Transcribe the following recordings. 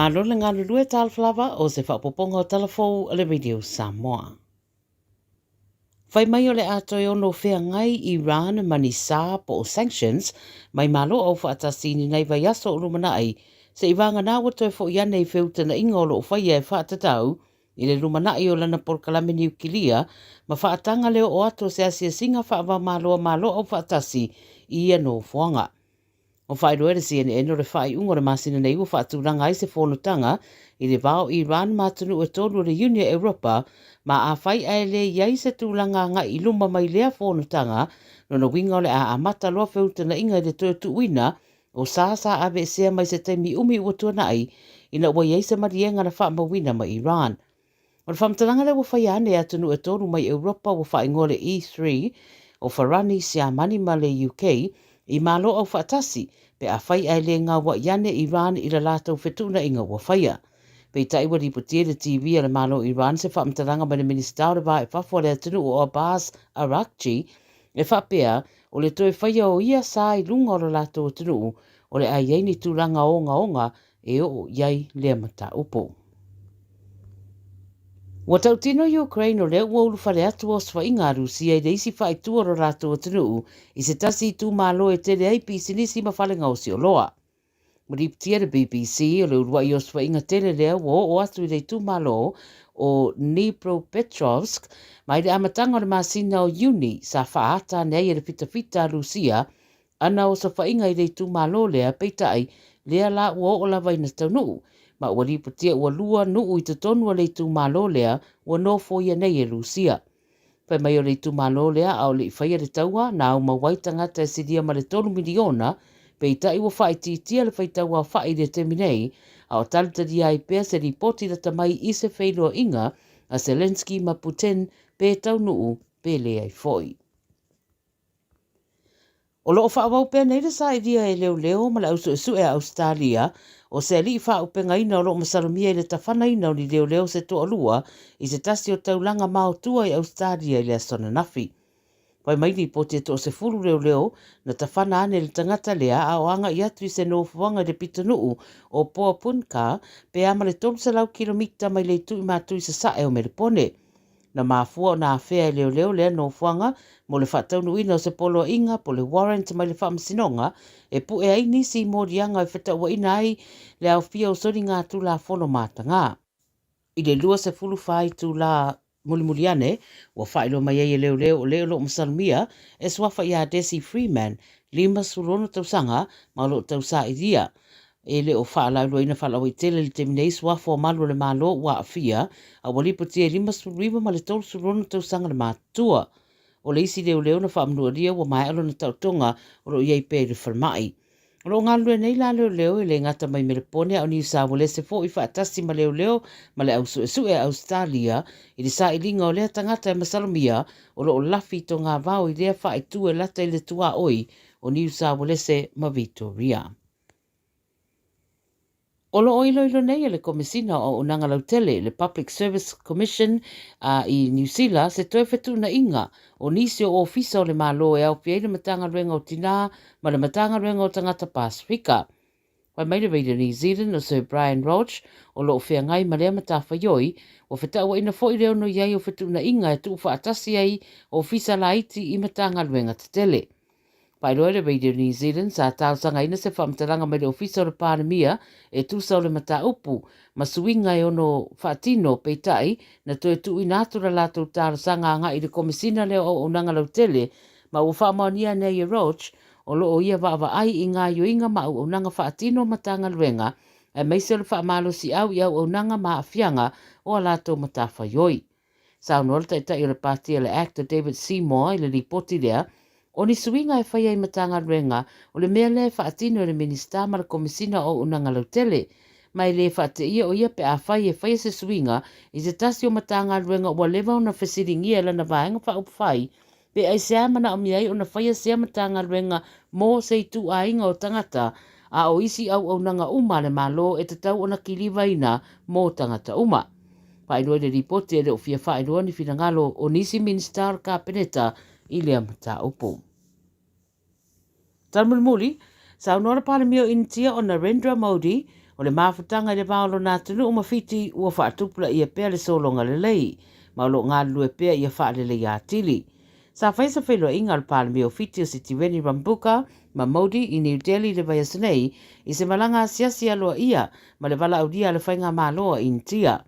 Malo le galulue talofa lava o se faaopoopoga o tala fou a le Radio Samoa. Fai mai o le a toe ono feagai Iran ma ni sa po o sanctions mai Malo Aufaatasi i ni nai vaiaso o lumanai se'i vagana ua toe fo'i ane i feutana'iga o lo'o faia e faatatau i le lumanai o lana polokalame niukilia ma faataga le oo atu o se asiasiga faava-o-Malo a Malo Aufaatasi i ia nofoaga. Ua faailoa e le CNN o le faaiuga o le masina nei ua faatulaga ai se fonotaga i le va o Iran ma atunuu e tolu o le Iuni a Europa, ma afai ae le i ai se tulaga agai i luma mai lea fonotaga, lona uiga o le a amata loa feutana'iga i le toe tuuina o sa sa aveesea mai se taimi umi ua tuanai ina ua i ai se maliega na faamauina mai Iran. O le faamatalaga lea ua faia ane e atunuu e tolu mai Europa ua faaigoa le E3, o Farani, Siamani ma le UK, i Malo Aufaatasi, pe afai ae le gaua'i ane Iran i la latou fetuunaiga ua faia. Peitai ua lipotia i le TV a le Malo Iran se faamatalaga mai le Minisita o le Va i Fafo a le atunuu o Abbas Araghchi e faapea, o le toe faia o ia sa i luga o lo latou atunuu o le a i ai ni tulaga ogaoga e oo i ai lea mataupu. Ua tautino Ukraine o lea ua ulufale atu osofaiga a Rusia i le isi faaitu o lo latou atunuu i se tasi itumalo e tele ai pisinisi ma fale gaosi oloa. Ua lipotia le BBC o le uluai osofaiga tele lea ua oo atu i le itumalo o Dnipropetrovsk mai le amataga o le masina o Iuni sa faaata ane ai e le fitafita a Rusia ana osofaiga i le itumalo lea, peitai, lea la ua oo lava ina taunuu, ma ua lipotia ua lua nuu i totonu o le itumalo lea ua nofoia nei e Rusia. Fai mai o le itumalo lea a o le i faia le taua, na aumau ai tagata e silia ma le tolu miliona, peitai ua faaitiitia le faitau aofa'i i le taimi nei, a o talitalia ai pea se lipoti lata mai i se feiloaiga a Zelenskyy ma Putin pe taunuu pe leai foi. O lo o faaauau pea nei le sailia e leoleo ma le ausuesue a Ausetalia o se alii faaaupegaina o lo o masalomia i le tafanaina o ni leoleo se toalua i se tasi o taulaga maotua i Ausetalia i le aso ananafi. Fai mai lipoti e toasefulu leoleo na tafana ane i le tagata lea a o agai atu i se nofoaga i le pitonuu o Poapunka pe a ma le 300 kilomita mai le itu i matu i sasae o Melepone. Na mafua ona afea e leoleo lea nofoaga mo le faataunuuina o se poloaiga po o le warrant mai le Faamasinoga e pue ai nisi moliaga e fetauaina ai le aofia o soligatulafono matagā. I le 24 itulā mulimuli ane, ua faailoa mai ai e leoleo o le o lo o masalomia e suafa iā Dessie Freeman, 56 tausaga, ma o lo o tausailia E le o faalauiloaina faalauaitele i le taimi nei suafa o malu o le Malo ua aafia, a ua lipotia e 59 ma le 36 tausaga le matutua. O le isi leoleo na faamanualia ua maea lona taotoga o lo o i ai pea i le falemai. O lo o galulue nei la leoleo e le gata mai Melepone a o Niu Saualese foi faatasi ma leoleo ma le au suesue a Ausetalia i le sailiga o lea tagata e masalomia o lo o lafi i togavao i lea faaitu e lata i le tuaoi o Niu Saualese ma Vitoria. O lo o iloilo nei e le Komesina o Auaunaga Lautele, le Public Service Commission, a i Niu Sila se toe fetuunaiga o nisi o ofisa o le Malo e aofia ai le Matagaluega o Tinā ma le Matagaluega o Tagata Pasefika. Fai mai le Radio New Zealand o Sir Brian Roche, o lo o feagai ma lea matafaioi, ua fetauaina foi le ono i ai o fetuunaiga e tuufaatasi ai ofisa laiti i Matagaluega tetele. Faailoa e le Radio New Zealand sa talosagaina se faamatalaga mai le Ofisa o le Palemia e tusa o le mataupu ma suiga e ono faatino, peitai, na toe tuuina atu la latou talosaga agai i le Komesina lea o Auaunaga Lautele ma ua faamaonia nei e Roche o lo o ia vaavaai i gaoioiga ma auaunaga faatino a Matagaluega aemaise o le faamalosiau i auaunaga ma aafiaga o a latou matafaioi. Saunoa le Taitai o le Pati a le Act o David Seymour i le lipoti lea, o ni suiga e faia i Matagaluega o le mea lea e faatino e le Minisita ma le Komesina o Auaunaga Lautele. Ma e le faateia o ia pe afai e faia se suiga i se tasi o Matagaluega ua leva ona fesiligia e lana Vaega Faaupufai Pe aisea e manaomia ai ona faia sea Matagaluega mo se ituaiga o tagata, a o isi auaunaga uma a le Malo e tatau ona kilivaina mo tagata uma. Faailoa i le Lipoti e le o fia faailoa ni finagalo o nisi Minisita o le Kapeneta i lea mataupu. Tala mulimuli, saunoa le Palemia o Initia o Narendra Modi, O le mafutaga i le va o lona atunuu ma Fiti ua faatupulaia pea le sologa lelei, ma o lo o galulue pea ia faaleleia atili. Sa faia se feiloaiga a le Palemia o Fiti o Sitiveni Rabuka ma Modi i New Delhi i le vaiaso nei i se malaga asiasi aloaia ma le valaaulia a le Faigamalo a Initia.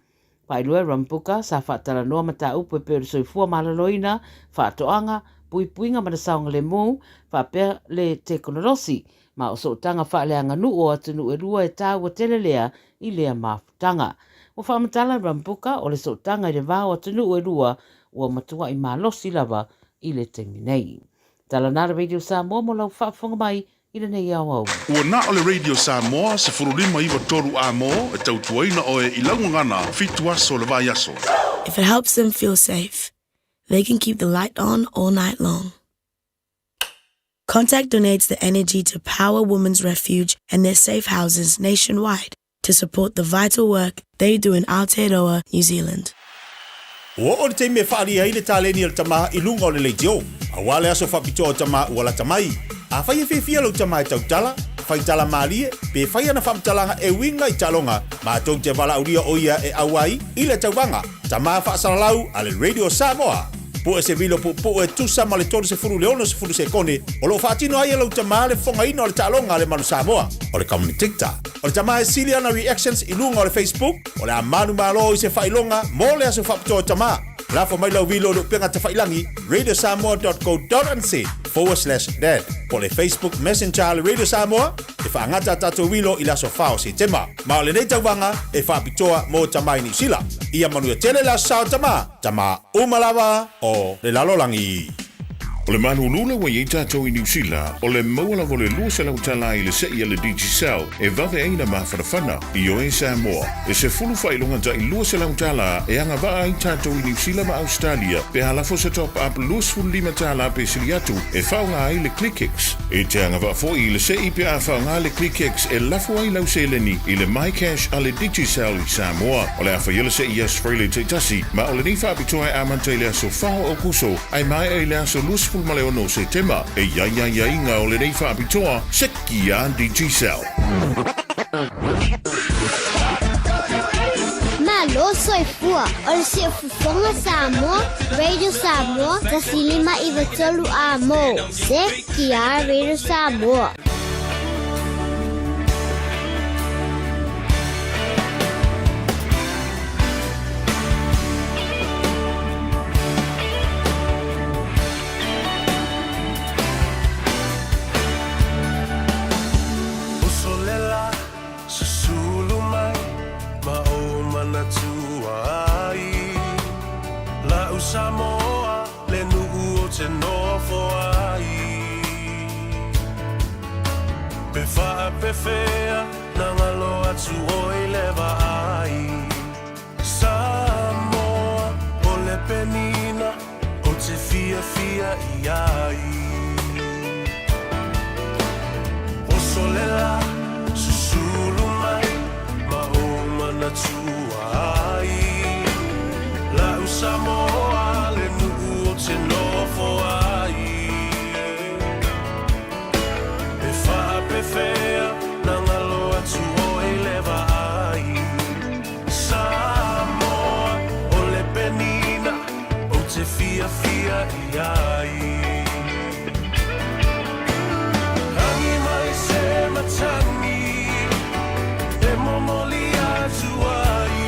Faailoa e Rambuka, sa faatalanoa mataupu e pei o le soifua maloloina, faatoaga, puipuiga ma le saogalemu, faapea le tekonolosi, ma o sootaga faaleaganuu o atunuu e lua e taua tele lea i lea mafutaga. Ua faamatala e Rambuka, o le sootaga i le va o atunuu e lua ua matuai malosi lava i le taimi nei. Tala na le Radio Samoa mo lau faafofoga mai i lenei aoauli. Ua na o le Radio Samoa 1593 A mo e tautuaina oe i lau gagana fitu aso o le vaiaso. If it helps them feel safe, they can keep the light on all night long. Contact donates the energy to power Women's Refuge and their safe houses nationwide to support the vital work they do in Aotearoa, New Zealand. Ua oo le taimi e faaalia ai le taleni a le tama i luga o le leitio, aua le aso faapitoa o tama ua lata mai. Afai e fiafia lou tama e tautala, fai tala malie, pe fai ana faamatalaga e uiga i taaloga, matou te valaaulia o ia e auai i le tauvaga Tama Faasalalau a le Radio Samoa. Pue se vilo puupuu e tusa ma le 30 i le 60 sekone o lo o faatino ai e lou tama le fofogaina o le taaloga a le Manu Samoa, o le commentator. O le tama e sili ana reactions i luga o le Facebook, o le a manumalo i se faailoga mo le aso faapitoa o tama. Lafo mai lau vilo i le upega tafailangi radiosamoa.co.nz/dad po o le Facebook Messenger a le Radio Samoa e faagata a tatou vilo i le aso 4 o Setema. Ma o lenei tauvaga e faapitoa mo tama i Niu Sila. Ia manuia tele le aso sa o tama, tama uma lava o le lalolagi. O le malulu ua i ai tatou i Niu Sila, o le maua lava o le 200 tala i le se'i a le Digicel e vave ai na mafanafana. Ioe Samoa, e sefulu faailoga ta'i 200 tala e agavaa ai tatou i Niu Sila ma Ausetalia pe a lafo se top up 25 tala pe sili atu e faaaoga ai le ClickX. E te agavaa fo'i i le se'i pe a faaaoga le ClickX e lafo ai lau seleni i le MyCash a le Digicel i Samoa. O le a faia le se'i i aso Faraile taitasi, ma o lenei faapitoa e amata i le aso 4 o Aokuso ae maea i le aso 26 o Setema. E i ai aiaiga o lenei faapitoa, sekia Digicel. Malo soifua, o le Siufofoga Samoa, Radio Samoa, 1593 A mo, CKR Radio Samoa. Uso le la, susulu mai ma ou manatua ai. La'u Samoa le nu'u o te nofo ai. Pe faapefea na ngalo atu oi le vaai. Samoa o le penina o te fiafia i ai. Oso le la, susulu mai ma ou manatua ai. La'u Samoa le nu'u o te nofo ai. E faapefea na ngalo atu oe i le vaai. Samoa o le penina ou te fiafia i ai. Rangi mai se matangi e momoli atu ai.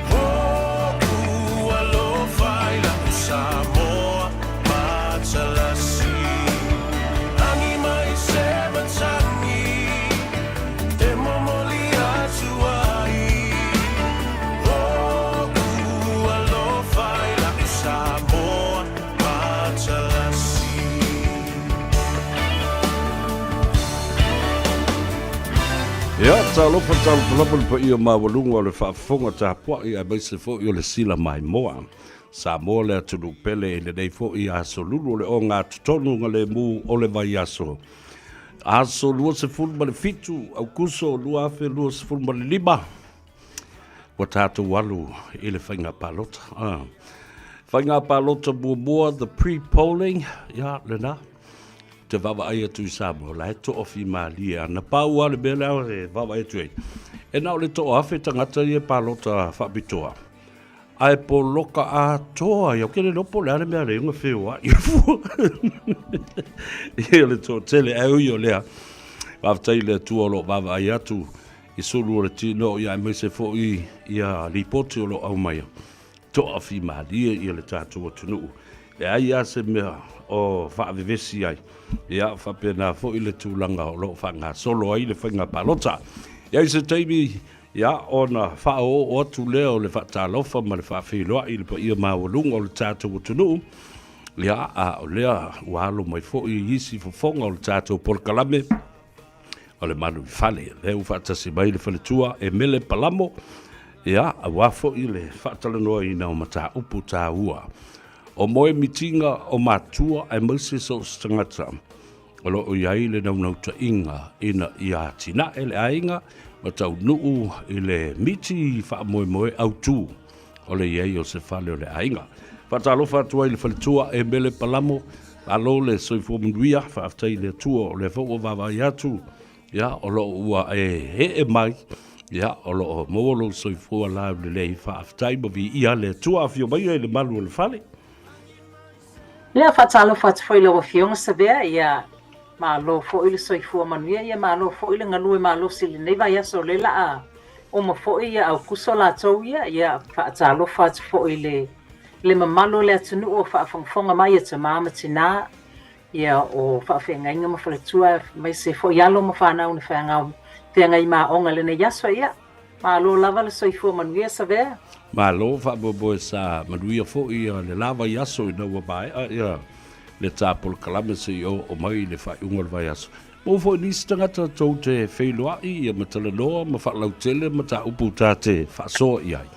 Hoku alofa i la'u Samoa matalasi. Rangi mai se matangi e momoli atu ai. Hoku alofa i la'u Samoa matalasi. Ia, talofa, talofa lava le paia maualuga o le faafofoga tapuai aemaise foi o le sila maimoa. Samoa le atunuu pele i lenei foi aso lulu o le ogatotonu galemu o le vaiaso. Aso 27 Aukuso 2025, ua tatou alu i le faiga palota. Ah. Faiga palota muamua, the pre-polling, ia, lena. te vaavaai atu i Samoa, o la e toafimalie ana. Pau lava le mea lea e vaavaai atu ai, e na o le toaafe tagata ia e palota faapitoa, ae poloka atoa ai. Ou te le iloa po o le a le mea lea ona feoai fua ia le toatele. Ae ui o lea, faafetai i le Atua o lo o vaavaai atu i sulu o le tino, ia aemaise foi ia lipoti o lo o aumaia. Toafimalie ia le tatou atunuu. Leai lava se mea o faavevesi ai. Ia, faapena foi le tulaga o lo o faagasolo ai le faiga palota. E i ai se taimi, ia, ona faaoooo atu lea o le faatalofa ma le faafeiloai i le paia maualuga o le tatou atunuu. Ia, a o lea ua alo mai foi i isi fofoga o le tatou polokalame o le Malu i Fale. Lea ua faatasi mai le faletua e Mele Palamo, ia, aua foi le faatalanoaina o mataupu taua o moemitiga o matua aemaise so o se tagata o lo o i ai le naunautaiga ina ia atinae le aiga ma taunuu i le miti faamoemoe autu o le i ai o se fale o le aiga. Faatalofa atu ai i le faletua e Mele Palamo, malo le soifua manuia, faafetai i le Atua o lea foi ua vaavaai atu, ia, o lo o ua e ee mai, ia, o lo o maua lou soifua laulelei, faafetai ma viia le Atua, afio maia i le malu o le fale. Ia, faatalofa atu foi i lau Afioga Savea, ia, malo foi le soifua manuia, ia malo foi le galue malosi i lenei vaiaso o lea la a uma foi ia Aukuso latou ia, ia faatalofa atu foi i le le mamalu o le atunuu o faafogafoga mai a tama ma tinā, ia o faafeagaiga ma faletua aemaise foi alo ma fanau na feagau feagai ma aoga i lenei aso, ia malo lava le soifua manuia Savea. Malo faamoemoe sa manuia foi ia le la vaiaso ina ua maea ia le ta polokalame seia oo mai i le faaiuga o le vaiaso. Maua foi nisi tagata tou te feiloai ia ma talanoa ma faalautele mataupu ta te faasoa i ai.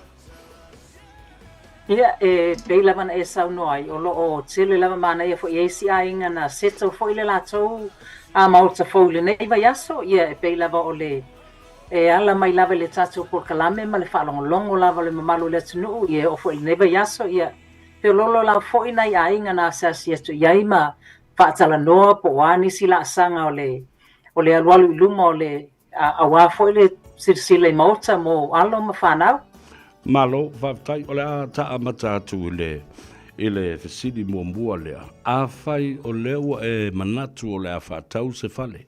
Ia, e pei lava ona e saunoa ai, o lo o tele lava manaia foi e isi aiga na settle foi le latou maota fou i lenei vaiaso, ia e pei lava o le e ala mai lava i le tatou polokalame ma le faalogologo lava o le mamalu o le atunuu, ia e oo foi i lenei vaiaso, ia feoloolo lava foi nai aiga na asiasi atu i ai ma faatalanoa po o a nisi laasaga o le o le alualu i luma o le aua foi le silasila i maota mo alo ma fanau. Malo, faafetai. O le a ta amata atu i le i le fesili muamua lea. Afai o lea ua e manatu o le a faatau se fale,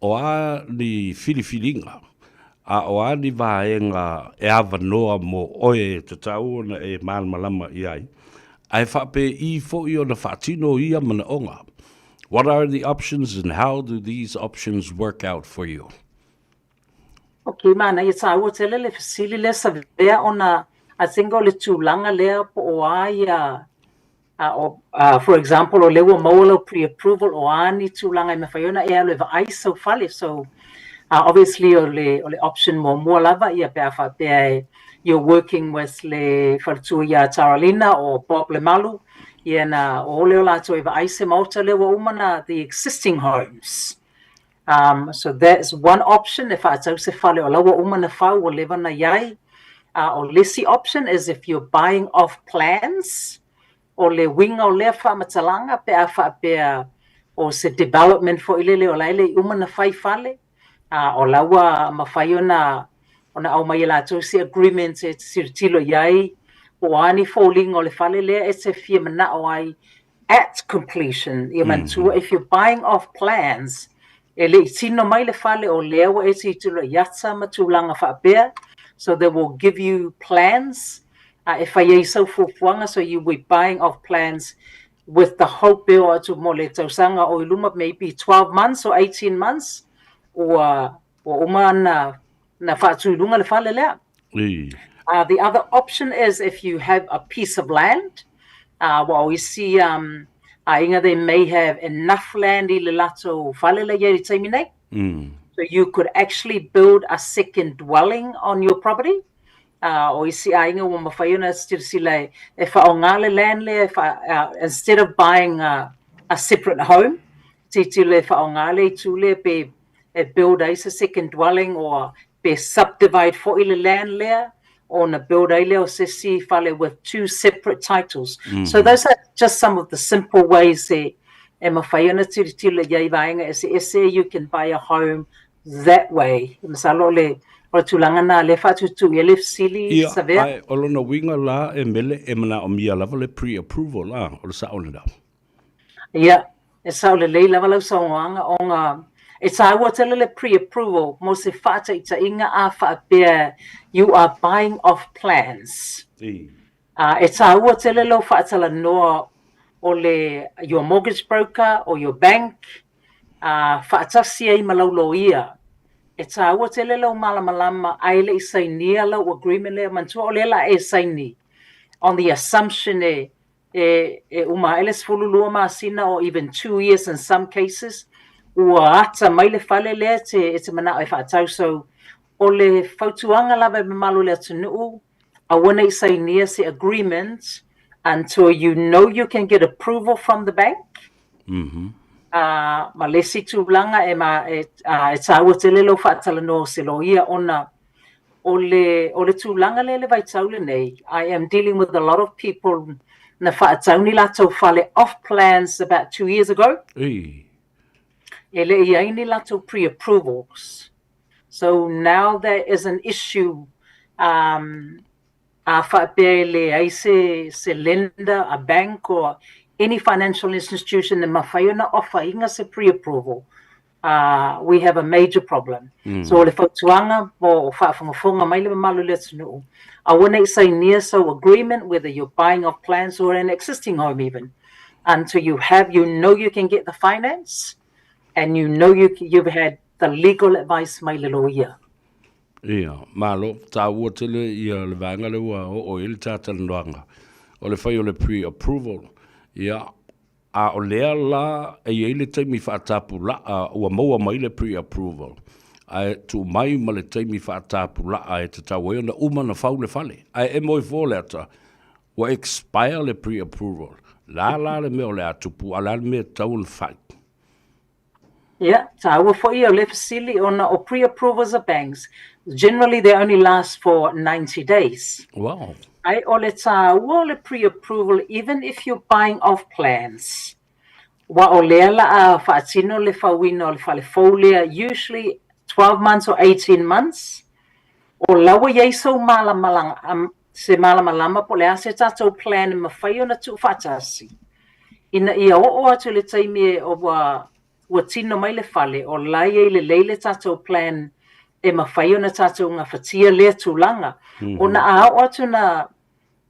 o a ni filifiliga a o a ni vaega e avanoa mo oe e tatau ona e malamalama i ai, ae faapei foi ona faatino ia manaoga? What are the options and how do these options work out for you? Ok, manaia tāua tele le fesili lea Savea ona I think o le tulaga lea po o a ia uh, for example o lea ua maua lau pre-approval o a ni tulaga e mafai ona e alu e vaai sau fale so uh, obviously o le, o le option muamua lava ia pe a faapea e you're working with le faletua ia Taralina o Bob Lemalu ia na o lea o latou e vaai se maota lea ua uma na the existing homes Um, so that is one option e faatau se fale o la ua uma na fau ua leva na iai. Uh, o le isi option is if you're buying off plans, o le uiga o lea faamatalaga pe a faapea o se development foi lele o la e le i uma na fai fale, uh, o la ua mafai ona ona aumai e latou se agreement e te tilotilo i ai po o a ni foliga o le fale lea e te fia manao ai at completion. Ia manatua, if you're buying off plans, e le i tino mai le fale o lea ua e tilotilo i ata ma tulaga faapea, so they will give you plans uh, e fai ai sau fuafuaga, so you will be buying off plans with the hope e oo atu mo le tausaga o i luma, maybe 12 months or 18 months, ua, ua uma na, na faatu i luga le fale lea. Ii. Uh, the other option is if you have a piece of land, uh, wa o isi um, aiga they may have enough land i le latou fale la i ai i le taimi nei. Mm. So you could actually build a second dwelling on your property. Uh, o isi aiga ua mafai ona silasila e, e faaaoga le land lea e fa, uh, instead of buying a, a separate home, tilotilo e faaaoga le itu lea pe e build ai se second dwelling or pe subdivide foi le land lea ona build ai lea o se isi fale with two separate titles. Mm -hmm. So those are just some of the simple ways e, E mafai ona tilotilo i ai i vaega eseese, you can buy a home that way. Masalo o le, o le tulaga lena lea e faatutu i ai le fesili, Ia, Savea. ae o lona uiga la e mele e manaomia lava le pre-approval, a, o le sao lena. Ia, e sao lelei lava lau saunoaga ona e taua tele le pre-approval mo se faataitaiga a faapea you are buying off plans. Ii. A e taua tele lou faatalanoa o le your mortgage broker or your bank a faatasi ai ma lau loia. E taua tele lou malamalama ae le i sainia lau agreement lea, manatua o lea la e saini on the assumption e e e uma ae le 12 masina or even 2 years in some cases, ua ata mai le fale lea e te manao e faatau. So o le fautuaga lava e mamalu i le atunuu, aua ne i sainia se agreement until you know you can get approval from the bank. A ma le isi tulaga e ma e e taua tele lou faatalanoa o se loia ona o le tulaga lea i le vaitau lenei. I am dealing with a lot of people na faatau ni latou fale off plans about 2 years ago. Ii. E le i ai ni latou pre-approvals. So now there is an issue a faapea e leai se lender, a bank or any financial institution e mafai ona offer ina se pre-approval, we have a major problem. So o le fautuaga po o faafogafoga mai le mamalu i le atunuu, aua ne i sainia sau agreement, whether you're buying off plans or an existing home even, until you know you can get the finance and you know you've had the legal advice mai le loia. Ia, malo, taua tele ia le vaega lea ua oo i ai le talanoaga. O le fai o le pre-approval, ia, a o lea la e i ai le taimi faatapulaa ua maua mai le pre-approval, ae tuu mai ma le taimi faatapulaa e tatau ai ona uma ona fau le fale. Ae e moe fua le ata, ua expire le pre-approval. La la le mea o le a tupu, a o le a le mea e tatau ona fai? Ia, taua foi o le fesili ona o pre-approvals a banks, generally they only last for 90 days. Ae o le taua o le pre-approval even if you're buying off plans. Aua o lea la a faatino le fauina o le fale fou lea, usually 12 months or 18 months, o la ua i ai sou malamalama, se malamalama po o le a se tatou plan e mafai ona tuufaatasi ina ia oo atu i le taimi e ua tino mai le fale, o la e i ai lelei le tatou plan e mafai ona tatou gafatia lea tulaga. Ona a oo atu na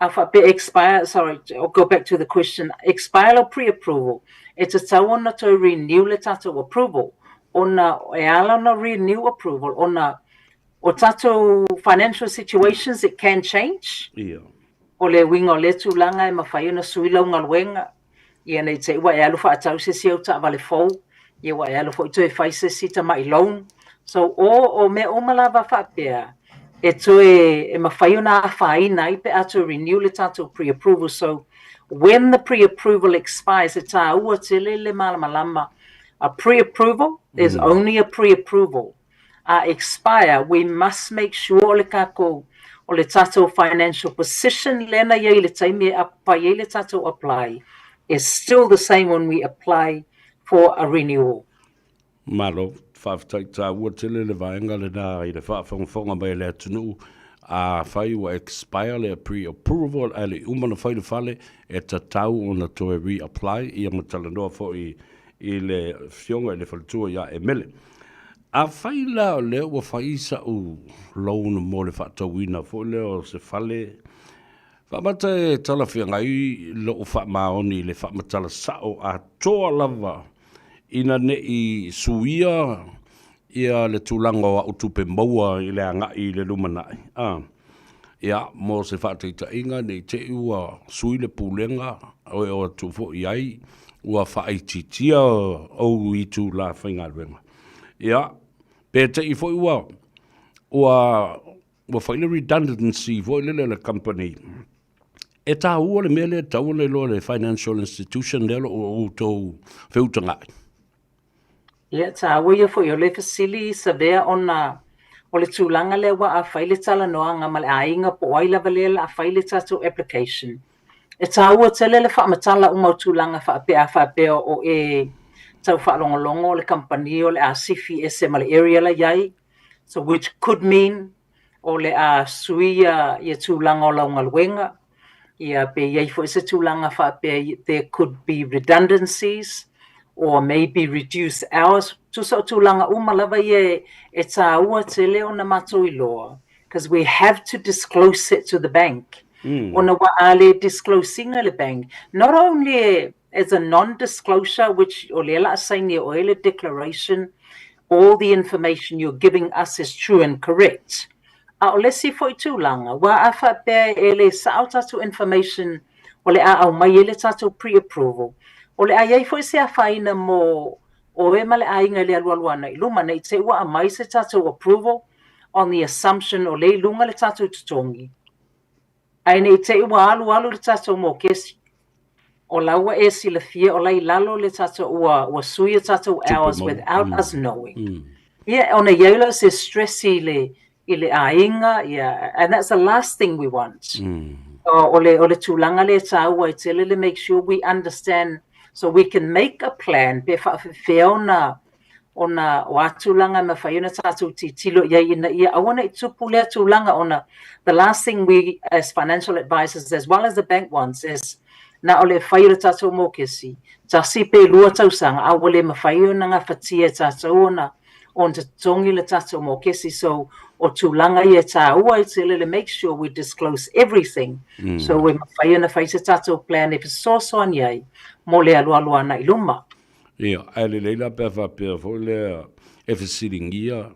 a faapea expire, sorry, I'll go back to the question, expire lau pre-approval, e tatau ona toe renew le tatou approval, ona e ala ona renew approval ona o tatou financial situations, it can change. O le uiga o lea tulaga, e mafai ona sui lau galuega, ia nei te i ua e alu faatau se isi au taavale fou, ia ua e alu foi toe fai se isi tamai loan. So o mea uma lava faapea e toe e mafai ona afaina ai pe a toe renew le tatou pre-approval. So when the pre-approval expires, e taua tele le malamalama, a pre-approval is only a pre-approval. A expire, we must make sure o le tatou o le tatou financial position lea na i ai i le taimi e fai ai le tatou apply is still the same when we apply for a renewal. Malo, faafetai, taua tele le vaega lena i le faafogafoga mai a le atunuu. Afai ua expire le pre-approval ae le i uma ona fai le fale, e tatau ona toe re-apply, ia ma talanoa foi i le afioga i le faletua ia Emele. Afai la o lea ua fai sa'u loan mo le faatauina foi lea o se fale, faamata e talafeagai lo'u faamaoni i le faamatala sa'o atoa lava ina ne i suia ia le tulaga o a'u tupe maua i le agai i le lumanai, a. Ia, mo se faataitaiga, ne i te i ua sui le pulega o e o atu foi ai, ua faaitiitia ou itula faigaluega. Ia, pe te i foi ua, ua, ua fai le redundancy foi lele a le company. E tāua le mea lea e tatau ona iloa e le financial institution lea o lo o outou feutaga'i. Ia, taua ia foi o le fesili, Savea, ona o le tulaga lea aua a fai le talanoaga ma le aiga po o ai lava lea o le a fai le tatou application. E tāua tele le faamatala uma o tulaga faapea a faapea o e tau faalogologo o le kamupani o le a sifi ese ma le area la i ai, so which could mean o le a suia ia tulaga o lau galuega, ia pe i ai foi se tulaga faapea there could be redundancies or maybe reduce hours. Tusa o tulaga uma lava ia e tāua tele ona matou iloa because we have to disclose it to the bank. Ona ua a le disclose ina le bank, not only as a non-disclosure which o lea la a saini e oe le declaration, all the information you're giving us is true and correct. A o le isi foi tulaga, ua a faapea e le sao tatou information o le a aumai ai le tatou pre-approval, o le a i ai foi se afaina mo oe ma le aiga i le alualu ana i luma, ne i te i ua aumai se tatou approval on the assumption o lea i luga le tatou totogi, ae ne i te i ua alualu le tatou mokesi, o la ua e silafia o la i lalo le tatou, ua, ua sui a tatou hours without us knowing. Ia, ona i ai lea o se stress i le, i le aiga, ia, and that's the last thing we want. O, o le, o le tulaga lea e tāua ai tele le make sure we understand so we can make a plan pe faafefea ona ona o a tulaga e mafai ona tatou tilotilo i ai ina ia aua ne i tupu lea tulaga ona the last thing we as financial advisors as well as the bank wants is na o le fai o le tatou mokesi tasi pe lua tausaga a ua le mafai ona gafatia e tatou ona ona totogi le tatou mokesi so o tulaga ia e tāua ai tele le make sure we disclose everything so e mafai ona fai se tatou plan e fesoasoani ai mo le alualu ana i luma. Ia, ae lelei la pe a faapea foi lea e fesiligia,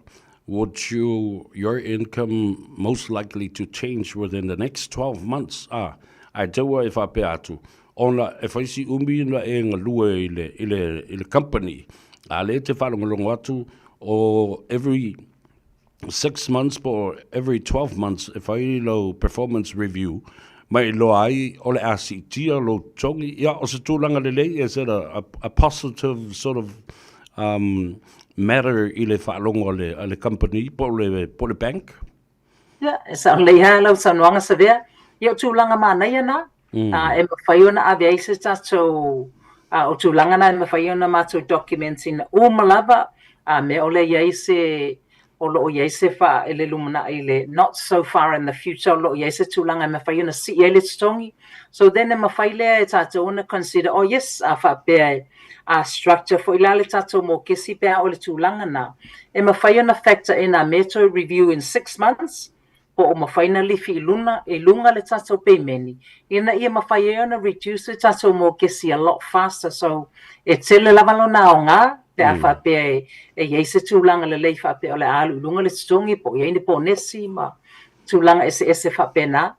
would you, your income most likely to change within the next 12 months? A, ae taua e faapea atu, ona e fai si umi na e galue i le, i le, i le company, a lea e te faalogologo atu o every 6 months po o every 12 months e fai lau performance review ma e iloa ai o le a siitia lou totogi. Ia, o se tulaga lelei, is it a, a, a positive sort of um, matter i le faalogo a le, a le company po o le, po o le bank? Ia, e sao lelei lava lau saunoaga Savea. Ia, o tulaga manaia na, e mafai ona ave ai se tatou, o tulaga na e mafai ona matou document ina uma lava, a mea o lea i ai se, o lo o i ai se faa i le lumanai i le not so far in the future, o lo o i ai se tulaga e mafai ona sii ai le totogi. So then e mafai lea e tatou ona consider, oh yes, a faapea e a structure foi la le tatou mokesi pe a o le tulaga na, e mafai ona factor in a mea toe review in 6 months, po o mafai na lifi i luna, i luga le tatou pemeni, ina ia mafai ai ona reduce le tatou mokesi a lot faster. So, e tele lava lona aoga, pe a faapea e, e i ai se tulaga lelei faapea o le a alu i luga le totogi, po o i ai ni ponesi ma tulaga eseese faapena.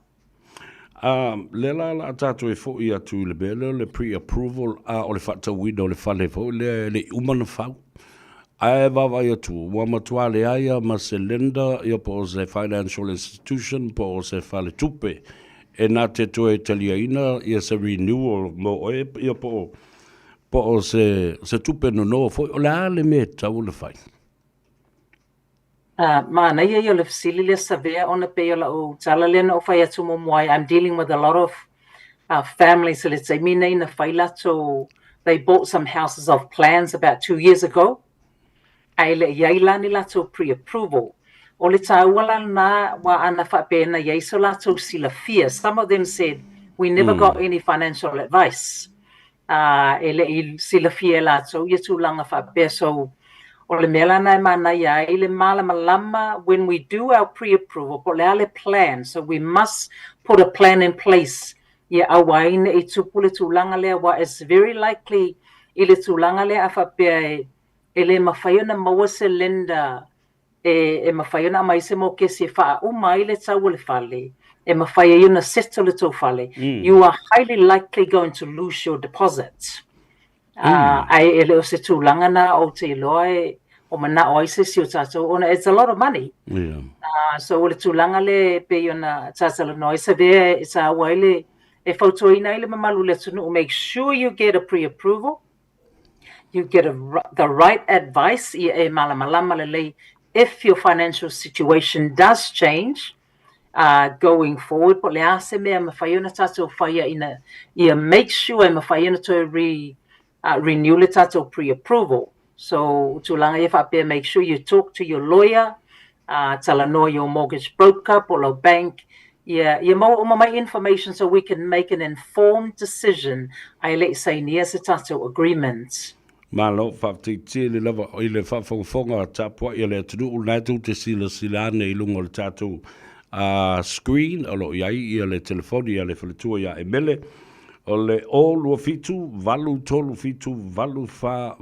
A, lea la o le a tatou e foi atu i le mea lea o le pre-approval, a o le faatauina o le fale foi lea e le i uma ona fau. Ae vaavaai atu, ua matua leai lava ma se lender, ia po o se financial institution, po o se faletupe e na te toe taliaina ia se renewal mo oe, ia po o, po o se, se tupe nono foi. O le a le mea e tatau ona fai? Manaia ia o le fesili lea Savea ona pei o lau tala lea na ou fai atu muamua ai, I'm dealing with a lot of families i le taimi nei na fai latou, they bought some houses off plans about 2 years ago, ae le i ai la ni latou pre-approval. O le tāua la lena, ua ana faapea na i ai so latou silafia. Some of them said, we never got any financial advice. Ā, e le i silafia e latou ia tulaga faapea. So, o le mea la lena e manaia ai le malamalama when we do our pre-approval, po o le a le plan. So we must put a plan in place ia aua ai ne i tupu le tulaga lea, aua it's very likely i le tulaga lea a faapea e, e le mafai ona maua se lender e, e mafai ona aumai se mokesi e faauma ai le tau o le fale, e mafai ai ona settle le tou fale, you are highly likely going to lose your deposit. Ae e le o se tulaga na ou te iloa e o manao ai se isi o tatou, ona it's a lot of money. So o le tulaga lea e pei ona talatalanoa ai Savea e taua ai le, e fautuaina ai le mamalu o le atunuu, make sure you get a pre-approval, you get a, the right advice ia e malamalama lelei if your financial situation does change. Going forward po o le a se mea e mafai ona tatou faia ina ia make sure e mafai ona toe re renew le tatou pre-approval. So tulaga ia faapea make sure you talk to your lawyer, talanoa i ō mortgage broker po o lau bank, ia ia maua uma mai information so we can make an informed decision ae le i sainia se tatou agreement. Malo, faafetai tele lava i le faafogafoga tapuai a le atunuu lena tou te silasila ane i luga o le tatou screen o lo o i ai ia le telefoni a le faletua ia Emele. O le 0 27 8 3 7 8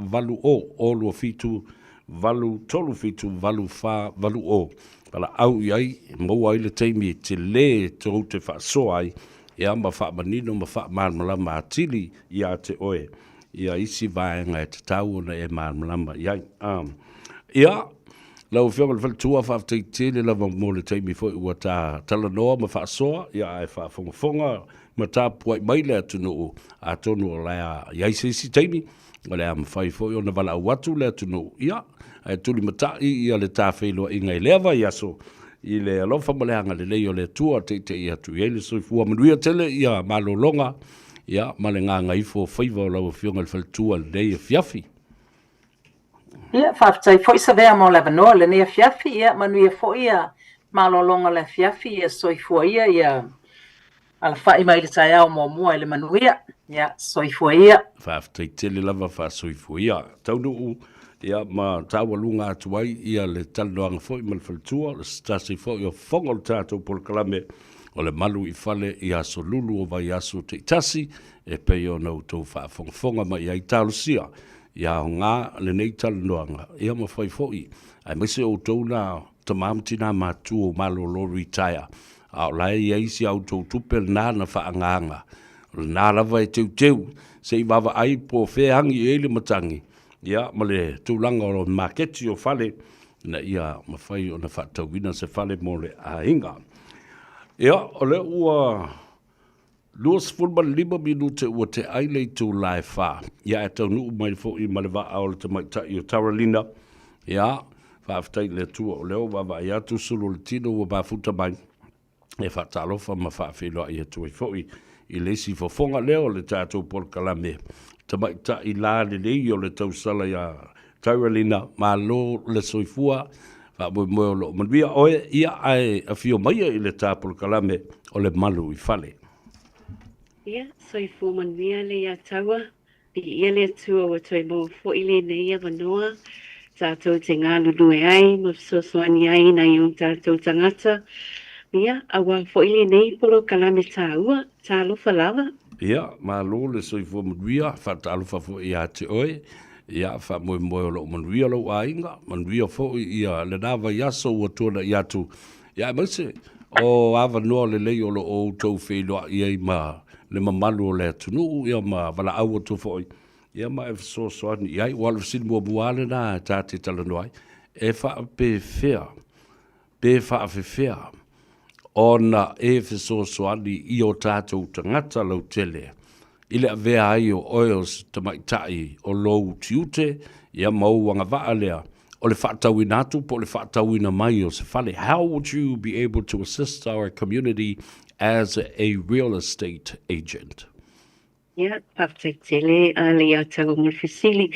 4 8 0 27 8 3 7 8 4 8 0. Valaau i ai, maua ai le taimi e tele tou te faasoa ai ia ma faamanino ma faamalamalama atili ia te oe ia isi vaega e tatau ona e malamalama i ai. Ia, lau Afioga i le Faletua, faafetai tele lava mo le taimi foi ua ta talanoa ma faasoa, ia ae faafogafoga ma tapuai mai le atunuu, atonu o le a i ai se isi taimi, o le a mafai foi ona valaau atu le atunuu, ia, ae tulimatai ia le ta feiloaiga i lea vaiaso, i le alofa ma le agalelei o le Atua, teitei atu i ai le soifua manuia tele ia malologa, ia, ma le gagaifo o faiva o lau Afioga i le Faletua i lenei afiafi. Ia, faafetai foi Savea mo le avanoa i lenei afiafi, ia, manuia foi ia malologa o le afiafi, ia soifua ia, ia alafai mai i le taeao muamua i le manuia. Ia, soifua ia. Faafetai tele lava faasoifua ia. Taunuu, ia, ma taualuga atu ai ia le talanoaga foi ma le faletua, o se tasi foi o fofoga o le tatou polokalame o le malu i fale i aso lulu o vaiaso taitasi e pei ona outou faafogafoga mai ai. Talosia ia aoga lenei talanoaga, ia ma fai foi, aemaise outou na tama ma tina matua ua malolo retire, a o la e i ai si a outou tupe lena na faaagaaga, o lena lava e teuteu se i vaavaai po o fea e agi i ai le matagi, ia ma le tulaga o le maketi o fale, ina ia mafai ona faatauina se fale mo le aiga. Ia, o lea ua 25 minute ua te ai le itula e fa. Ia, ae taunuu mai foi ma le vaa o le tamaitai o Taralina. Ia, faafetai i le Atua o lea ua vaavaai atu sulu o le tino ua mafuta mai e faatalofa ma faafeiloai atu ai foi i le isi fofoga lea o le tatou polokalame tamaitai la lelei o le tausala ia Taralina, malo le soifua, faamoemoe o lo o manuia oe, ia ae afio maia i le ta polokalame o le Malu i Fale. Ia, soifua manuia le ia taua, viia le Atua ua toe maua foi lenei avanoa tatou te galulue ai ma fesoasoani ai i nai o tatou tagata, ia, aua foi lenei polokalame taua, talofa lava. Ia, malo le soifua manuia, faatalofa foi ia te oe, Ia, faamoemoe o lo o manuia lou aiga, manuia foi ia lena vaiaso ua tuanai atu, ia aemaise o avanoa lelei o lo o outou feiloai ai ma le mamalu o le atunuu, ia ma valaau atu foi, ia ma e fesoasoani i ai. Aua o le fesili muamua lava lena ta te talanoa ai, e faapefea pe faafefea ona e fesoasoani i o tatou tagata lautele i le avea ai o oe o se tamaitai o lou tiute, ia ma ou agavaa lea o le faatauina atu po o le faatauina mai o se fale. How would you be able to assist our community as a real estate agent? Ia, faafetai tele a le ia tau mo le fesili.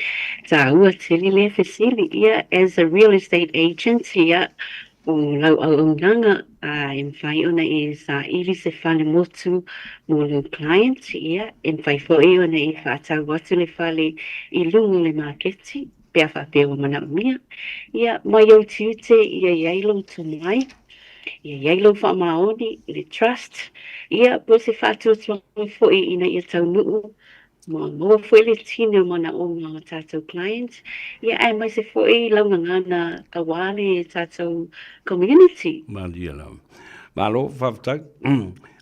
Tāua tele lea fesili. Ia, as a real estate agent, ia, o lau auaunaga, a e mafai ona e saili se fale motu mo lou client, ia, e mafai foi ona e faatau atu le fale i luga o le maketi, pe a faapea ua manaomia. Ia, mai ou tiute ia i ai lou tomai, ia i ai lou faamaoni, le trust, ia, po o se faatuatuaga foi ina ia taunuu ma maua foi le tini o manaoga o tatou client, ia, aemaise foi lau gagana aua le tatou community. Malie lava. Malo, faafetai.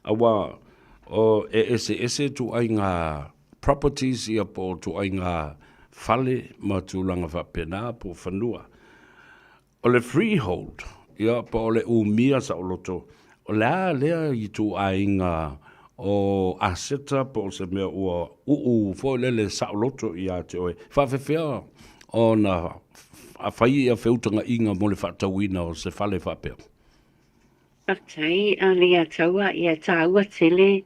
Aua o, e eseese ituaiga properties ia po o ituaiga fale ma tulaga faapena po o fanua. O le freehold, ia, po o le umia saoloto, o le a lea ituaiga o aseta po o se mea ua uu foi lele saoloto ia te oe, faafefea ona fai ia feutagaiga mo le faatauina o se fale faapea? Faafetai a Lea Taua, ia tāua tele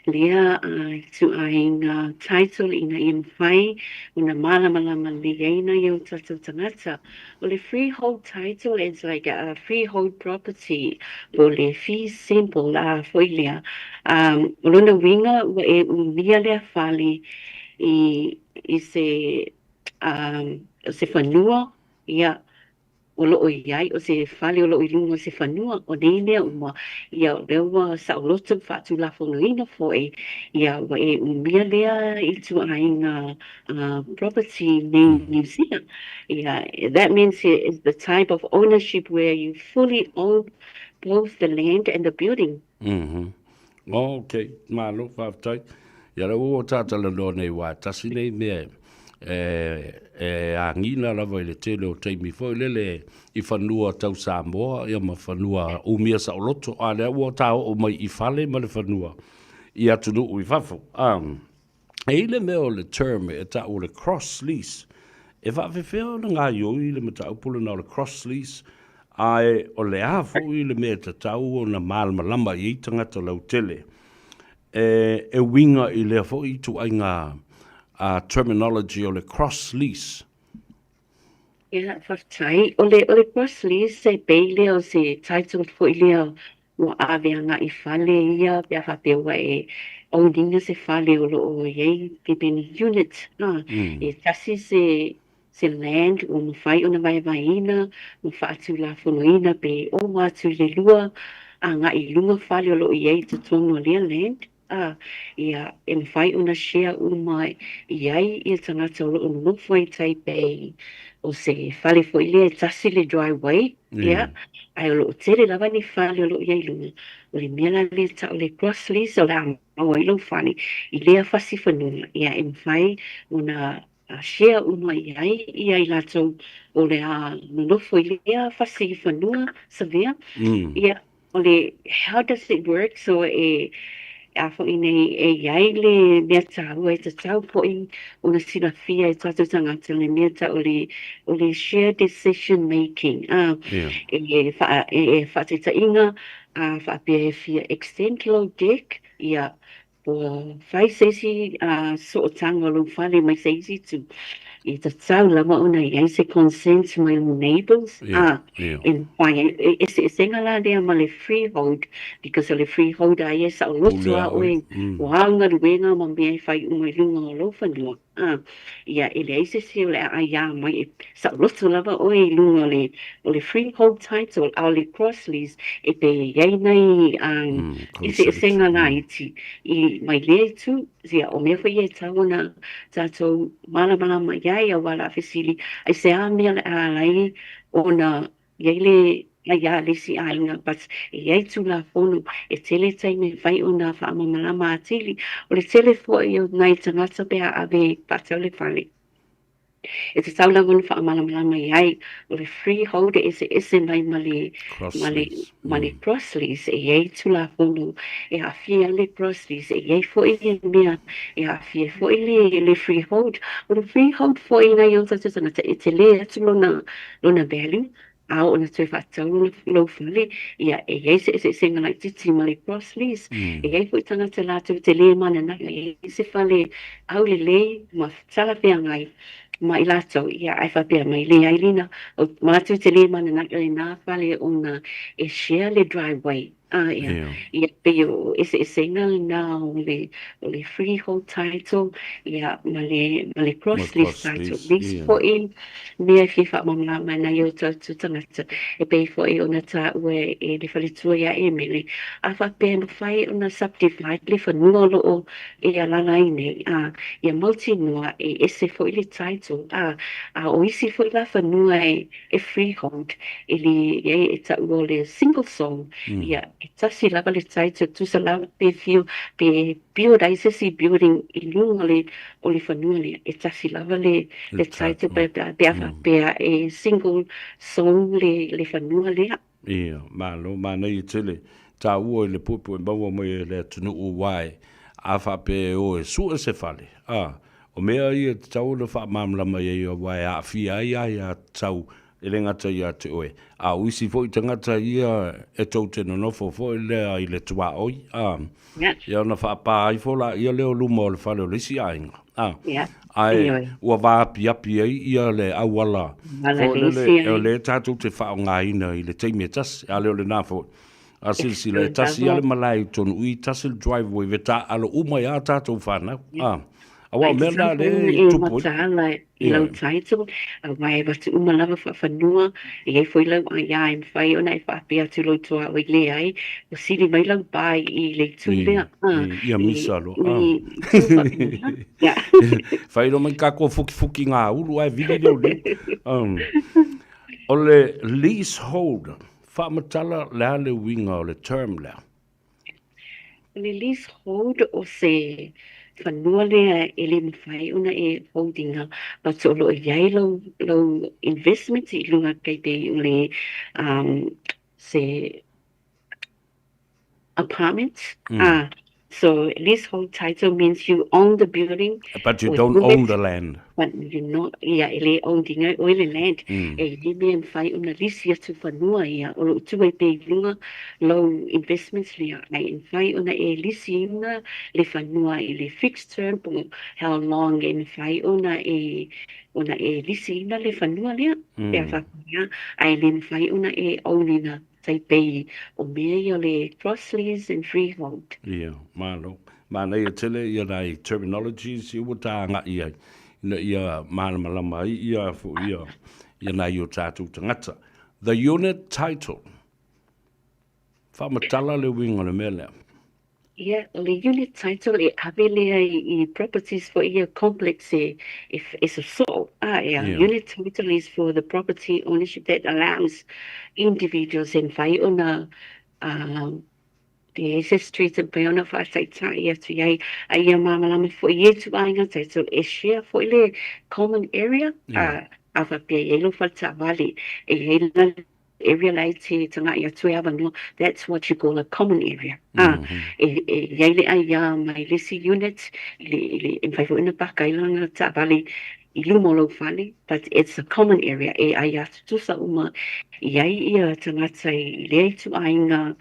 lea ituaiga title ina ia mafai ona mālamalama lelei ai nai o tatou tagata. O le freehold title is like a freehold property po o le fee simple a foi lea. O lona uiga ua e umia lea fale i i se se fanua ia o lo o i ai, o se fale o lo o i luga o se fanua, o nei mea uma, ia o lea ua saoloto ma faatulafonoina foi, ia ua e umia lea ituaiga property nei i Niu Sila. Ia, that means it's the type of ownership where you fully own both the land and the building. Mm-hmm. Oh, okay. Malo, faafetai. Ia lea ua tātalanoa nei wā, tasi nei mea e, e agina lava i le tele o taimi foi lele i fanua tau Samoa ia ma fanua umia saoloto, a lea ua tā oo mai i fale ma le fanua i atunuu i fafo. Um, E i le mea o le term e ta'u o le cross lease, e faafefea ona gaioi le mataupu lena o le cross lease, ae o le a foi le mea e tatau ona malamalama i ai tagata lautele e, e uiga i lea foi ituaiga a terminology o le cross lease? Ia, faafetai. O le, o le cross lease e pei lea o se title foi lea ua ave agai i fale ia pe a faapea ua e own ina se fale o lo o i ai pepeni unit, a, e tasi se, se land ua mafai ona vaevaeina ma faatulafonoina pe ova atu i le lua agai i luga fale o lo o i ai i totonu o lea land. ā, ia, e mafai ona share uma i ai ia tagata o lo o nonofo ai tai pei o se fale foi lea e tasi le driveway, ia, ae o lo o tele lava ni fale o lo o i ai i luga. O le mea la lea e tau le cross lease o le a maua ai lou fale i lea fasi fanua, ia, e mafai ona share uma i ai ia i latou o le a nonofo i lea fasi fanua savea. Ia, o le how does it work so e a foi nei e i ai le mea tāua e tatau foi ona silafia e tātou tagata le mea tau o le o le shared decision making a e wha, e, e whaataitaiga a whaapea e fia extend lou deck ia Ua fai se isi sootaga o lou fale mai se isi itu, e tatau lava ona i ai se consent mai lou neighbours, a e mafai ai, e eseesega la lea ma le freehold, because o le freehold a ia e saoloto a oe, o au galuega ma mea e fai uma i luga o lou fanua. A, ia, e leai se isi o le a ʻaiā mai e saoloto lava ʻoe i luga o le, o le freehold title, a o le cross lease, e pei e i ai nai eseesega laiti i mai lea itu, ia, o mea foi ia e tatau ona tatou malamalama i ai, aua o le a fesili, aisea mea o le a ala ai ona I ai le aiā a le isi aiga but e i ai Tulafono e tele taimi e fai ona faamalamalama atili. O le tele foi o nai tagata pe a ave e faatau le fale e tatau lava ona faamalamalama i ai o le freehold e eseese mai ma le ma le ma le cross lease e i ai Tulafono e aafia ai le cross lease e i ai foi ia mea e aafia ai foi le le freehold. O le freehold foi nai o tatou tagata e tele atu lona lona value, a oo ina toe faatatau lona lou fale, ia, e i ai se eseesega laitiiti ma le cross lease. E i ai foi tagata latou te lē mananao e i ai se fale aulelei ma talafeagai ma i latou, ia, ae faapea mai, leai Lina, matou te lē mananao i lena fale ona e share le driveway. A, ia, ia, pei o eseesega lena o le, o le freehold title, ia, ma le, ma le cross lease title. Lease foi mea e fia faamalamalama ai nai o tatou tagata, e pei foi ona taua e le faletua ia Emily, a faapea e mafai ona subdivide le fanua o lo o e alala ai nei, a, ia mautinoa e ese foi le title, a, a o isi foi la fanua e, e freehold, e le i ai e taua o le single sole, ia, e tasi lava le title, tusa lava pe fio, pe build ai se isi building i luga o le, o le fanua lea, e tasi lava le, le title pe, pe a faapea e single sole le, le fanua lea. Ia, malo, manaia tele tāua i le puepue maua mai e le atunuu aua e a faapea e o e sue se fale, a, o mea ia e tatau ona faamalamalama i ai aua e aafia ai aiatatau e le gata ia te oe, a o isi foi tagata ia e tou te nonofo foi lea i le tuaoi, a, ia ona faapa ifo laia lea o luma o le fale o le isi aiga, a, ae ua vaapiapi ai ia le auala foi lele o lea tatou te faaaogaina i le taimi e tasi, a le o lena foi. A silasila, e tasi lava le malae i totonu i i, tasi le driveway, ve taaalo uma ai lava tatou fanau. A, aua o mea na lea e tupu ai. Mataala i lau title, aua e avatu uma lava faafanua, e i ai foi lau aia e mafai ona e faapea atu i lou tuaoi, leai, ua sili mai lau ba i le itu lea. Ia misa loa. I itu faapena. Ia. Fai loa mai tatou fukifuki ngā ulu ae vili leo leo. O le leasehold, Faamatala le a le uiga o le term lea? O le leasehold o se fanua lea e le mafai ona e hold ina but o lo o i ai lau lau investment i luga tai pei o le um se apartment ah So leasehold title means you own the building But you don't own the land. But you not, ia, e le own inga oe le land. E i mea e mawhai ona lisi atu whanua ia, o loo tua i pe i lunga lou investments lea, ai e mawhai ona e lisi inga le whanua i le fixed term po how long e mawhai ona e ona e lisi ina le whanua lea, pe a whakawhia, ai le mawhai ona e own ina. Tai pei o mea ia o le cross lease and freehold. Ia, malo. Manaia tele ia nai terminologies ia ua ta agai ai, ina ia malamalama ai ia foi ia, ia nai o tatou tagata. The unit title. Faamatala le uiga o le mea lea. Ia, o le unit title e ave lea i properties foi ia complex e e sosoo a e a unit title is for the property ownership that allows individuals e mafai ona e se street e mafai ona faataitai atu i ai a ia malamalama foi i ia ituaiga title e share foi le common area a a faapea e i ai lou fale taavale e i ai la area la e te tagai atu e avanoa, that's what you call a common area. Ah, e, e i ai le aiā mai le isi unit, i le, i le, e mafai foi ona paka ai lana taavale i luma o lou fale, but it's a common area e aiā tutusa uma i ai ia tagata i lea ituaiga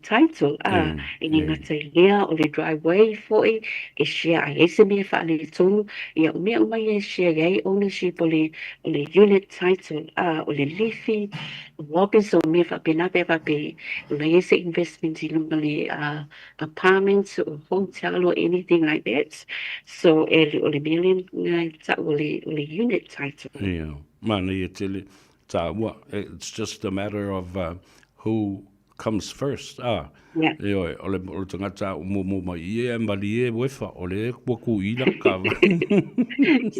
title, ah, e le gata i lea o le driveway foi e share ai ai se mea faaletonu, ia o mea uma ia e share i ai ownership o le, o le unit title, a o le lifi, o lobbies, o mea faapena pe a faapea o la i ai se investment i luga o le apartment or hotel or anything like that. So e, o le mea lea e tau o le, o le unit title. Ia, manaia tele tāua. It's just a matter of who comes first, a, Yeah. Ioe, o le, o le tagata a umumu mai ia e malie uefa, o le ua ku i la ka.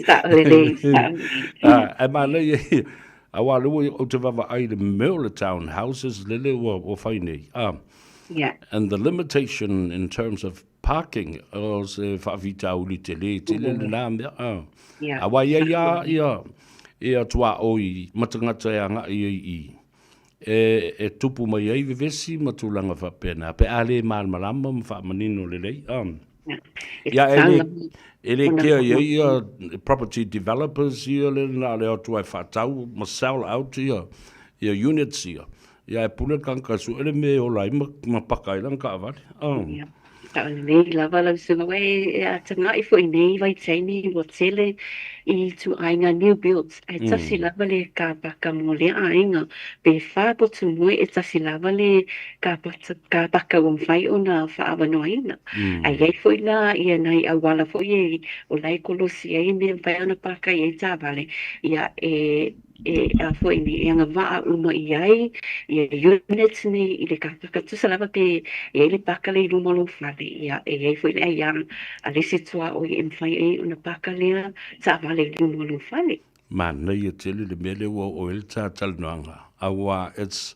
Sao lelei, sao lelei. A, e manaia ia, aua le ua ou te vaavaai i le mea o le town houses lele ua, ua fai nei. A, Yeah. and the limitation in terms of parking, o se faafitauli tele tele lena mea. A, Yeah. aua ia ia ia, ia tuaoi ma tagata e agai ai i e, e tupu mai ai vevesi ma tulaga faapena, pe a le malamalama ma faamanino lelei. Um, ia, e le, e le kea ia ia property developers ia le na le atu ai whaatau ma sell out ia, ia units ia. Ia e pule kangaka su ele me ola ai ma, ma paka ai lana kaavale. Um. Yeah. Sao lelei lava lau susuga ua e ataga'i foi nei vaitaimi ua tele i ituaiga new builds ae tasi lava le kāpaka mo lea aiga pe whā potu moe e tasi lava le kāpaka ua mafai ona faaavanoaina. Ae i ai foi la ia nai auala foi e o la e kolosi ai mea e mafai ona paka i ai taavale ia e e a foi nei, e agavaa uma i ai ia units nei i le kāpaka tusa lava pe i ai le paka lea i luma o lou fale, ia e i ai foi le aiā a le isi tuaoi e mafai ai ona paka lea taavale i luma o lou fale. Manaia tele le mea lea ua oo i ai le ta talanoaga, aua it's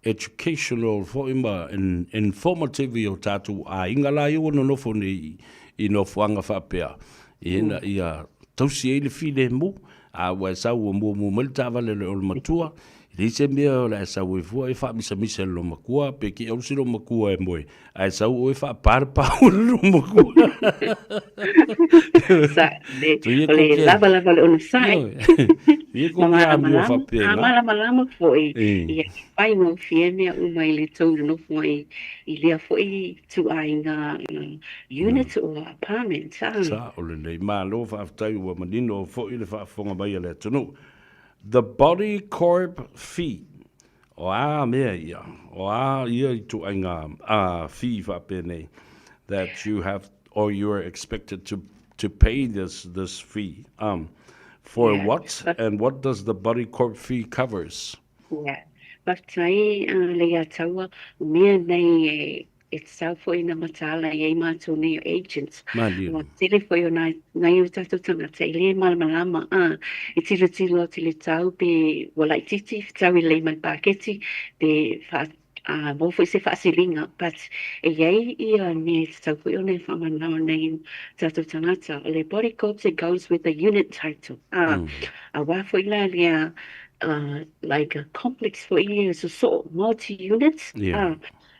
educational foi ma informative i o tatou aiga la ia ua nonofo nei i nofoaga faapea, ina ia tausi ai le filemu, a ua e sau ua muamua mai le taavale o le matua, Leai se mea o le a e sau ai fua e faamisamisa i le loomatua, pe te i alu si loomatua e moe, ae sau oe faapa le pau i le loomatua. Sa, le, o le lava lava o le onosai. Ia ko ke amio faapena. A malamalama foi, ia e faigofie mea uma i le tou nofo ai i lea foi ituaiga unit or apartment. Sa, o lelei. Malo faafetai ua manino foi le faafofoga mai a le atunuu. The Body Corp Fee, o a mea ia? O a ia ituaiga a fee faapenei that you have or you are expected to to pay this this fee um for yeah. what and what does the Body Corp fee covers? Yeah. Faafetai uh, le ia taua, o mea nei e E tatau foi ona mataala i ai mātou nei o agents. Malie. Ua tele foi o nai, nai o tātou tangata e le malamalama, ā, e tilotilo atu i le tau pe ua laitiiti, tau i lei mai paketi, pe wha, ā, maua foi se whaasiliga, but e iai ia mea e tatau foi ona e whaamanawa nei o tātou tangata. O le body corps it goes with the unit title, ā, a wā foi la lea, uh, like a complex foi ia sosoo, multi-units, ā,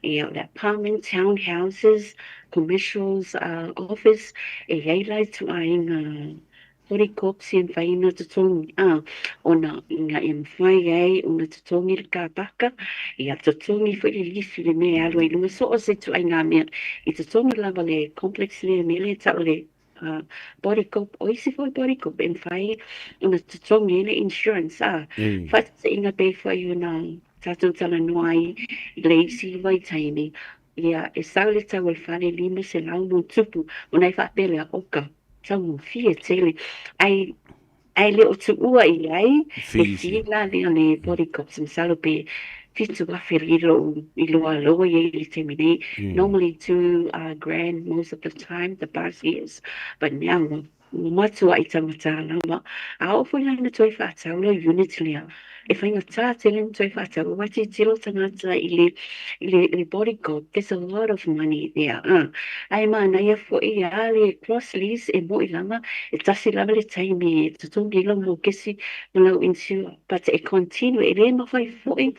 Ia, o le apartment, town houses, commercials, office, e i ai la i tuaiga horikops e mawhai ona totogi, a, ona ina e mawhai ai ona totogi le kāpaka, ia totogi foi le lifi le mea e alu ai i luga, so o se tuaiga mea, i totogi lava le complex lea mea lea e tau o le body corp, o isi foi body corp e mawhai ona totogi ai le insurance, a, whaataiga pe whai ona Tātou talanoa ai i le isi vaitaimi, ia, e sau le tau o le fale 500 no tupu, ona e faapea lea, oka, taugofie tele. Ai, ai le o tuua i ai, le fee la lea le body corps, masalo pe 7,000 i lou, i loa loa i ai i le taimi nei. Normally 2 grand most of the time, the past years, but now, Ua matua i tangata lava, a oo foi la ina toe faatau lau unit lea, e faigata tele ona toe faatau, aua tilotilo tagata i le, i le, i le body corp, there's a lot of money there, a. Ae manaia foi a le cross lease e moi lava, e tasi lava le taimi e totogi ai lau mokesi ma lau insure, but e continue, e le mafai foi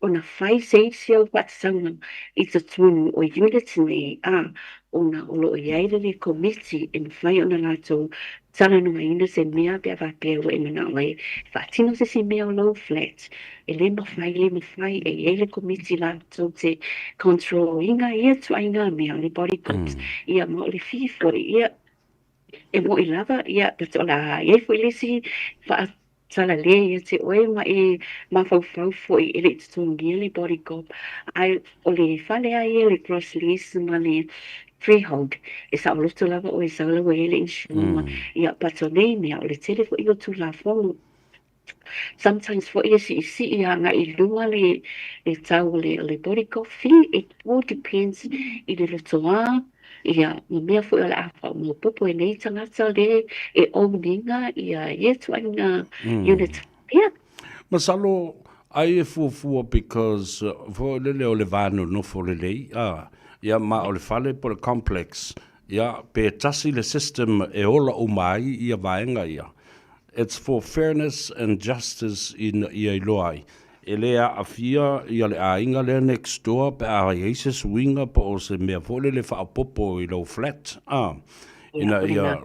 ona fai se isi au faatatauga i totonu o unit nei, a. ona o lo o i ai le komiti e mafai ona latou talanoaina se mea pe a faapea ua e manao ai e faatino se isi mea o lou flat. E le mafai, le mafai e i ai le komiti latou te control ina ia ituaiga mea o le body corps. Ia ma o le fee foi, ia, e moʻi lava, ia, but o le a i ai foi le isi Talalē ia te oe ma e mafaufau foi e le i totogia le body corp ae o le fale a ia le gross lease ma le freehold e saoloto lava oe sau la ua i ai le insure ma ia but o nei mea o le tele foi o Tulafono sometimes foi e siisii agai i luga le le tau o le o le body corp fee it all depends i le lotoa Ia, ma mea foi o le a faamaopopo e nei tagata le e own ina ia ia ituaiga unit faapea. Masalo ai e fuafua because foi lele o le va nonofo lelei a, ia ma o le fale po o le complex, ia pe tasi le system e ola uma ai ia vaega ia. It's for fairness and justice ina ia iloa ai e le aafia ia le aiga lea next door pe a i ai se suiga po o se mea foi lele faaopoopo i lou flat a, ina ia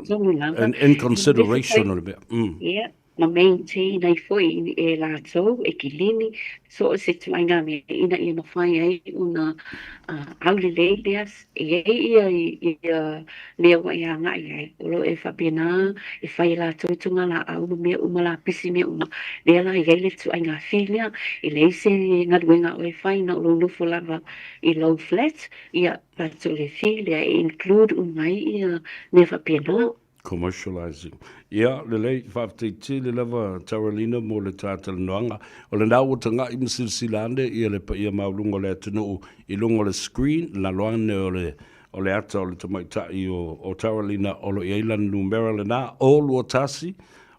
and in consideration o le mea. Ia, ma maintain ai foi e latou e kilini so o se ituaiga mea ina ia mafai ai ona aulelei lea E i ai ia ia mea ua e agai ai, o lo o e faapena e fai e latou togalaau ma mea uma lapisi mea uma, lea la e i ai le ituaiga fee lea, e leai se galuega o e fai na o lou nofo lava i lou flat, ia but o le fee lea e include uma ai ia mea faapena. Commercialising. Ia, lelei, faafetai tele lava Taralina mo le ta talanoaga. O lena ua taga'i ma silasila ane ia le paia maualuga o le atunuu i luga o le screen, lalo ane o le o le ata o le tamaitai o, o Taralina o lo o i ai lana numera lena, 0 21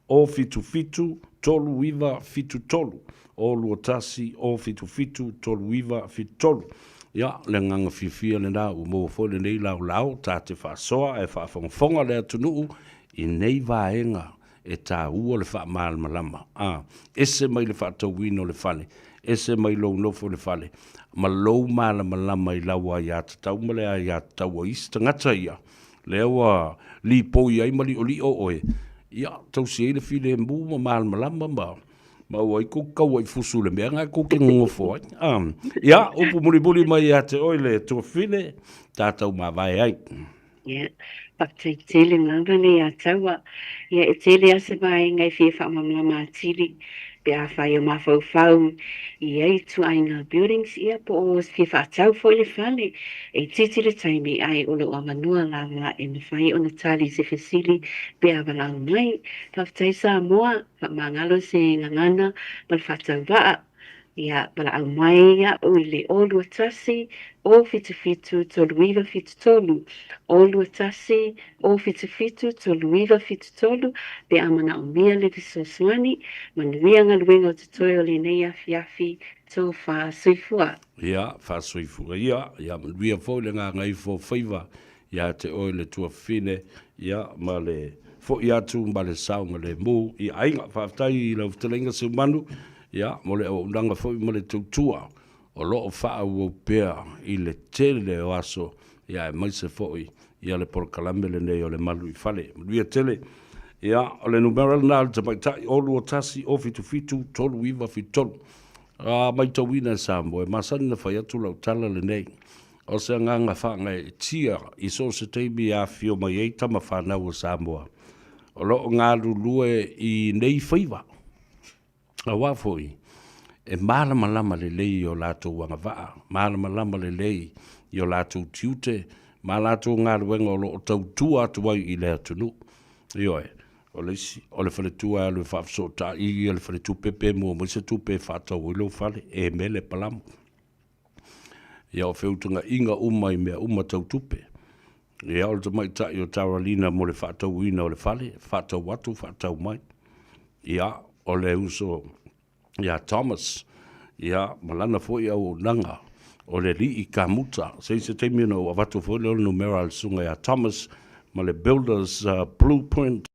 0 77 39 73. 0 21 0 77 39 73. Ia, le agaga fiafia lena ua maua foi lenei laolao ta te faasoa ae faafogafoga le atunuu i nei vaega. E taua le faamalamalama, a, ese mai le faatauina o le fale, ese mai lou nofo i le fale, ma lou malamalama i lau aiatatau ma le aiatatau a isi tagata ia, lea ua lipoi ai ma liolio oe, ia, tausi ai le filemu ma malamalama ma maua ai kou kaua i fusu i le mea lena kou te nonofo ai. A, ia, upu mulimuli mai ia te oe le tuafafine, tatou mavae ai. Ia, faafetai tele lava le ia Taua. Ia, e tele lava se vaega e fia faamalamalama atili pe afai o mafaufau i ia ituaiga buildings, ia po o fia faatau foi le fale. E itiiti le taimi ae o lou avanoa lava e mafai ona tali i se fesili pe a valaau mai. Faafetai Samoa, faamagalo se gagana ma le faatauvaa. Ia, valaau mai iaʻu i le 0 21 0 77 3973, 0 21 0 77 3973 pe a manaomia le fesoasoani. Manuia galuega o totoe o lenei afiafi, tofa soifua. Ia, faasoifua ia, ia manuia foi le gagaifo faiva ia te oe le tuafafine, ia, ma le foi atu ma le saogalemu i aiga. Faafetai i lau fetalaiga Seumanu, ia, mo le auaunaga foi ma le tautua o lo o faaauau pea i le tele o aso, ia, aemaise foi ia le polokalame lenei o le Malu i Fale. Manuia tele. Ia, o le numera lena o le tamaitai, 0 21 0 77 3973. A matauina e Samoa, e masani ona fai atu lau tala lenei. O se agaga faagaeetia i so o se taimi e afifio mai ai tama fanau a Samoa o lo o galulue i nei faiva, aua foi e malamalama lelei i o latou agavaa, malamalama lelei i o latou tiute ma latou galuega o lo o tautua atu ai i le atunuu. Ioe, o le isi, o le faletua e alu e faafesootai ia le faletupe pe mua mai se tupe e faatau ai lou fale, e mele palamu. Ia o feutagaiga uma i mea uma tau tupe. Ia o le tamaitai o Taralina mo le faatauina o le fale, faatau atu, faatau mai. Ia o le uso ia Thomas, ia ma lana foi auaunaga o le alii kamuta. Se i se taimi ona ou avatu foi lea o le numera a le susuga ia Thomas ma le Builders Blueprint.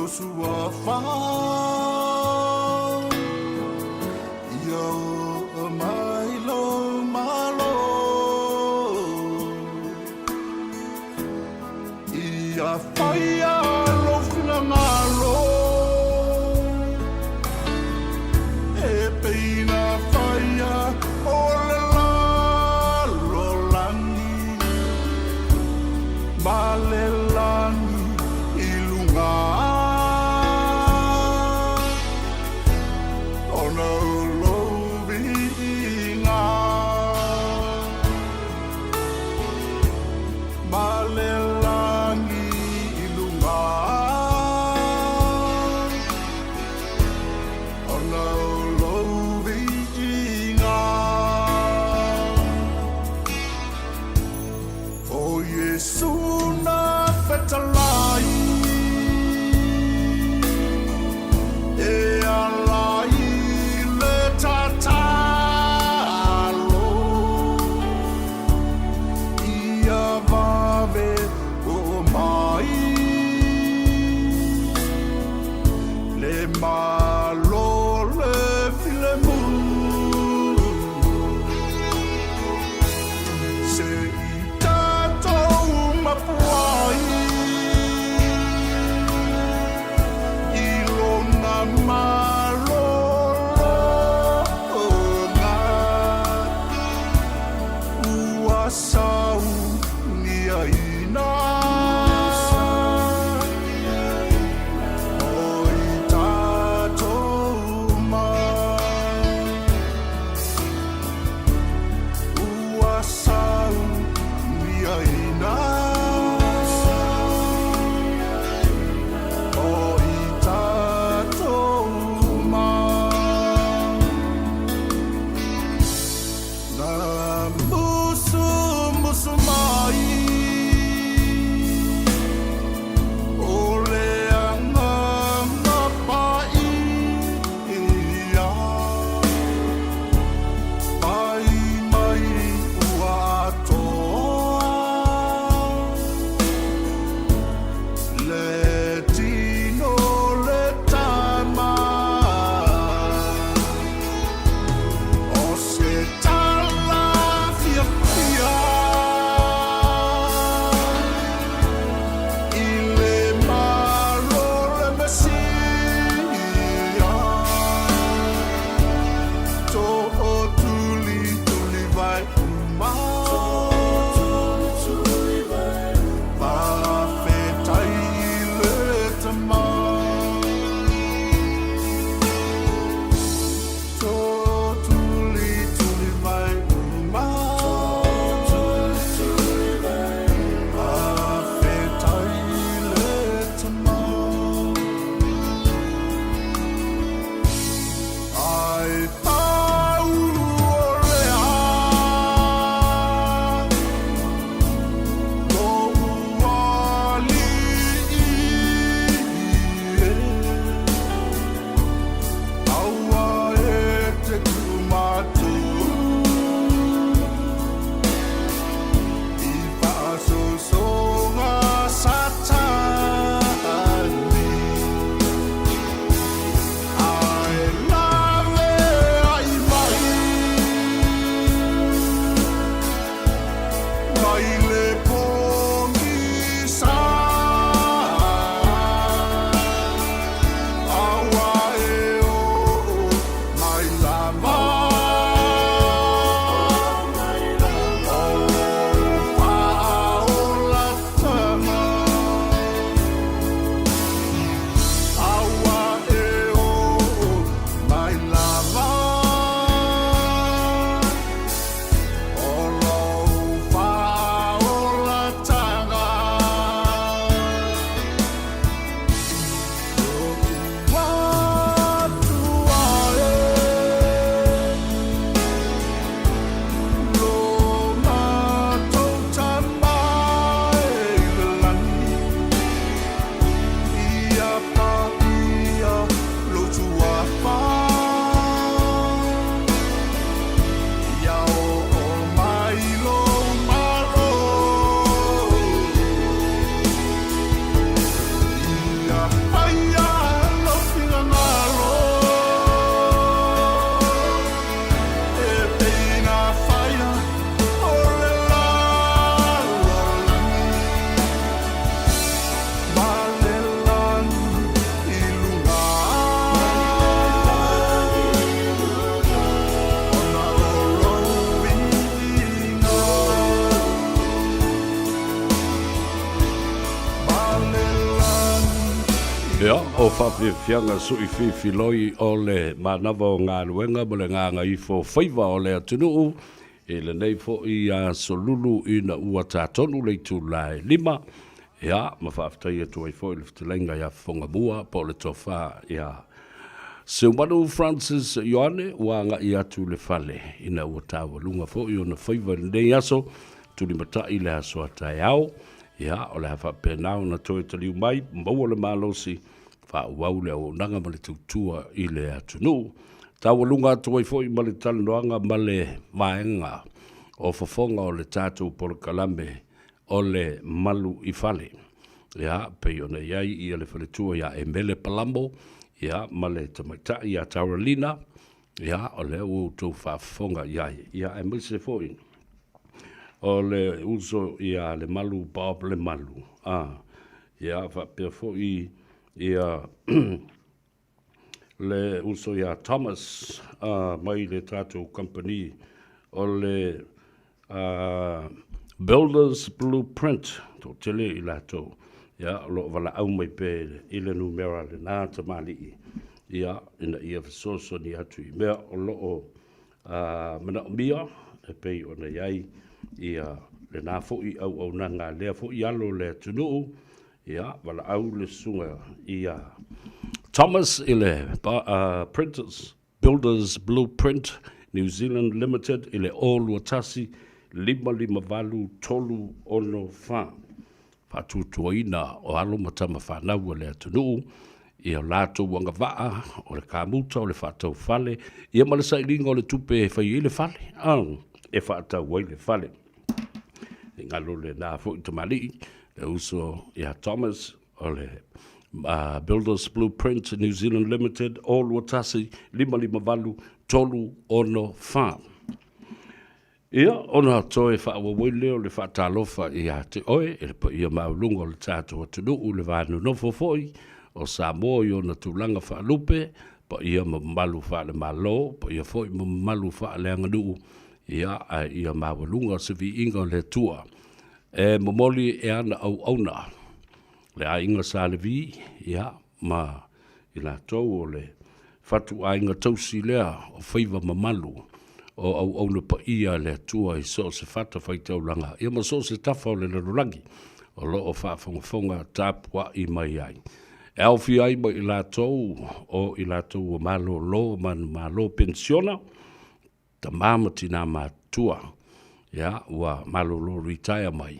Lou suafa Ia oo mai lou malo Ia faia lou finagalo E pei na faia o le lalolagi Ma le lagi i luga Ona o lou viiga Ma le lagi i luga Ona o lou viiga O Iesu na fetalai E ala i le tatalo Ia vave oo mai Le malo le filemu Se i tatou mapuai I lona malologa Ua sauniaina O i tatou uma. Ua sauniaina O i tatou uma. Na musumusu mai O le Agaga Paia Fai mai ua atoa. Ia, o faafiafiaga sui fifiloi o le manava o galuega ma le gagaifo faiva o le atunuu i lenei foi aso lulu ina ua tatonu le itula e 5, ia, ma faafetai atu ai foi i le fetalaiga ia Fofogamua po o le Tofa ia Seumanu Francis Ioane ua agai atu i le fale ina ua taualuga foi ona faiva i lenei aso, tulimatai le aso a taeao, ia, o le a faapena ona toe taliu mai, maua le malosi, faaauau le auaunaga ma le tautua i le atunuu. Taualuga atu ai foi ma le talanoaga ma le vaega o fofoga o le tatou polokalame o le Malu i Fale. Ia, pei ona i ai ia le faletua ia Emele Palamo, ia, ma le tamaitai ia Taralina, ia, o lea ua outou faafofoga i ai, ia, aemaise foi o le uso ia Lemalu Bob Lemalu, a, ia, faapea foi ia le uso ia Thomas mai le tatou kamupani o le Builders Blueprint, toatele i latou ia o lo o valaau mai pea i le numera lena tamalii ia ina ia fesoasoani atu i mea o lo o manaomia e pei ona i ai ia lena foi auaunaga a lea foi alo o le atunuu. Ia, valaau le susuga ia Thomas i le Printers Builders Blueprint New Zealand Limited i le 021 558 364. Faatuatuaina o alo ma tama fanau a le atunuu i o latou agavaa o le kamuta, o le faatau fale, ia ma le sailiga o le tupe e fai ai le fale, e faatau ai le fale. I galo lena foi tamalii, le uso ia Thomas o le Builders Blueprint New Zealand Limited, 021 558 364. Ia, ona toe faaauau ai lea o le faatalofa ia te oe e le paia maualuga o le tatou atunuu i le va nonofo foi o Samoa i ona tulaga faalupe, paia ma mamalu faale-Malo, paia foi ma mamalu faaleaganuu, ia, ae ia maualuga se viiga o le Atua e momoli e ana auauna, le aiga Sa Levi, ia, ma i latou o le fatuaiga tausi lea o faiva mamalu o auauna paia a le Atua i so o se fatafaitaulaga, ia ma so o se tafa o le lalolagi o lo o faafogafoga tapuai mai ai. E aofia ai ma i latou o i latou ua malolo manumalo penisiona, tama ma tinā matutua, ia, ua malolo retire mai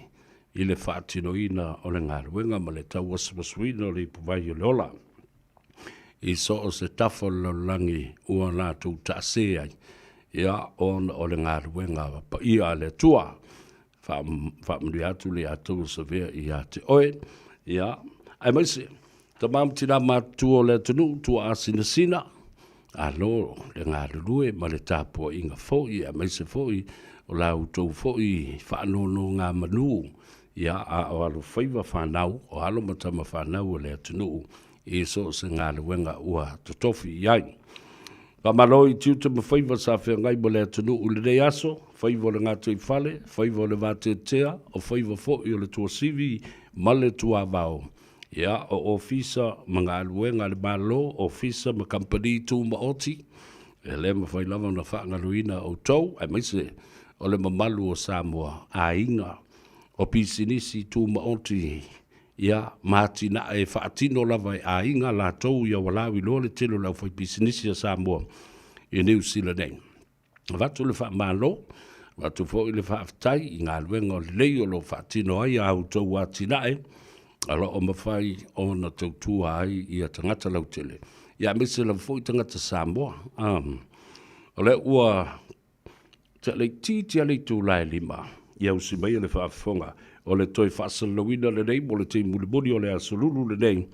i le faatinoina o le galuega ma le tauasuasuina o le ipuvai o le ola. I so o se tafa o le lalolagi ua latou taase ai, ia, ona o le galuega paia a le Atua. Faamanuia atu le outou o savea ia te oe, ia, aemaise tama ma tina matutua o le atunuu tuaasinasina, alo le galulue ma le tapuaiga foi, aemaise foi o la outou foi faanonogamanu, ia, a o alofaiva fanau, o alo ma tama fanau a le atunuu i so o se galuega ua totofi i ai. Faamalo i tiute ma faiva sa feagai ma le atunuu i lenei aso, faiva o le gataifale, faiva o le vateatea, o faiva foi o le tuasivi ma le tuavao. Ia, o ofisa ma galuega a le Malo, ofisa ma kamupani tumaoti, e le mafai lava ona faagaloina outou, aemaise o le mamalu o Samoa, aiga, o pisinisi tumaoti, Ia, ma atinae e faatino lava e aiga latou ia ua lauiloa le tele o le aufaipisinisi a Samoa i Niu Sila nei. Avatu le faamalo, avatu foi le faafetai i galuega o lelei o lo o faatino ai a outou atinae o lo o mafai ona tautua ai ia tagata lautele, ia aemaise lava foi tagata Samoa. O lea ua Laitiiti a le itula e 5, ia usi maia le faafofoga o le toe faasalalauina lenei mo le taimi mulimuli o le aso Lulu lenei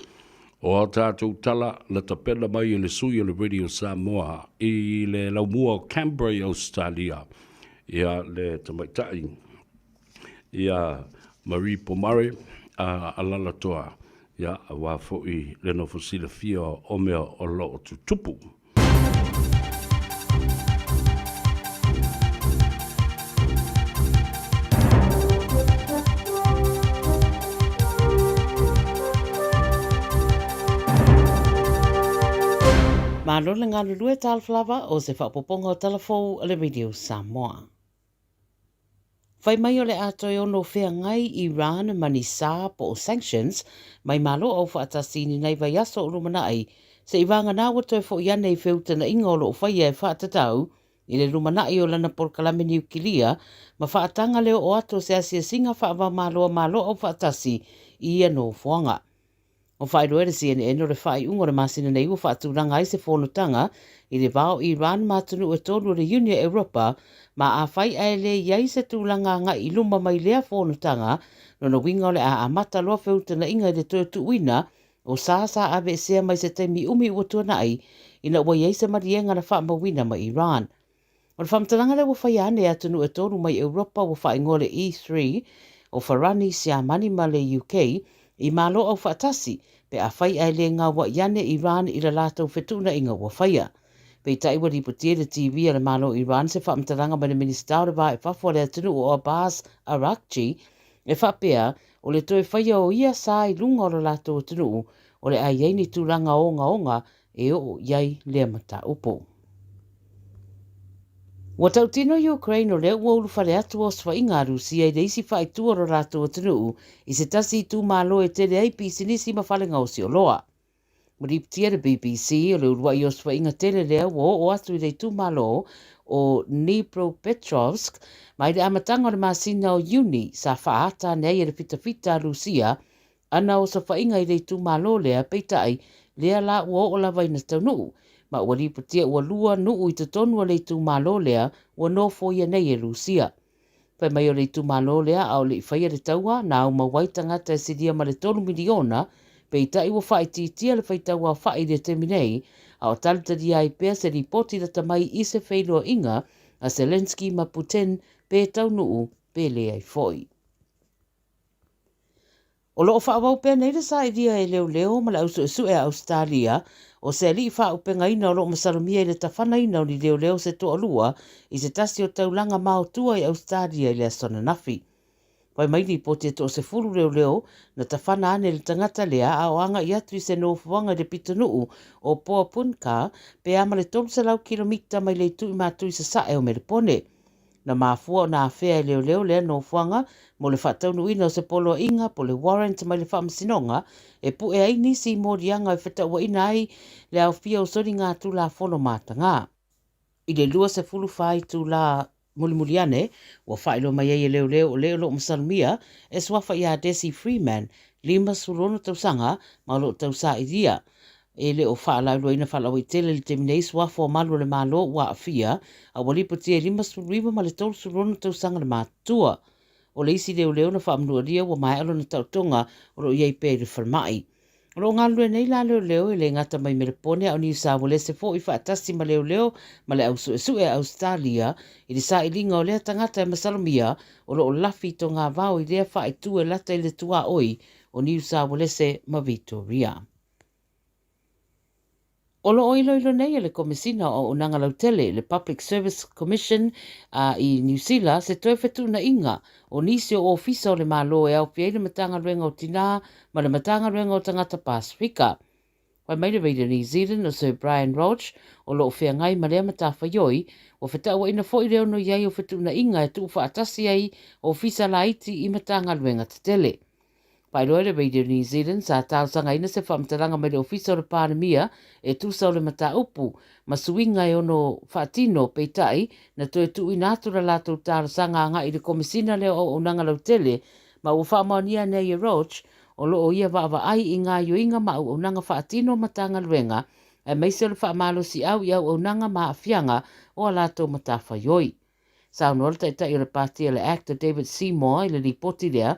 o a tatou tala na tapena mai e le sui o le Radio Samoa i le laumua o Canberra i Ausetalia, ia le tamaitai ia Marie Pomare a Alalatoa, ia aua foi le nofo silafia o mea o lo o tutupu. Malo le galulue talofa lava o se faaopoopoga o Tala Fou a le Radio Samoa. Fai mai o le a toe ono feagai Iran ma ni sa po o sanctions mai Malo Aufaatasi i ni nai vaiaso o lumanai seivagana ua toe fo'i ane i feutana'iga o lo o faia e faatatau i le lumanai o lana polokalame niukilia ma faataga le oo atu o se asiasiga faava-o-Malo a Malo Aufaatasi i ia nofoaga. Ua faailoa e le CNN o le faaiuga o le masina nei ua faatulaga ai se fonotaga i le va o Iran ma atunuu e tolu o le Iuni o Europa, ma afai ae le i ai se tulaga agai i luma mai lea fonotaga, lona uiga o le a amata loa feutana'iga i le toe tuuina o sa sa aveesea mai se taimi umi ua tuana'i ina ua i ai se maliega na faamauina mai Iran. O le faamatalaga lea ua faia ane e atunuu e tolu mai Europa ua faaigoa le E3, o Farani, Siamani ma le UK, i Malo Aufaatasi, pe afai ae le gaua'i ane Iran i la latou fetuunaiga ua faia. Peitai ua lipotia i le TV a le Malo Iran se faamatalaga mai le Minisita o le Va i Fafo a le atunuu o Abbas Araghchi e faapea o le toe faia o ia sa i luga o lo latou atunuu o le a i ai ni tulaga ogaoga e oo i ai lea mataupu. Ua tautino Ukraine o lea ua ulufale atu osofaiga a Rusia i le isi faaitu o lo latou atunuu i se tasi itumalo e tele ai pisinisi ma fale gaosi oloa. Ua lipotia le BBC o le uluai osofaiga tele lea ua oo atu i le itumalo o Dnipropetrovsk mai le amataga o le masina o Iuni sa faaata ane ai e le fitafita a Rusia ana osofaiga i le itumalo lea, peitai, lea la ua oo lava ina taunuu, ma ua lipotia ua lua nuu i totonu o le itumalo lea ua nofoia nei e Rusia. Fai mai o le itumalo lea a o le i faia le taua, na aumau ai tagata e silia ma le 3 miliona, peitai ua faaitiitia le faitauaofa'i i le taimi nei, a o talitalia ai pea se lipoti lata mai i se feiloaiga a Zelenskyy ma Putin pe taunuu pe leai foi. O lo o faaauau pea nei le sailia e leoleo ma le ausuesue a Ausetalia o se alii faaupegaina o lo o masalomia i le tafanaina o ni leoleo se toalua i se tasi o taulaga maotua i Ausetalia i le aso ananafi. Fai mai lipoti e toasefulu leoleo na tafana ane i le tagata lea a o agai atu i se nofoaga i le pitonuu o Poapunka pe a ma le 300 kilomita mai le itu i matu i sasae o Melepone. Na mafua ona afea e leoleo lea nofoaga mo le faataunuuina o se poloaiga po le warrant mai le Faamasinoga e pue ai nisi moliaga e fetauaina ai le aofia o soligatulafono mataga. I le 24 itula mulimuli ane, ua faailoa mai ai e leoleo o le o lo o masalomia e suafa ia Desi Freeman, 56 tausaga, ma o lo o tausailia E le o faalauiloaina faalauaitele i le taimi nei suafa o malu o le Malo ua aafia, a ua lipotia e 59 ma le 36 tausaga le matutua. O le isi leoleo na faamanualia ua maea lona taotoga o lo o i ai pea i le falemai. O lo o galulue nei la leoleo e le gata mai Melepone a o Niu Saualese foi faatasi ma leoleo ma le au suesue a Ausetalia i le sailiga o lea tagata e masalomia o lo o lafi i togavao i lea faaitu e lata i le tuaoi o Niu Saualese ma Vitoria. O lo o iloilo nei e le Komesina o Auaunaga Lautele, le Public Service Commission, i Niu Sila se toe fetuunaiga o nisi o ofisa o le Malo e aofia ai le Matagaluega o Tinā ma le Matagaluega o Tagata Pasefika. Fai mai le Radio New Zealand o Sir Brian Roche o lo o feagai ma lea matafaioi, ua fetauaina foi le ono i ai o fetuunaiga e tuufaatasi ai ofisa laiti i Matagaluega tetele. Faailoa e le Radio New Zealand sa talosagaina se faamatalaga mai le Ofisa o le Palemia e tusa o le mataupu ma suiga e ono faatino, peitai, na toe tuuina atu la latou talosaga agai i le Komesina lea o Auaunaga Lautele ma ua faamaonia ane ai e Roche o lo o ia vaavaai i gaoioiga ma auaunaga faatino a Matagaluega aemaise o le faamalosiau i auaunaga ma aafiaga o a latou matafaioi. Saunoa le Taitai o le Pati o le Act o David Seymour i le lipoti lea,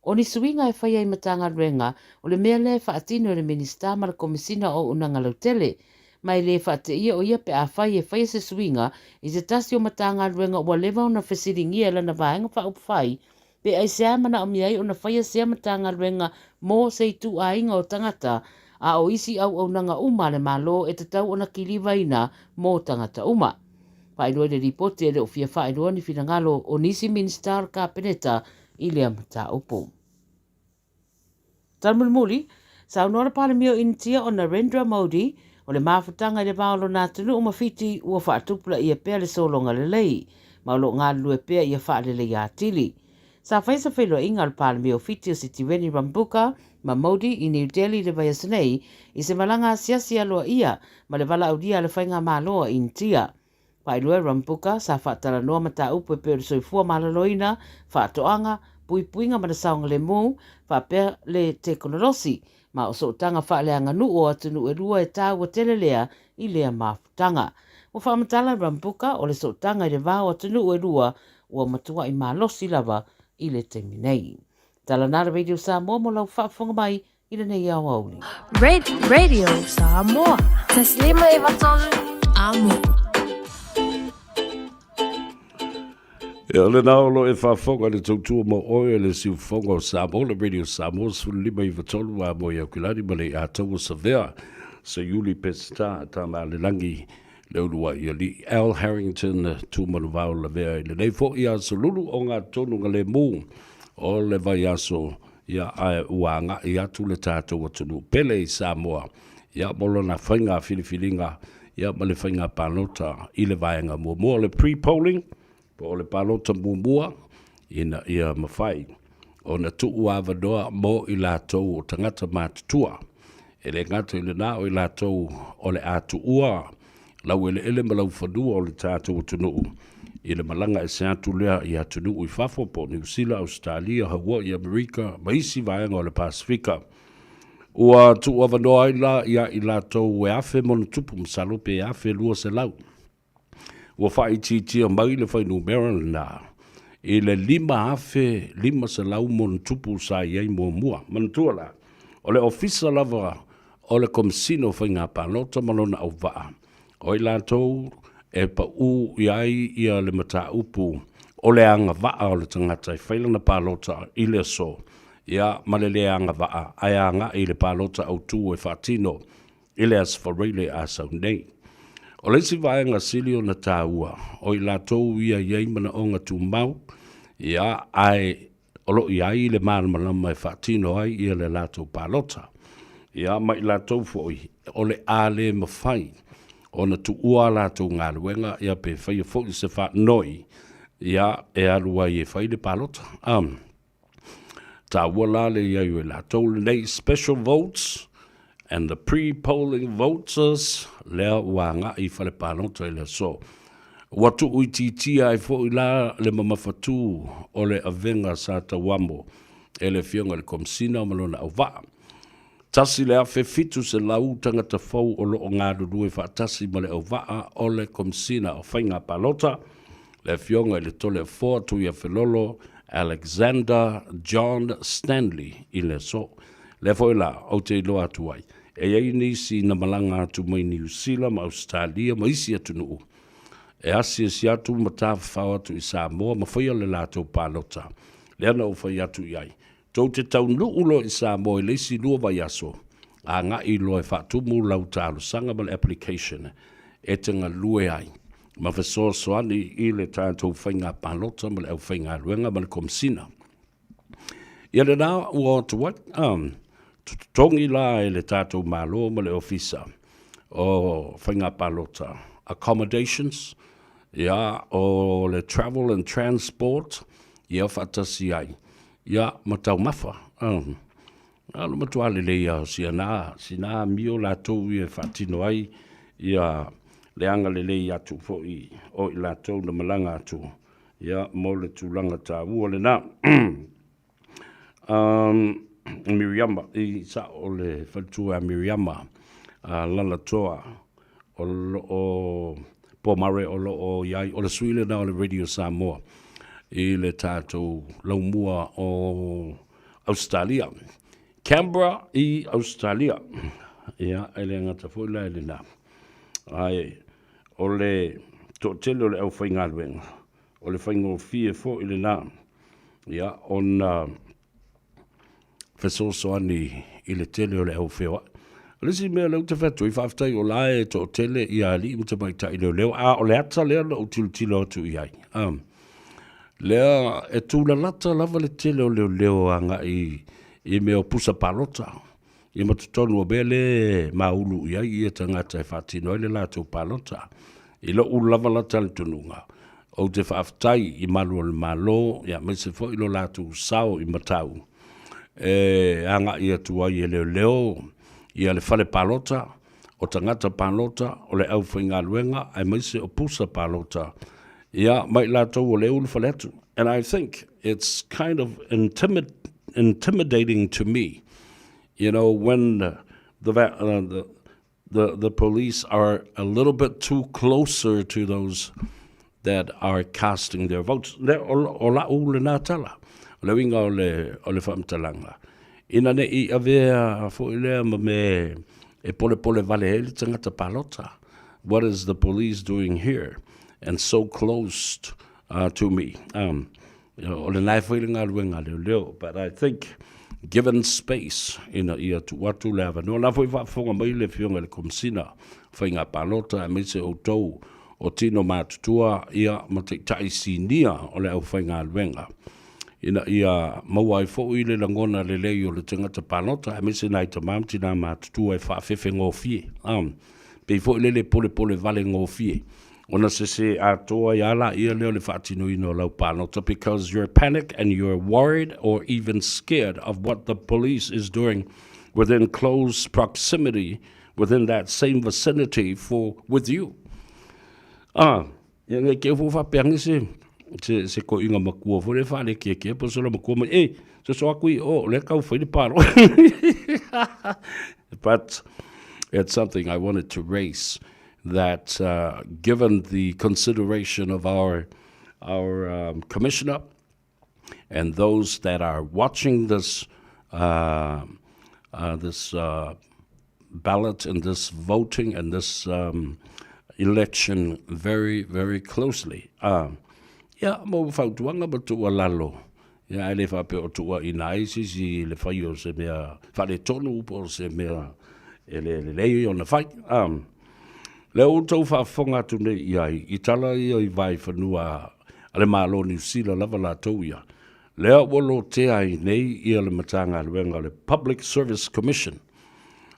o ni suiga e faia i Matagaluega o le mea lea e faatino e le Minisita ma le Komesina o Auaunaga Lautele, ma e le faateia o ia pe afai e faia se suiga i se tasi o Matagaluega ua leva ona fesiligia e lana Vaega Faaupufai Pe aisea e manaomia ai ona faia sea Matagaluega mo se ituaiga o tagata, a o isi auaunaga uma a le Malo e tatau ona kilivaina mo tagata uma. Faailoa i le lipoti e le o fia faailoa ni finagalo o nisi Minisita o le Kapeneta i lea mataupu. Tala mulimuli, saunoa le Palemia o Initia o Narendra Modi, O le mafutaga i le va o lona atunuu ma Fiti ua faatupulaia pea le sologa lelei, ma o lo o galulue pea ia faaleleia atili. Sa fai se feiloaiga a le Palemia o Fiti o Sitiveni Rabuka ma Modi i New Delhi i le vaiaso nei i se malaga asiasi aloaia ma le valaaulia a le Faigamalo a Initia. Faailoa e Rambuka, sa faatalanoa mataupu e pei o le soifua maloloina, faatoaga, puipuiga ma le saogalemu, faapea le tekonolosi, ma o sootaga faaleaganuu o atunuu e lua e taua tele lea i lea mafutaga. Ua faamatala e Rambuka, o le sootaga i le va o atunuu e lua ua matuai malosi lava i le taimi nei. Tala na le Radio Samoa mo lau faafofoga mai i lenei aoauli. Radio Samoa. 153 Amo. Ia, o lena o lo e faafofoga i le tautua mo oe e le siufofoga o Samoa, le Radio Samoa 15 93 a mo i Aukilani ma le Ataua Savea, Seiuli Peseta, Tama le Lagi, le uluai alii Al Harrington, Tumanuvao Lavea i lenei foi aso lulu o ngā tonu ngā le mū o le vaiaso Ia, ae ua agai atu le tatou atunuu pele i Samoa, ia, mo lona faiga filifiliga, ia, ma le faiga palota i le vaega muamua o le pre-polling, po o le palota muamua, ina ia mafai ona tuu avanoa mo i latou o tagata matutua. E le gata i lena, o i latou o le a tuua laueleele ma laufanua o le tatou atunuu i le malaga ese atu lea i atunuu i fafo po o Niu Sila, Ausetalia, Hawaii, Amerika ma isi vaega o le Pasefika. Ua tuuavanoa ai la ia i latou e 1000+ masalo pe 1200. Ua faaitiitia mai le fuainumera lena i le 5500+ sa i ai muamua. Manatua la, o le ofisa lava o le Komesina o Faiga Palota ma lona auvaa, o i latou e pau i ai ia le mataupu o le agavaa o le tagata e fai lana palota i le aso, ia, ma le le agavaa ae agai i le palota autu e faatino i le Aso Faraile a sau nei. O le isi vaega sili ona taua, o i latou ia e i ai manaoga tumau, ia, ae o lo o i ai le malamalama e faatino ai ia le latou palota. Ia, ma i latou foi o le a le mafai ona tuua a latou galuega, ia pe faia foi se faanoi, ia, e alu ai e fai le palota. Um, taua la le i ai o i latou lenei special votes and the pre-polling voters lea ua agai i fale palota i le aso. Ua tuuitiitia ai foi la le mamafatū o le avega sa tauamo e le Afioga i le Komesina ma lona auvaa. 1,700 tagata fou o lo o galulue faatasi ma le auvaa o le Komesina o Faiga Palota, le Afioga i le Toleafoa Tuiafelolo Alexander John Stanley i le aso. Lea foi la ou te iloa atu ai, e i ai nisi na malaga atu mai Niu Sila ma Ausetalia ma isi atunuu e asiasi atu ma tafafao atu i Samoa ma faia le latou palota. Lea na ou fai atu i ai, tou te taunuu loa i Samoa i le isi lua vaiaso, agai loa e faatumu lau talosaga ma le application e te galue ai ma fesoasoani i le tatou faiga palota ma le aufaigaluega ma le Komesina. Ia lena ua o atu ai, totogi la e le tatou Malo ma le Ofisa o Faiga Palota accommodations, ia, o le travel and transport, ia faatasi ai, ia, ma taumafa. A o le matua lelei lava o sina, sina amio latou ia e faatino ai ia le agalelei atu foi o i latou na malaga atu ia mo le tulaga taua lena. Um, Miriama, i sao o le faletua a Miriama, a Lalatoa, o lo o Pomare o lo o i ai, o le sui lena o le Radio Samoa i le tatou laumua o Ausetalia. Canberra i Ausetalia. Ia, e le gata foi la i lena. Ae, o le toatele o le aufaigaluega, o le faigofie foi lena, ia, ona fesoasoani i le tele o le au feoai. O le isi mea lea ou te fai atu ai, faafetai o la e toatele ia alii ma tamaitai leoleo, a o le ata lea na ou tilotilo atu i ai. Um, lea e tūlalata lava le tele o leoleo agai i mea o pusa palota. Ia ma totonu o mea le maulu i ai ia tagata e faatino ai le latou palota. I lo'u lava la talitonuga, ou te faafetai i malu o le Malo aemaise foi lo latou sao i Matau e agai atu ai e leoleo ia le fale palota, o tagata palota, o le aufaigaluega aemaise o pusa palota, ia ma i latou o lea e ulufale atu. And I think it's kind of intimidating to me, you know, when the, the, the, the police are a little bit too closer to those that are casting their votes. Le, o, o la'u lena tala, o le uiga o le, o le faamatalaga, ina ne i avea foi lea ma mea e polepole vale ai le tagata palota. What is the police doing here and so close to me? Um, o lena e fai le galuega a leoleo, but I think given space ina ia tuu atu le avanoa. O la foi faafofoga mai le Afioga i le Komesina o Faiga Palota aemaise outou o tino matutua ia ma taitai sinia o le aufaigaluega ina ia maua ai foi le lagona lelei o le tagata palota aemaise nai tama ma tina matutua e faafefegofie. Um, pei foi lele polepole vale gofie ona sese atoa ai a laia lea o le faatinoina o lau palota because you're panic and you're worried or even scared of what the police is doing within close proximity within that same vicinity for with you. Ah, ia ngai ke fu faapea nge se se se koiga makua foi le faalekeekea po o se makua mai, e, soso aku i o, lea kau fai le palo. But it's something I wanted to raise that uh, given the consideration of our our um, commissioner and those that are watching this uh, uh, this uh, ballot and this voting and this um, election very, very closely. Uh, ia, mo fautuaga ma tuualalo. Ia, ae le faapea o tuuaina ai se isi i le fai o se mea faaletonu po o se mea e le lelei ona fai. Um, lea ua outou faafofoga atu nei i ai, i tala ia i vaefanua a le Malo o Niu Sila lava latou ia, lea ua lotea ai nei ia le Matagaluega o le Public Service Commission.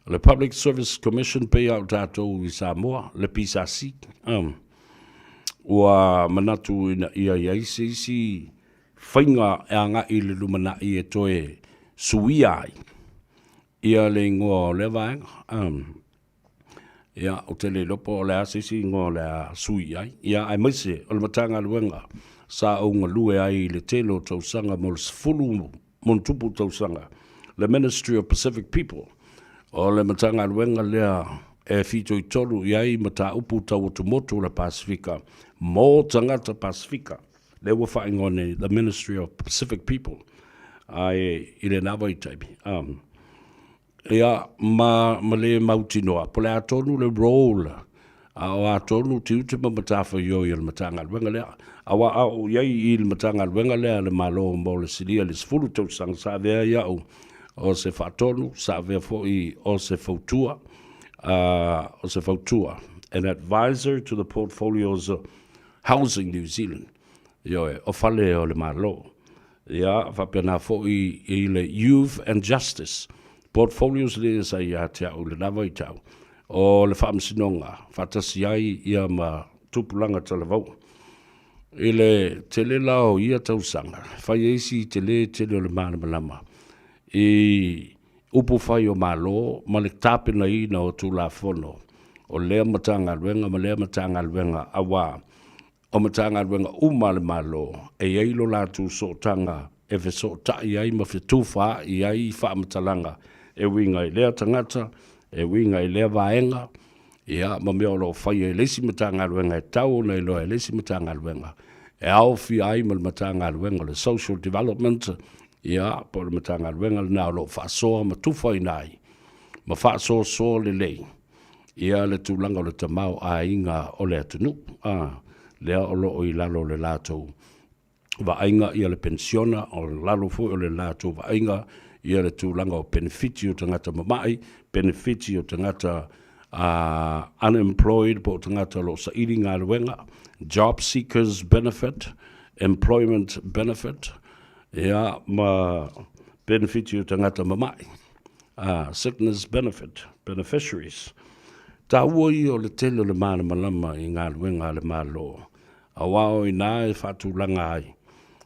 O le Public Service Commission pei lava o tatou i Samoa, le PSC. Um, ua manatu ina ia i ai se isi faiga e agai i le lumanai e toe suia ai ia le igoa o lea vaega. Um, ia, ou te le iloa po o le a se isi igoa o le a sui i ai. Ia, aemaise o le Matagaluega sa ou galue ai i le tele o tausaga mo le 10 ma ona tupu tausaga, le Ministry of Pacific People, o le Matagaluega lea e fitoitonu i ai mataupu tau atumotu o le Pasefika mo tagata Pasefika, lea ua faaigoa nei The Ministry of Pacific People, ae i lena vaitaimi, um, Ia, ma, ma le mautinoa, po o le a tonu le role, a o a tonu tiute ma matafaioi a le Matagaluega lea. Aua a oo i ai i le Matagaluega lea a le Malo mo le silia i le 10 tausaga, sa avea ai au o se faatonu, sa avea foi o se fautua, uh, o se fautua, an advisor to the portfolios of Housing New Zealand, ioe, o fale o le Malo. Ia, faapena foi i le Youth and Justice Portfolios lea sa ia te au i lena vaitau, o le Faamasinoga faatasi ai ia ma Tupulaga Talavou. I le tele la o ia tausaga, fai ai si tele tele o le malamalama i upu fai o Malo ma le tapenaina o Tulafono o lea Matagaluega ma lea Matagaluega aua O Matagaluega uma a le Malo e i ai lo latou sootaga e fesootai ai ma fetufaai ai i faamatalaga e uiga i lea tagata, e uiga i lea vaega, ia, ma mea o lo o faia e le isi Matagaluega e tatau ona iloa e le isi Matagaluega, e aofia ai ma le Matagaluega o le Social Development, ia, po o le Matagaluega lena o lo o faasoa ma tufaina ai ma faasoasoa lelei ia le tulaga o le tamaoaiga o le atunuu, a, lea o lo o i lalo o le latou vaaiga ia le penisiona, o lalo foi o le latou vaaiga ia le tulaga o penefiti o tagata mama'i, penefiti o tagata uh, unemployed po o tagata o lo o saili galuega, job seekers benefit, employment benefit, ia ma penefiti o tagata mama'i. Sickness Benefit Beneficiaries. Taua ia o le tele o le malamalama i galuega a le Malo, aua o i ina e faatulaga ai,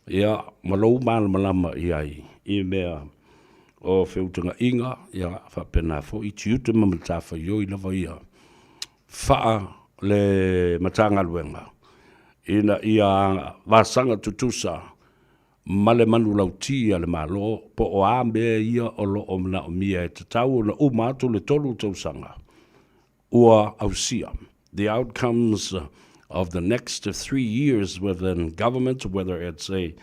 ia, ma lou malamalama i ai i mea o feutagaiga, ia, faapena foi tiute ma matafaioi lava ia faa le Matagaluega ina ia vasaga tutusa ma le manulauti a le Malo po o a mea ia o lo o manaomia e tatau ona uma atu le 3 tausaga ua ausia. The outcomes of the next 3 years within government, whether it's a